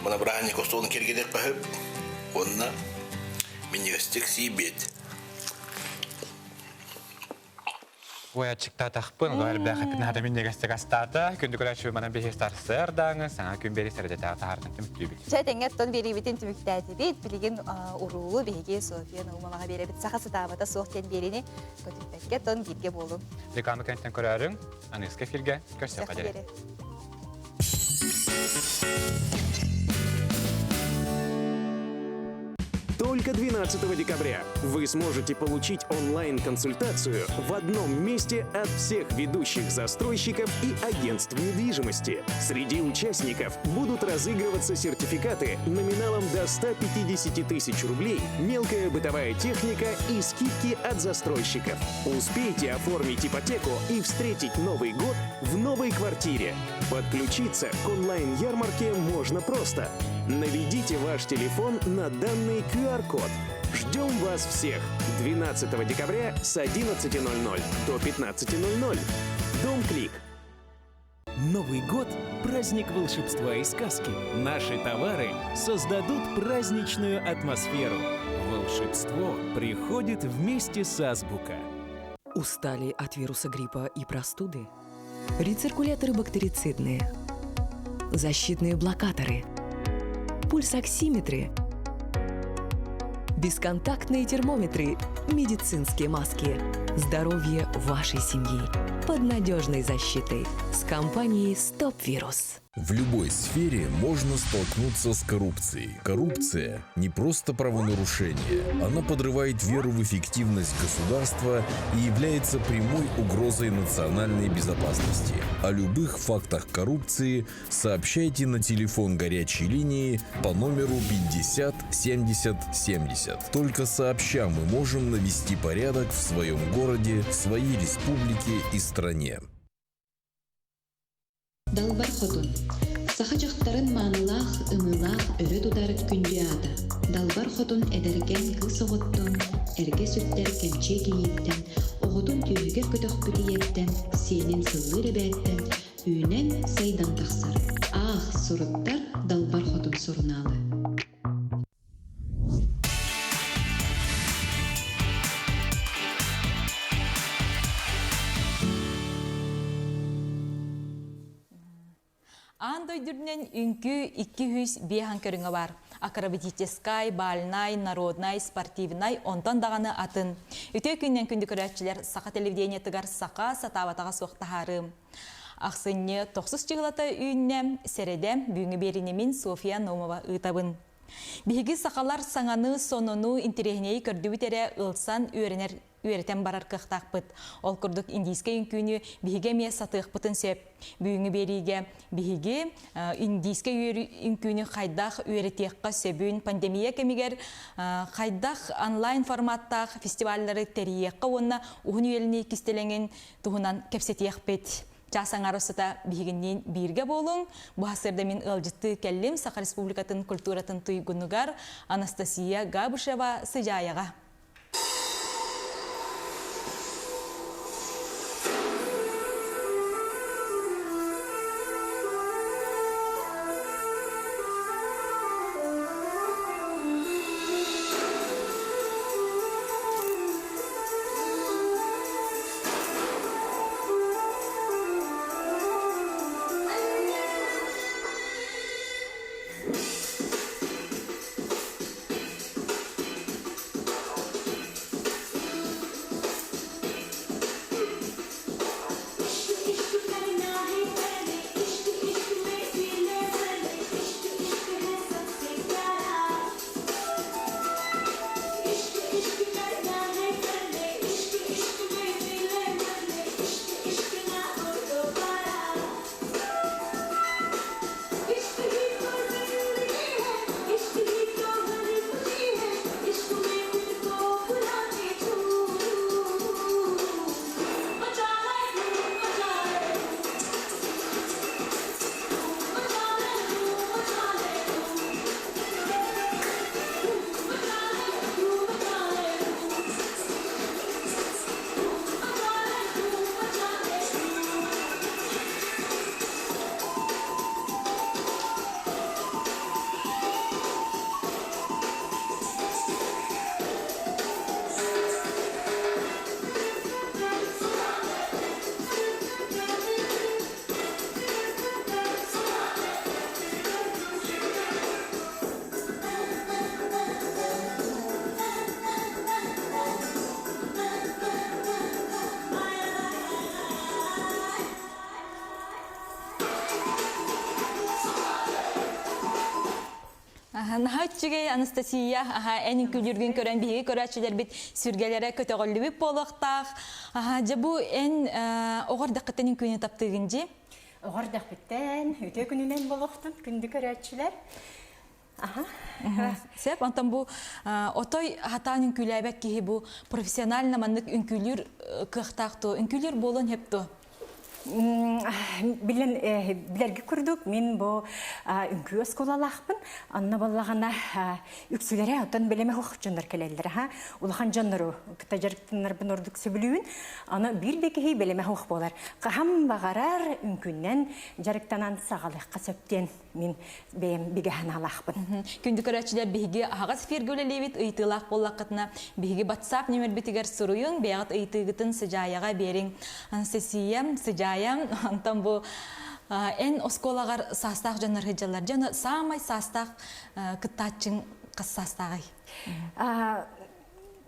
Мына бырааһынньык остуолун киэргэтиэххэ сөп. Уонна минньигэстик сиибит. Ой, аччыктаатахпын, элбэх эпин хата минньигэстик астаата. Күндү көрөөччү манан биһи сарсыардааҥы саҥа күн бери сэрдэтээҕи таһаардан түмүктүүбүт. Дьэ, тэҥҥэ оттон биэриибитин түмүктээтибит. Билигин уруулу биһиги Софья Наумоваҕа биэрэбит. Саха сытаабата суох диэн биэриини көтүппэккэ оттон бииргэ буолуҥ. Реклама кэнниттэн көрөөрүҥ, аныгыскы эфиргэ көрсүөххэ диэри. Только 12 декабря вы сможете получить онлайн-консультацию в одном месте от всех ведущих застройщиков и агентств недвижимости. Среди участников будут разыгрываться сертификаты номиналом до 150 тысяч рублей, мелкая бытовая техника и скидки от застройщиков. Успейте оформить ипотеку и встретить Новый год в новой квартире. Подключиться к онлайн-ярмарке можно просто. Наведите ваш телефон на данный QR-код. Ждем вас всех 12 декабря с 11.00 до 15.00. Дом Клик. Новый год – праздник волшебства и сказки. Наши товары создадут праздничную атмосферу. Волшебство приходит вместе с Азбука. Устали от вируса гриппа и простуды? Рециркуляторы бактерицидные, защитные блокаторы, пульсоксиметры, бесконтактные термометры, медицинские маски. Здоровье вашей семьи под надежной защитой с компанией «Стоп Вирус». В любой сфере можно столкнуться с коррупцией. Коррупция – не просто правонарушение. Она подрывает веру в эффективность государства и является прямой угрозой национальной безопасности. О любых фактах коррупции сообщайте на телефон горячей линии по номеру 50 70 70. Только сообща мы можем навести порядок в своем городе, своей республике и стране. Далбар Хотун. Саха дьахтарын маанылаах, ымыылаах өрө тутар күндү аата. Далбар Хотун эдэркээн кыыс оҕоттон, эргэ сүктэр кэмчиэ кийииттэн, оҕотун түөһүгэр көтөхпүт ийэттэн, сиэнин сыллыыр эбээттэн үүнэн, сайдан тахсар. Аах, суруттар Далбар Хотун сурунаалы. Аан дойду үрдүнэн үҥкүү 205 көрүҥэ бар. Акробатическай, бальнай, народнай, спортивнай, онтон даҕаны атын. Үтүө күннэн күндү көрөөччүлэр саха телевидениетыгар саха сатаабатаҕа суох таһаарыым. Ахсынньы тохсус чыһылата үүннэ, сэрэдэ, бүгүҥҥү биэриини мин Софья Наумова ыытабын. Биһиги сахалар саҥаны, сонуну, интэриэһинэйи көрдүбүт эрэ ылсан үөрэнэр үөрэтэн барар кыахтаахпыт. Ол курдук индийскэй үҥкүүнү биһиги эмиэ сатыахпытын сөп. Бүгүҥҥү биэриигэ биһиги индийскэй үҥкүүнү хайдах үөрэтиэххэ сөбүн, пандемия кэмигэр хайдах онлайн форматтаах фестиваллары тэрийиэххэ уонна уһун үйэлэнии кистэлэҥин туһунан кэпсэтиэхпит. Чаас аҥаар устата биһигинниин бииргэ буолуҥ. Бу сарсыарда мин ыалдьыттыы кэллим Саха Республикатын культуратын туйгунугар Анастасия Габышева Сыдьаайаҕа. Наһаа үчүгэй Анастасия, аха эн үҥкүүлүүргүн көрөн биһиги көрөөччүлэрбит сүргэлэрэ көтөҕүллүбүт буолуохтаах. Аха дьэ бу эн оҕо эрдэххиттэн үҥкүүнү таптыыгын дии? Оҕо эрдэхпиттэн үтүө күнүнэн буолуохтун күндү көрөөччүлэр. Аха. Сөп, онтон бу отой хатаан үҥкүүлээбэт киһи бу профессионально маннык үҥкүүлүүр кыахтаах дуо? Үҥкүүлүүр буолуон сөп дуо? Билэн билэргэ курдук мин бу үҥкүү оскуолалаахпын. Онно буоллаҕына үксүлэрэ оттон билэмэ хуох дьоннор кэлэллэр аха. Улахан дьоннору кытта дьарыктанарбын ордук сөбүлүүбүн. Аны биир да киһи билэмэ хуох буолар. Хаһан баҕарар үҥкүүнэн дьарыктанан саҕалыахха сөп диэн мин бэйэм бигэ санаалаахпын. Күндү көрөөччүлэр биһиги аһаҕас эфиргэ үлэлиибит ыйытыылаах буоллаххытына биһиги WhatsApp нүмербитигэр суруйуҥ, бэйэҕит ыйытыыгытын Сыдьаайаҕа биэриҥ. Анастасия, Сыдьаайа, онтон бу эн оскуолаҕар саастаах дьоннор сылдьаллар. Дьэ, ону саамай саастаах кыттааччыҥ хас саастааҕый?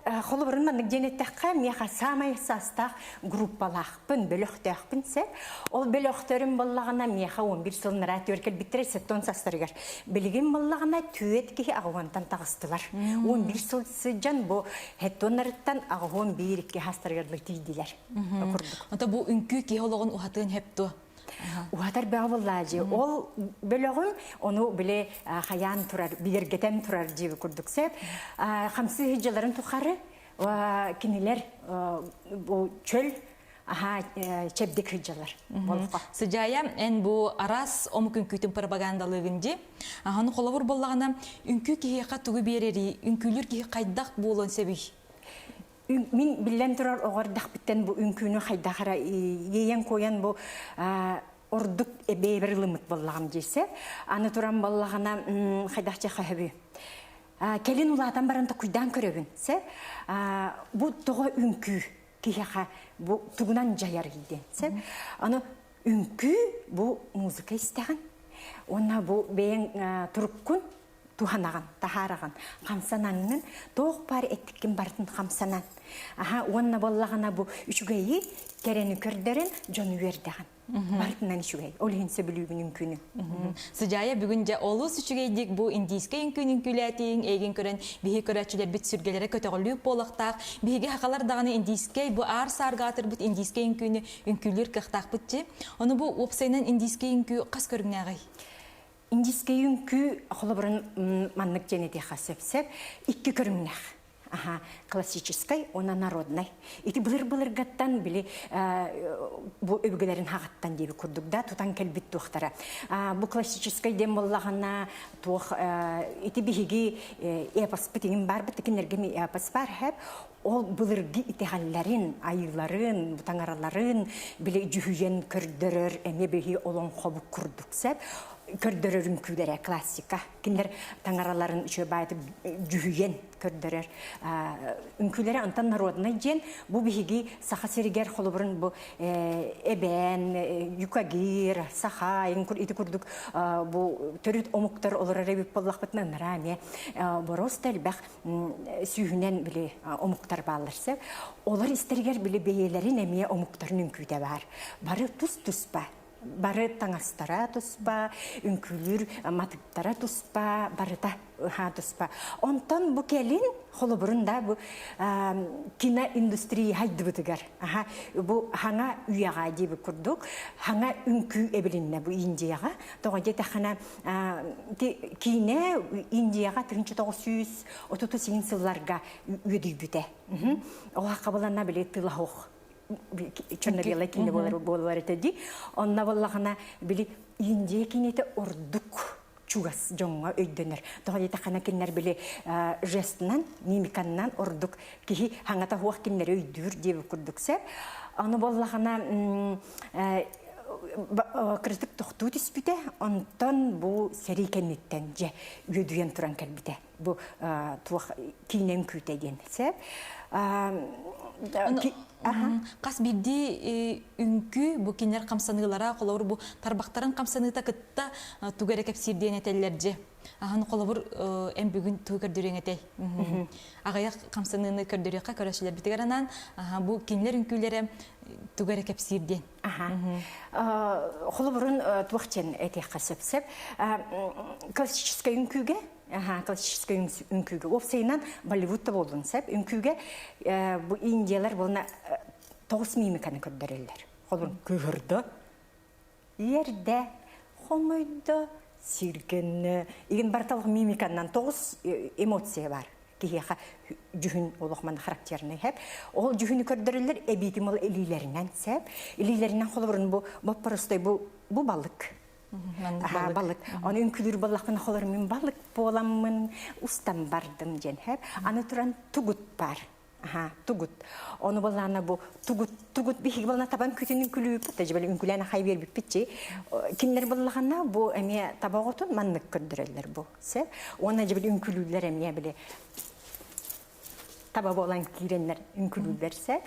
Холобурун маннык диэн эттэххэ, миэхэ саамай саастаах группалаахпын, бөлөхтөөхпүн сэ. Ол бөлөхтөрүм буоллаҕына миэхэ 11 сыл нараа түөр кэлбиттэрэ сеттон састарыгар. Билигин буоллаҕына түөт киһи аҕыһуонтан таҕыстылар. 11 сыл сылдьан бу хеттоннарыттан аҕыһуон биир икки хастарыгар тиийдилэр. Курдук. Ото бу үҥкүү киһи олоҕун уһатыан хөп дуо? Уһатар бөҕө буоллаадьы. Ол бөлөҕүм ону били хайаан турар, бигэргэтэн турар дьиби курдук сөп. Хамсыы дьыларын тухары кинилэр бу чөл аха чэбдик сылдьалар. Сыдьаайа, эн бу араас омук үҥкүүтүн пропагандалыыгын дии. Аны холобур буоллаҕына, үҥкүү киһиэхэ тугу биэрэрий, үҥкүүлүүр киһи хайдах буолуон сөбүй? Мин биллэн турар оҕо эрдэхпиттэн бу үҥкүүнү хайдах эрэ иэйэн-куойан бу ордук эбээбэр ылыммыт буоллаҕым дьиэсэ. Аны туран буоллаҕына хайдах дьэ хөбү. Кэлин улаатан баран токуйдаан көрөбүн. Сэ бу тоҕо үҥкүү киһиэхэ бу тугунан дьайар диэн. Сэ аны үҥкүү бу музыка истэҕин. Уонна бу бэйэҥ туруккун туһанаҕын, таһаараҕын, хамсанаҥҥын, туох баар эттиккин барытын хамсанан. Аха, уонна буоллаҕына бу үчүгэйи, кэрэни көрдөрөн дьону үөрдэҕин. Барытынан үчүгэй. Ол иһин сөбүлүүбүн үҥкүүнү. Сыдьаайа бүгүн дьэ олус үчүгэйдик бу индийскэй үҥкүүнү үҥкүүлээтиҥ, эйигин көрөн биһи көрөөччүлэрбит сүргэлэрэ көтөҕүллүү буолуохтаах. Биһиги хахалар даҕаны индийскэй бу аар саарга аатырбыт индийскэй үҥкүүнү үҥкүүлүүр кыахтаахпыт дии. Ону бу уопсайынан индийскэй үҥкүү хас көрүҥнээҕий? Индийскэй үҥкүү холобурун маннык диэн этиэххэ сөп-сөп. Икки көрүҥнээх. Аха, классическай уонна народнай. Ити былыр-былыргаттан били бу өбүгэлэрин хаҕаттан диэби курдук да тутан кэлбит туохтара. Бу классическай диэн буоллаҕына туох ити биһиги эпоспыт иҥин баар бит кинилэргэ эпос бар хэп ол былыргы итэҕэллэрин, айыыларын, таҥараларын били дьүһүйэн көрдөрөр эмиэ биһи олоҥхобут курдук сөп көрдөрөр үҥкүүлэрэ классика. Кинилэр таҥараларын үчүгэй баайытык дьүһүйэн көрдөрөр үҥкүүлэрэ онтон народнай диэн бу биһиги Саха сиригэр холобурун бу эбээн, юкагир, саха ити курдук бу төрүт омуктар олорор эбит буоллахпытына ынараа эмиэ боруоста элбэх сүүһүнэн били омуктар бааллар сөп. Олор истэригэр били бэйэлэрин эмиэ омуктарын үҥкүүтэ баар. Бары тус-туспа. Бары таҥастара туспа, үҥкүүлүүр матыктара туспа, барыта ыһаа туспа. Онтон бу кэлин холобурун да бу киноиндустрия хайдыбытыгар аха бу хаҥа үйэҕэ диэбит курдук хаҥа үҥкүү эбилиннэ бу Индияҕа. Тоҕо диэтэххинэ киинэ Индияҕа 1938 сылларга үөдүйбүтэ. Ол хабылана били тылаһох черно-белый киинэ буолар буолар этэ дии. Онно буоллаҕына били Индия киинэтэ ордук чугас дьоҥҥо өйдөнөр. Тоҕо диэтэххинэ кинилэр били жестынан, мимиканнан ордук киһи хаҥата суох кинилэри өйдүүр диэбит курдук сөп. Аны буоллаҕына кырытык тохтуу түспүтэ, онтон бу сэрии кэнниттэн дьэ үөдүйэн туран кэлбитэ. Бу туох киинэ үҥкүүтэ диэн сөп. Хас биирдии үҥкүү бу кинилэр хамсаныылара, холобур бу тарбахтарын хамсаныыта кытта тугу эрэ кэпсиир диэн этэллэр дьэ. Аһын холобур эн бүгүн тугу көрдөрүөҥ этэй? Аҕыйах хамсаныыны көрдөрүөххэ көрөөччүлэрбитигэр анаан бу кинилэр үҥкүүлэрэ тугу эрэ кэпсиир диэн. Холобурун туох диэн этиэххэ сөп-сөп. Классическай үҥкүүгэ классическай үҥкүүгэ уопсайынан Болливуд да буоллун сөп үҥкүүгэ бу индиялар буолна тоҕус мимиканы көрдөрөллөр. Холобур кыыһырды, иэрдэ, хомойдо, сиргэннэ. Игин барталых мимиканнан тоҕус эмоция бар. Киһиэхэ дьүһүн олох манна характерный хэп. Ол дьүһүнү көрдөрөллөр эбиитим ол илиилэринэн сэп. Илиилэринэн холобурун бу боппоростой бу бу балык. Аха, балык. Оны үҥкүлүүр буоллахпына холор мин балык буоламмын устан бардым диэн хэп. Аны туран тугут бар. Аха, тугут. Ону боллаана бу тугут тугут биһиги болна табан күтүнүн күлүүппүт да жибэл үҥкүлээн ахай биэрбиппит Кинилэр боллахана бу эмиэ табаҕотун маннык көрдөрөллөр бу. Сэ. Уонна жибэл үҥкүлүүллэр эмиэ били таба буолан киирэннэр үҥкүлүүллэр сэ.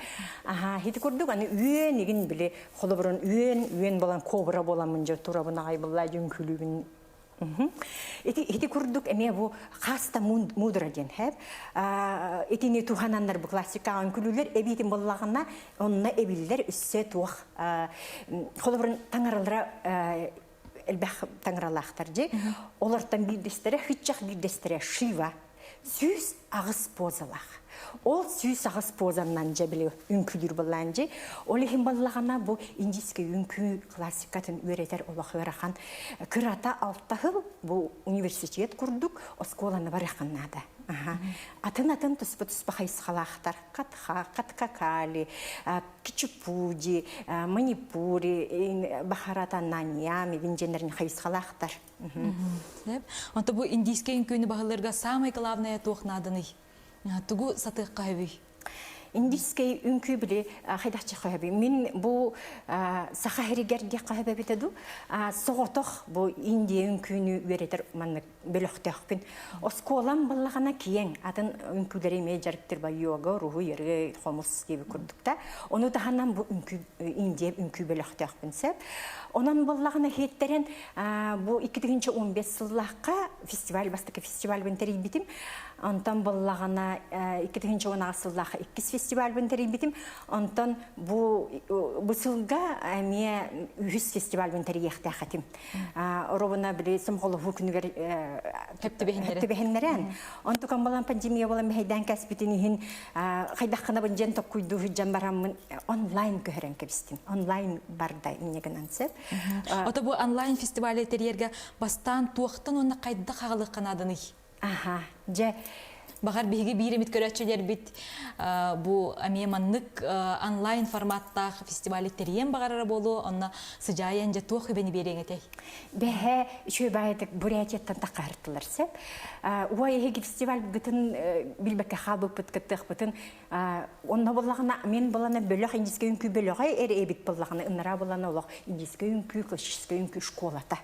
Аха, хити курдук аны үөн игин били холобурун үөн үөн болан кобра боламмын жа турабын аҕай булла үҥкүлүүбүн. Ити ити курдук эмиэ бу хаста мудра диэн хэп. Итини туһананнар бу классикаҕа үҥкүүлүүллэр эбиитин буоллаҕына онно эбиллэр өссө туох холобурун таҥаралара элбэх таҥаралаахтар дьи. Олортон биирдэстэрэ хыччах биирдэстэрэ Шива 108 позалаах. Ол 108 позаннан дьэ били үҥкүүлүүр буоллаан дьи. Ол иһин баллаҕана бу индийскэй үҥкүү классикатын үөрэтэр олох ыарахан. Кырата алта сыл бу университет курдук оскуоланы барыаххын наада. Атын-атын туспа-туспа хайысхалаахтар. Катха, Каткакали, Кичипуди, Манипури, Бахарата Наньями виндьэннэрин хайысхалаахтар. Онто бу индийскэй үҥкүүнү баһылыырга самый главное туох нааданый? Тугу сатыахха сөбүй? Индийскэй үҥкүү били хайдахчы хөбүй. Мин бу саха сиригэр диэххэ сөбөбүтэ дуу. Соҕотох бу Индия үҥкүүнү үөрэтэр маннык бөлөхтөөхпүн. Оскуолам баллаҕана киэҥ, атын үҥкүүлэри эмиэ дьарыктыр ба йога, руһу, яры, хомус диэби курдукта. Ону таһынан бу үҥкүү Индия үҥкүү бөлөхтөөхпүн сөп. Онон буоллаҕына иһиттэрэн бу 2015 сыллаахха фестиваль бастакы фестивальбын тэрийбитим. Онтон буоллаҕына 2016 сыллаахха иккис фестивальбын тэрийбитим. Онтон бу бу сылга эмиэ үһүс фестивальбын тэрийиэхтээх этим. Оробуна били сомоҕолоһуу күнүгэр хөптүбэһиннэрэн. Онтукан балан пандемия болан мэһэйдээн кэспитин иһин хайдаххына бын дьэн токкуйдуу сылдьан бараммын онлайн көһөрөн кэбистим. Онлайн барда инньэ гынан сөп. Ото бу онлайн фестивали тэрийэргэ бастаан туохтан уонна хайдах хаҕалыахха нааданый? Аха, дьэ Баҕар биһиги биир эмит көрөөччүлэрбит бу эмиэ маннык онлайн форматтаах фестивали тэрийэн баҕарара буолуо, онно сыдьаайан дьэ туох үбэни биэриэҥ этэй? Бэһэ үчүгэй баайытык Бурятияттан таххаһыртылар сөп. Уой эһиги фестивальгытын билбэккэ хаалбыппыт кыттыахпытын онно буллаҕына мен булана бөлөх индийскэй үҥкүү бөлөҕө эр эбит буллаҕына ыннараа булана олох индийскэй үҥкүү классическай үҥкүү школата.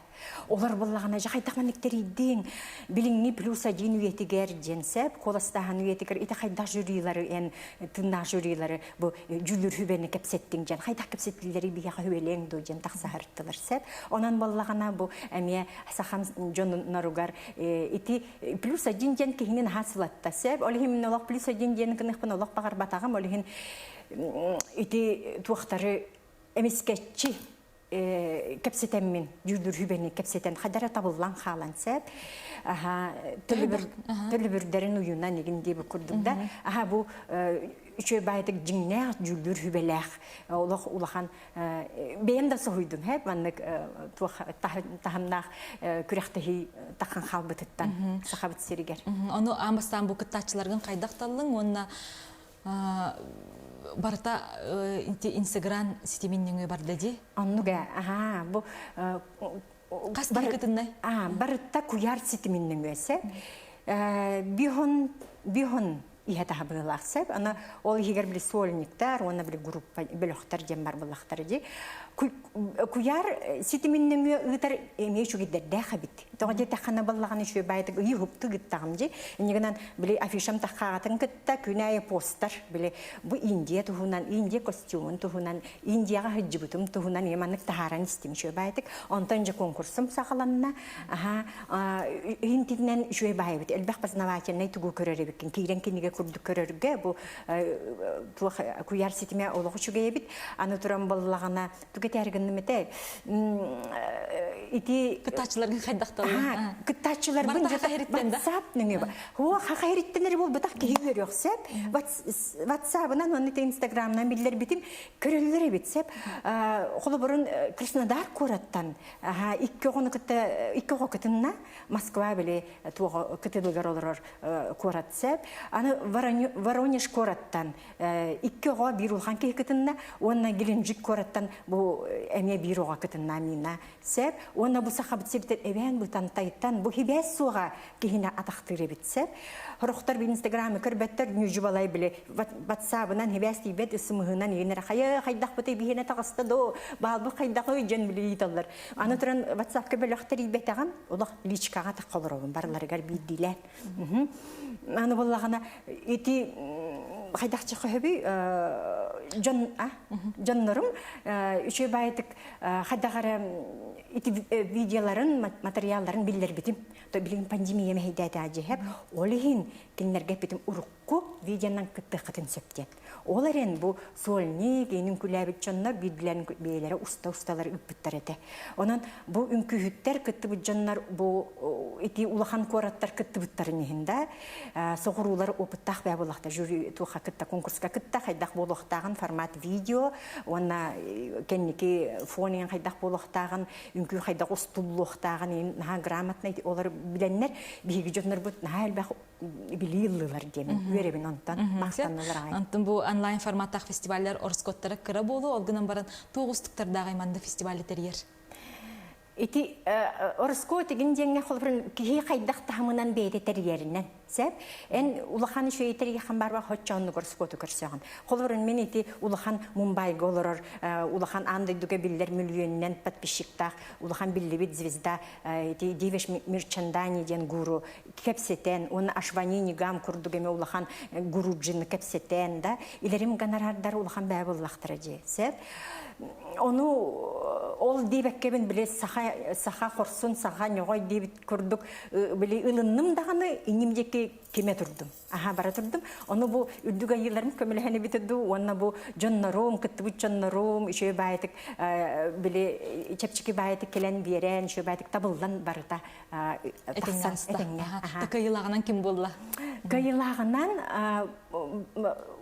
Олор буллаҕына дьэ хайдах маннык тэрийдиҥ билиҥҥи плюс один үйэтигэр диэн сөп куоластааһын үйэтигэр ити хайдах жюрилары эн тыыннаах жюрилары бу дьүүллүүр сүбэни кэпсэттиҥ диэн хайдах кэпсэтиллэрий биһиэхэ сүбэлиэҥ дуо диэн тахсаһыртылар сөп онон буоллаҕына бу эмиэ сахам дьонноругар ити плюс один диэн киһини наһаа сылатта сөп ол иһин мин олох плюс один диэн гыныахпын олох баҕарбатаҕым ол иһин ити туохтары эмискэччи кэпсэтэммин дьүүллүүр сүбэни кэпсэтэн хайдара табыллан хаалан сөп аха төлөбүр төлөбүрдэрин уйунан игин диэбит курдук да аха бу үчүгэй баайытык дьиҥнээх дьүүллүүр сүбэлээх олох улахан бэйэм да соһуйдум хэп маннык туох таһымнаах күрэхтэһии таххан хаалбытыттан сахабыт сиригэр ону аан бастаан бу кыттааччыларгын хайдах таллыҥ уонна барыта инстаграм ситимин нөҥүө барда дии. Оннук ээ. Аhaa, бу Хас киһи кытыннай? Аа, барыта куйаар ситимин нөҥүө сөп. Бихон бихон иһэ таһабыылаах сөп. Аны ол иһигэр били сольниктар уонна били группа бөлөхтөр диэн бар буллахтар дии. Куйаар ситимин нөҥүө ыытар эмиэ үчүгэйдэрдээх эбит. Тоҕо диэтэххинэ баллаҕан үчүгэй баайытык ыйы уһукту гыттаҕым дии. Иннигинэн били афишам таххаҕатын кытта күн аайы постар били бу Индия туһунан, Индия костюмун туһунан, Индияҕа сылдьыбытым туһунан ийэ маннык таһааран истим үчүгэй баайытык. Онтон дьэ конкурсум саҕаланна. Аха иһинтинэн үчүгэй баайыбыт элбэх познавательнай тугу көрөр эбиккин. Киирэн кинигэ курдук көрөргө бу туох куйаар ситимэ олох үчүгэй эбит. Аны туран боллаҕына тугу этээр гынным этэ ити кыттааччыларгын хайдахталлар кыттааччыларбын WhatsApp нөҥүө хуо хахайриттен эрэ буолбатах киһи үөрүөх сөп WhatsApp-ынан уонна Инстаграмынан биллэрбитим көрөллөр эбит сөп холобурун Краснодар куораттан икки оҕону кытта икки оҕо кытынна Москва били туоҕа кытылыгар олорор куорат сөп аны Воронеж куораттан икки оҕо биир улахан киһи кытынна уонна Геленджик куораттан бу эмиэ биир оҕо кытынна Амина сөп уонна бу сахабыт сириттэн эбээн бытантайтан бу хибээс суоҕа киһини атахтыыр эбит сөп сорохтор бу инстаграмы көрбөттөр ньүдьү-балай били ватсабынан хибээс тиийбэт ысымыһынан иһинэр хайа хайдахпыты биһиэнэ таҕыста доо баалбыт хайдах дьон били ыйыталлар аны туран ватсапка бөлөх тэрийбэтэҕим олох личкаҕа тахха олоробун барыларыгар биирдиилээн Аны буоллаҕына ити хайдах чехөбүй Дьон дьоннорум үчүгэй баайытык хайдах эрэ ити видеоларын, материалларын биллэрбитим. То билигин пандемия мэһэйдээтэ дьиһэп. Ол иһин кинилэргэ эппитим урукку видеонан кыттыаххытын сөп диэн. Ол эрэн бу сольник, иин үҥкүүлээбит дьоннор биирдилэрин бэйэлэрэ уста-усталар ыыппыттар этэ. Онон бу үҥкүүһүттэр кыттыбыт дьоннор бу ити улахан куораттар кыттыбыттарын иһин да соҕуруулар опыттаах бээ буоллахта жюри туохха кытта конкурска кытта хайдах буолуохтааҕын формат видео уонна кэнники фон иһин хайдах буолуохтааҕын үҥкүү хайдах устуллуохтааҕын иһин наһаа грамотно олор билэннэр биһиги дьоннорбут наһаа элбэх билии ыллылар диэмин үөрэбин онтон махтаннылар аҕай. Онтон бу онлайн форматтаах фестиваллар ороскуоттара кыра буолуо, ол гынан баран туох устуктардааҕый манна фестивали тэрийэр? Ити ороскуот игин диэҥҥэ холобурун киһи хайдах таһымынан бэйэтэ тэрийэринэн сөп. Эн улахан үчүгэй тэрийэххин барба хоччооннук ороскуоту көрсөҕүн. Холобурун мин ити улахан Мумбайга олорор улахан аан дойдуга биллэр мөлүйүөнүнэн подписчиктаах улахан биллибит звезда ити Дивеш Мирчандани диэн гуру кэпсэтэн уонна Ашвани Нигам курдук эми улахан гуруджины кэпсэтэн да илэрим гонорардар улахан бээ буллахтара дии сөп ону ол диэбэккэбин били саха саха хорсун саха ньоҕой диэбит курдук били ылынным даҕаны инним диэки кимэ турдум аха бара турдум ону бу үрдүк айыыларым көмөлөһөн эбитэ дуу уонна бу дьоннорум кыттыбыт дьоннорум үчүгэй баайытык били чэпчэки баайытык кэлэн биэрэн үчүгэй баайытык табыллан барыта тахсан этэҥҥэ кыайыылааҕынан ким буолла кыайыылааҕынан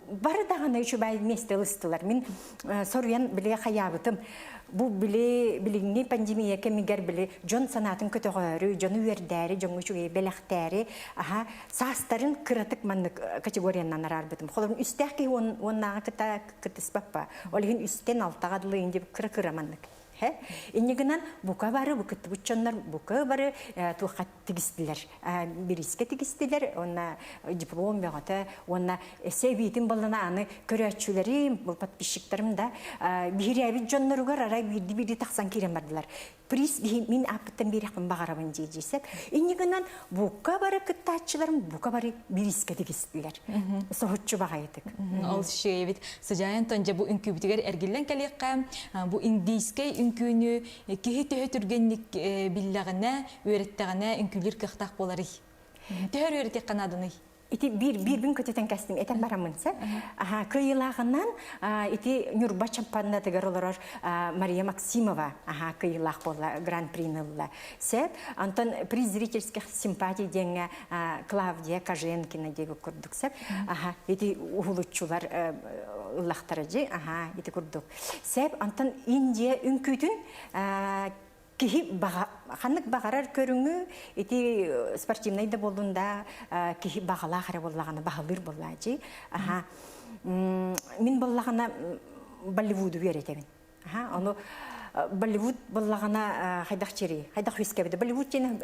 бары даҕаны үчүгэй миэстэ ылыстылар мин соруйан били хайаабытым бу били билиҥҥи пандемия кэмигэр били дьон санаатын көтөҕөөрү дьону үөрдээри дьоҥҥо үчүгэй бэлэхтээри аха саастарын кыратык маннык категориянан араарбытым холобур үстээх киһи уоннааҕы кытта кыттыспаппа ол иһин үстэн алтаҕа дылы инди кыра кыра маннык Инньэ гынан бука бары бу кыттыбыт дьоннор бука бары туохха тигистилэр. Бириискэ тигистилэр уонна диплом бөҕөтө уонна эссе эбиитин баллана аны көрөөччүлэрим, бу подписчиктарым да биһирээбит дьонноругар арай биирди-биирди тахсан киирэн бардылар. Приз мин ааппыттан биэриэхпин баҕарабын дии дьиэсэп. Инньэ гынан бука бары кыттааччыларым бука бары бириискэ тигистилэр. Соһуччу баҕайытык. Ол шиэбит сыдьаайан тонже бу үҥкүүбүтүгэр эргиллэн кэлиэххэ бу индийскэй үҥкүүнү киһи төһө түргэнник биллэҕинэ, үөрэттэҕинэ үҥкүүлүүр кыахтаах буоларый? Төһө үөрэтиэххэ нааданый? Ити биир биирбин көтүтэн кэстим этэн бараммын сэ. Аха кыйылааҕынан ити Ньурба Чампаннатыгар олорор Мария Максимова аха кыйылаах буолла гран-при ылла. Сэ Антон приз зрительских симпатий диэҥҥэ Клавдия Коженкина диэги курдук сеп. Аха ити уһулуччулар ыллахтара дьи аха ити курдук. Сеп Антон Индия үҥкүүтүн киһи ханнык баҕарар көрүҥү ити спортивнай да буоллун да киһи баҕалаах эрэ буоллаҕына баһылыыр буоллаачы. Аха мин буоллаҕына Болливуду үөрэтэбин. Аха, ону Болливуд буоллаҕына хайдах чири, хайдах үөскээбитэ. Болливуд диэн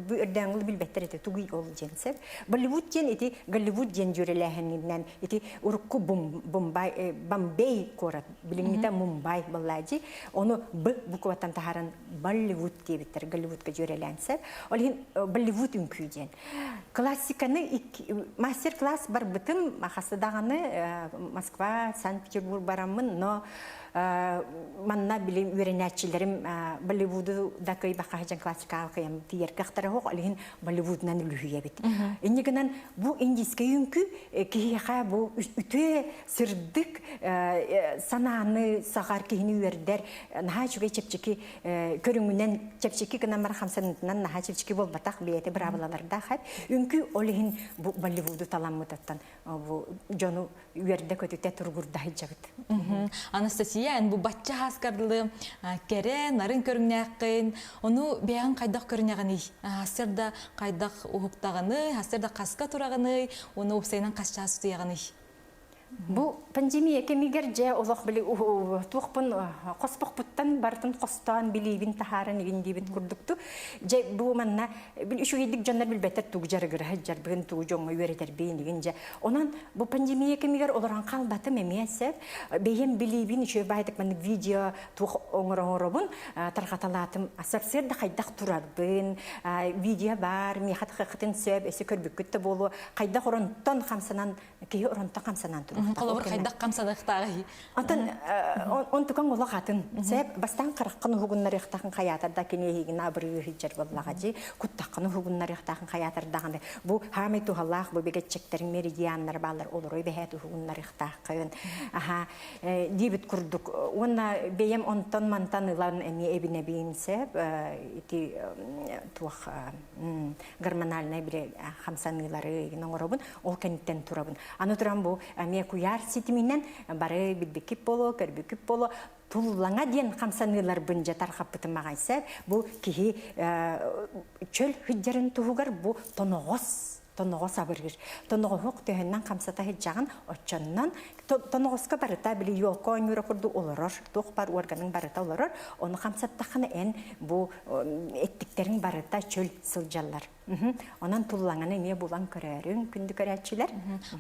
бу өрдөөҥү билбэттэр этэ, тугуй ол диэн сөп. Болливуд диэн ити Голливуд диэн дьүөрэлээһининэн ити урукку Бомбай, Бомбей куорат, билиҥҥитэ Мумбай буоллаадьи. Ону Б букваттан таһааран Болливуд диэбиттэр, Голливудка дьүөрэлээн сөп. Ол иһин Болливуд үҥкүү диэн. Классиканы мастер-класс барбытым, хаса даҕаны Москва, Санкт-Петербург бараммын, но манна били үөрэнээччилэрим Болливуду да кыайбакка сылдьан классикаҕа кыайан тиийэр кыахтара суох, ол иһин Болливудунан үлүһүйэбит. Инньэ гынан бу индийскэй үҥкүү киһиэхэ бу үтүө сырдык санааны саҕар киһини үөрдэр наһаа үчүгэй чэпчэки көрүҥүнэн чэпчэки гынан баран хамсанытынан наһаа чэпчэки буолбатах бэйэтэ быраабылалардаах эт. Үҥкүү ол иһин бу Болливуду таламмытыттан бу дьону үөрдэ-көтүтэ туругурда сылдьабыт. Анастасия, эн бу бачча хааскарлы кэрэ, нарын көрүҥнээххин, ону бэйэҕин хайдах көрүнэҕиний? Хасыр да хайдах уһуктаҕыный, хасыр да хаска тураҕыный, уонна уопсайынан хас чаас утуйаҕыный? Бу пандемия кэмигэр дьэ олох били туохпун хоспохпуттан барытын хостоон билиибин таһааран игин диэбит курдукту. Дьэ бу манна үчүгэйдик дьоннор билбэттэр тугу дьарыгыра сылдьарбын, тугу дьоҥҥо үөрэтэрбин игин дьэ. Онон бу пандемия кэмигэр олорон хаалбатым эмиэ сөп. Бэйэм билиибин үчүгэй баайдык маннык видео туох оҥоро-оҥоробун тарҕаталаатым. Сарсыарда хайдах турарбын, видео баар, миэхэ тахыаххытын сөп, өссө көрбүккүт да буолуо. Хайдах оронтон хамсанан киһи оронтон хамсанан турар. болуохтаах. Холобур хайдах хамсаныахтааҕый? Антон онтукаҥ олох атын. Сеп бастаан хараххын уһугуннарыахтаахын хайаатар да кини эһигин абырыы сылдьар буоллаҕа дии. Куттаххын уһугуннарыахтаахын хайаатар даҕаны. Бу хаамай туһалаах бу бигэтчиктэриҥ меридианнар бааллар олорой бэһээт уһугуннарыахтааххын. Аха диэбит курдук. Уонна бэйэм онтон мантан ылан эмиэ эбинэбин сеп ити туох гормональнай бile хамсаныылары игин оҥоробун. Ол кэнниттэн турабын. Аны туран бу эмиэ куйаар ситиминэн бары билбиккит боло, көрбүккүт боло, туллаҥа диэн хамсаныыларбын дьэ тархаппытым аҕай сеп. Бу киһи чөл сылдьарын туһугар бу тоноҕос тоноҕос абырыыр. Тоноҕоһук төһөннөн хамсата сылдьаҕын, оччоннон тоноҕоско барыта били елка оонньуура курдук олорор, туох бар органың барыта олорор, ону хамсаттаххына эн бу эттиктэриҥ барыта чөл сылдьаллар. Онон туллаҥаны эмиэ булан көрөөрүҥ, күндү көрөөччүлэр.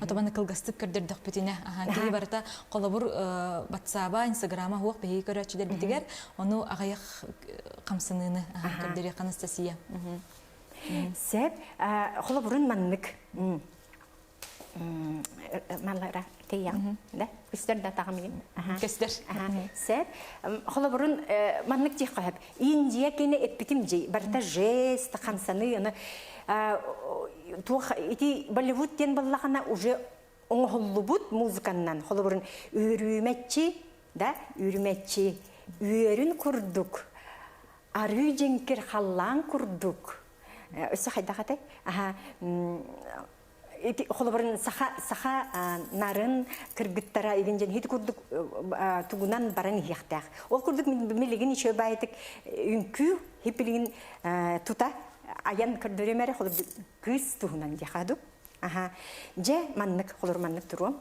Отобаны кылгастык көрдөрдөхпүтүнэ, киһи барыта холобур ватсаба, инстаграма хуох биһиги көрөөччүлэрбитигэр, ону аҕыйах хамсаныыны көрдөрүөх Анастасия. Сеп, холобурун маннык маллара тейян, да? Көстөр да тағым Көстөр. Сеп, холобурун маннык тих хөп. Индия кене эппитим жей, барта жест, хамсаны, аны туох ити Болливуд тен баллахана уже оҥоһуллубут музыканнан холобурун үрүмэтчи, да, үрүмэтчи, үөрүн курдук, арыы дьэҥкир халлаан курдук. Өссө хайдах этэй? Аха, ити холобурун саха саха нарын кыргыттара игин дьэн хити курдук тугунан баран иһиэхтээх. Ол курдук милигин еще баайтык үҥкүү хипилигин тута айан көрдөрөмөрө холобур кыыс туһунан диэхаду. Аха, дьэ маннык холор маннык туруом.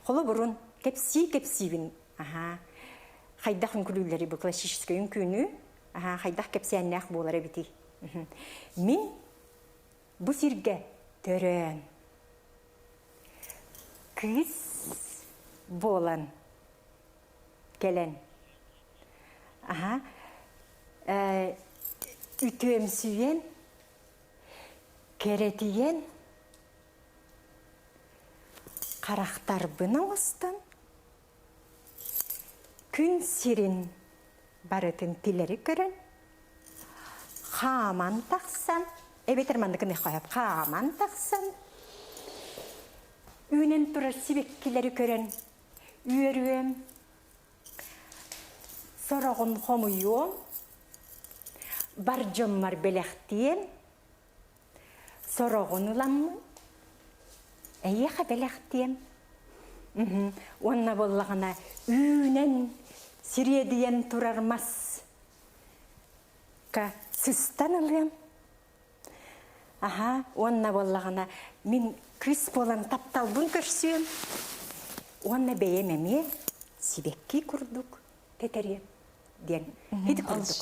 Холобурун кэпсии кэпсиибин. Аха, хайдах үҥкүлүүллэри бу классическай үҥкүүнү аха хайдах кэпсээннээх буолар эбитий? Мин бу сиргэ төрөөн кыыс буолан кэлэн аха үтүөмсүйэн кэрэтийэн харахтарбын оҥостон күн сирин барытын тилэри көрөн хааман тахсан эбэтэр манныкын хоһоп хааман тахсан үүнэн турар сибэккилэри көрөн үөрүөм сороҕун хомуйуом бар дьоммор бэлэхтиэм сороҕун ыламмын эйиэхэ бэлэхтиэм уонна буоллаҕына үүнэн сириэдийэн турар мас ка сыстан ылыам аха уонна буоллаҕына мин кыыс буолан тапталбын көрсүөм уонна бэйэм эмиэ сибэкки курдук тэтэриэм диэн ити курдук.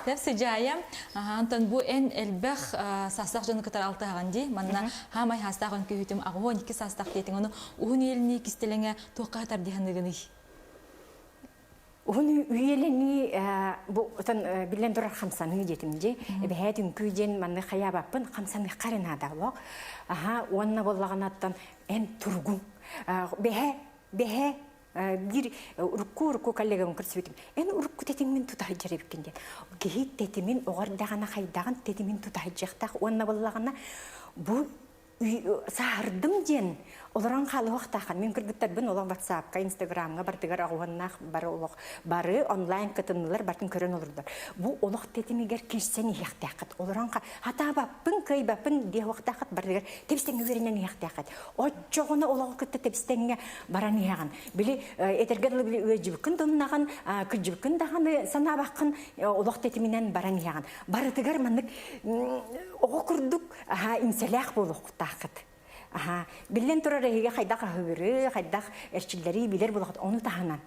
Тэп сыдьаайа, антон бу эн элбэх саастаах дьону кытары алтыһаҕын дии. Манна хаамай хаастаах үҥкүүһүтүм 82 саастаах диэтиҥ. Ону уһун үйэлэнии кистэлэҥэ туохха сытар дии саныыгыный? Уһун үйэлэнии бу отон биллэн турар хамсаныы диэтим дии. Эбэһээт үҥкүү диэн манны хайаабаппын хамсаныахха эрэ наада Аха уонна буоллаҕынаттан эн туругуҥ. Бэһэ бэһэ биир урукку урукку коллегам көрсүбүтүм. Эн урукку тэтиммин тута сылдьар эбиккин диэн. Киһи тэтимин оҕор даҕаны хайдаҕын тэтимин тута сылдьыахтаах уонна буоллаҕына бу сааһырдым диэн олорон хаалыахтааххын. Мин кыргыттарбын олох ватсапка, инстаграмҥа бардыгар аҕуһаннаах бары олох бары онлайн кытыннылар, бартын көрөн олордор. Бу олох тэтимигэр киирсэн иһиэхтээххит. Олорон хатаабаппын, кыайбаппын диэхтээххит бардыгар тэбистэҥҥэ үөрэнэн иһиэхтээххит. Оччоҕуна олоҕу кытта тэбистэҥҥэ баран иһэҕин. Били этэргэ дылы били ыалдьыбыккын тумнаҕын, кырдьыбыккын даҕаны санаабаххын олох тэтиминэн баран иһэҕин. Барытыгар маннык оҕо курдук аха иҥсэлээх буолуохтааххыт. Аха биллэн турар эһиги хайдах аһыыры, хайдах эрчиллэри билэр буолахыт ону таһынан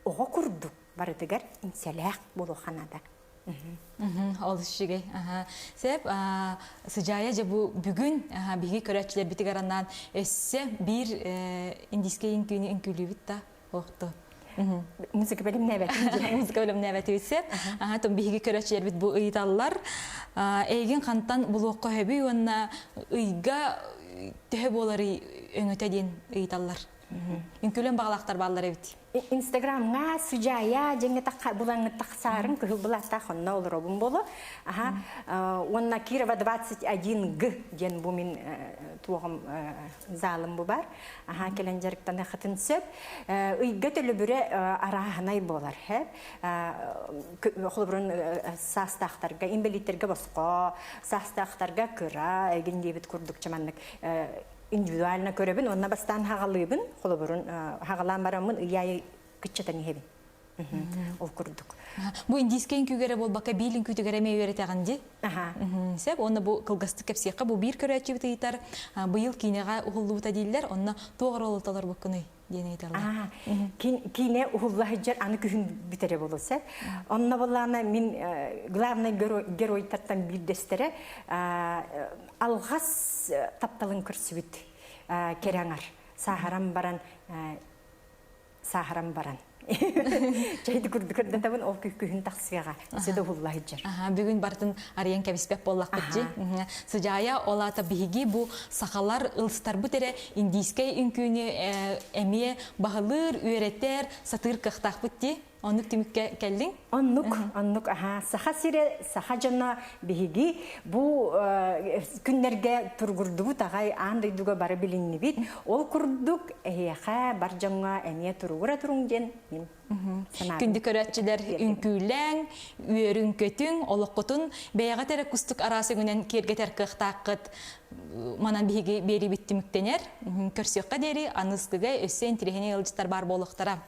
оҕо курдук барытыгар иҥсэлээх буолуохха наада. Ол үчүгэй. Сеп, сыдьаайа дьэ бу бүгүн биһиги көрөөччүлэрбитигэр анаан өссө биир индийскэй үҥкүүнү үҥкүүлүүбүт да охто. Музыка бэлэмнээбэтим. Музыка бэлэмнээбэтибит сеп. Том биһиги көрөөччүлэрбит бу ыйыталлар. Эйигин хантан булуохха хөбүй уонна ыйга төһө буоларый өҥөтө диэн ыйыталлар. Үҥкүүлэн баҕалаахтар бааллар эбит. Инстаграмҥа Сыдьаайа дьиҥҥэ тахха булаҥҥыт тахсаарын кыһыл былааттаах онно олоробун боло. Аха уонна Кирова 21 г диэн бу мин туоҕум залым бу бар. Аха кэлэн дьарыктаныаххытын сөп. Ыйга төлөбүрэ арааһынай буолар. Холобурун саастаахтарга, инбэлииттэргэ босхо, саастаахтарга кыра, эгин диэбит курдук чаманнык индивидуально көрөбүн уонна бастаан хаҕалыыбын, холобурун хаҕалаан бараммын ый кыччатан иһэбин. Ол курдук. Бу индийскэй үҥкүүгэрэ буолбакка биил үҥкүүтүгэр эмиэ үөрэтэҕин дии? Сөп. Уонна бу кылгастык кэпсиэххэ бу биир көрөөччүбүт ыйытар быйыл киинэҕэ уһуллубута дииллэр. Онно туох оруолу толорбуккунуй диэн ыйыталлар. Киинэ уһулла сылдьар аны күһүн бүтэрэ буолуо сөп. Онно буоллаҕына мин главный геройтартан биирдэстэрэ алҕас тапталын көрсүбүт кэрэ аҥар сааһыран баран сааһыран баран чэйди курдук көрдөтөбүн ол күһүн тахсыаҕа өссө да уһулла сылдьар. Бүгүн барытын арыйан кэбиспэт буоллахпыт дии. Сыдьаайа ол аата биһиги бу сахалар ылстарбыт эрэ индийскэй үҥкүүнү эмиэ баһылыыр, үөрэтэр, сатыыр кыахтаахпыт дии. Оннук түмүккэ кэллиҥ? Оннук, оннук, аха. Саха сирэ, саха дьоно биһиги бу күннэргэ туругурдубут аҕай аан дойдуга бары билиннибит. Ол курдук эһиэхэ бар дьоҥҥо эмиэ туругура туруҥ диэн мин санаабын. Күндү көрөөччүлэр үҥкүүлээҥ, үөрүҥ-көтүҥ, олоххутун бэйэҕит эрэ кустук араас өҥүнэн киэргэтэр кыахтааххыт. Манан биһиги биэриибит түмүктэнэр. Көрсүөххэ диэри аныскыга өссө интириэһинэй ыалдьыттар баар буолуохтара.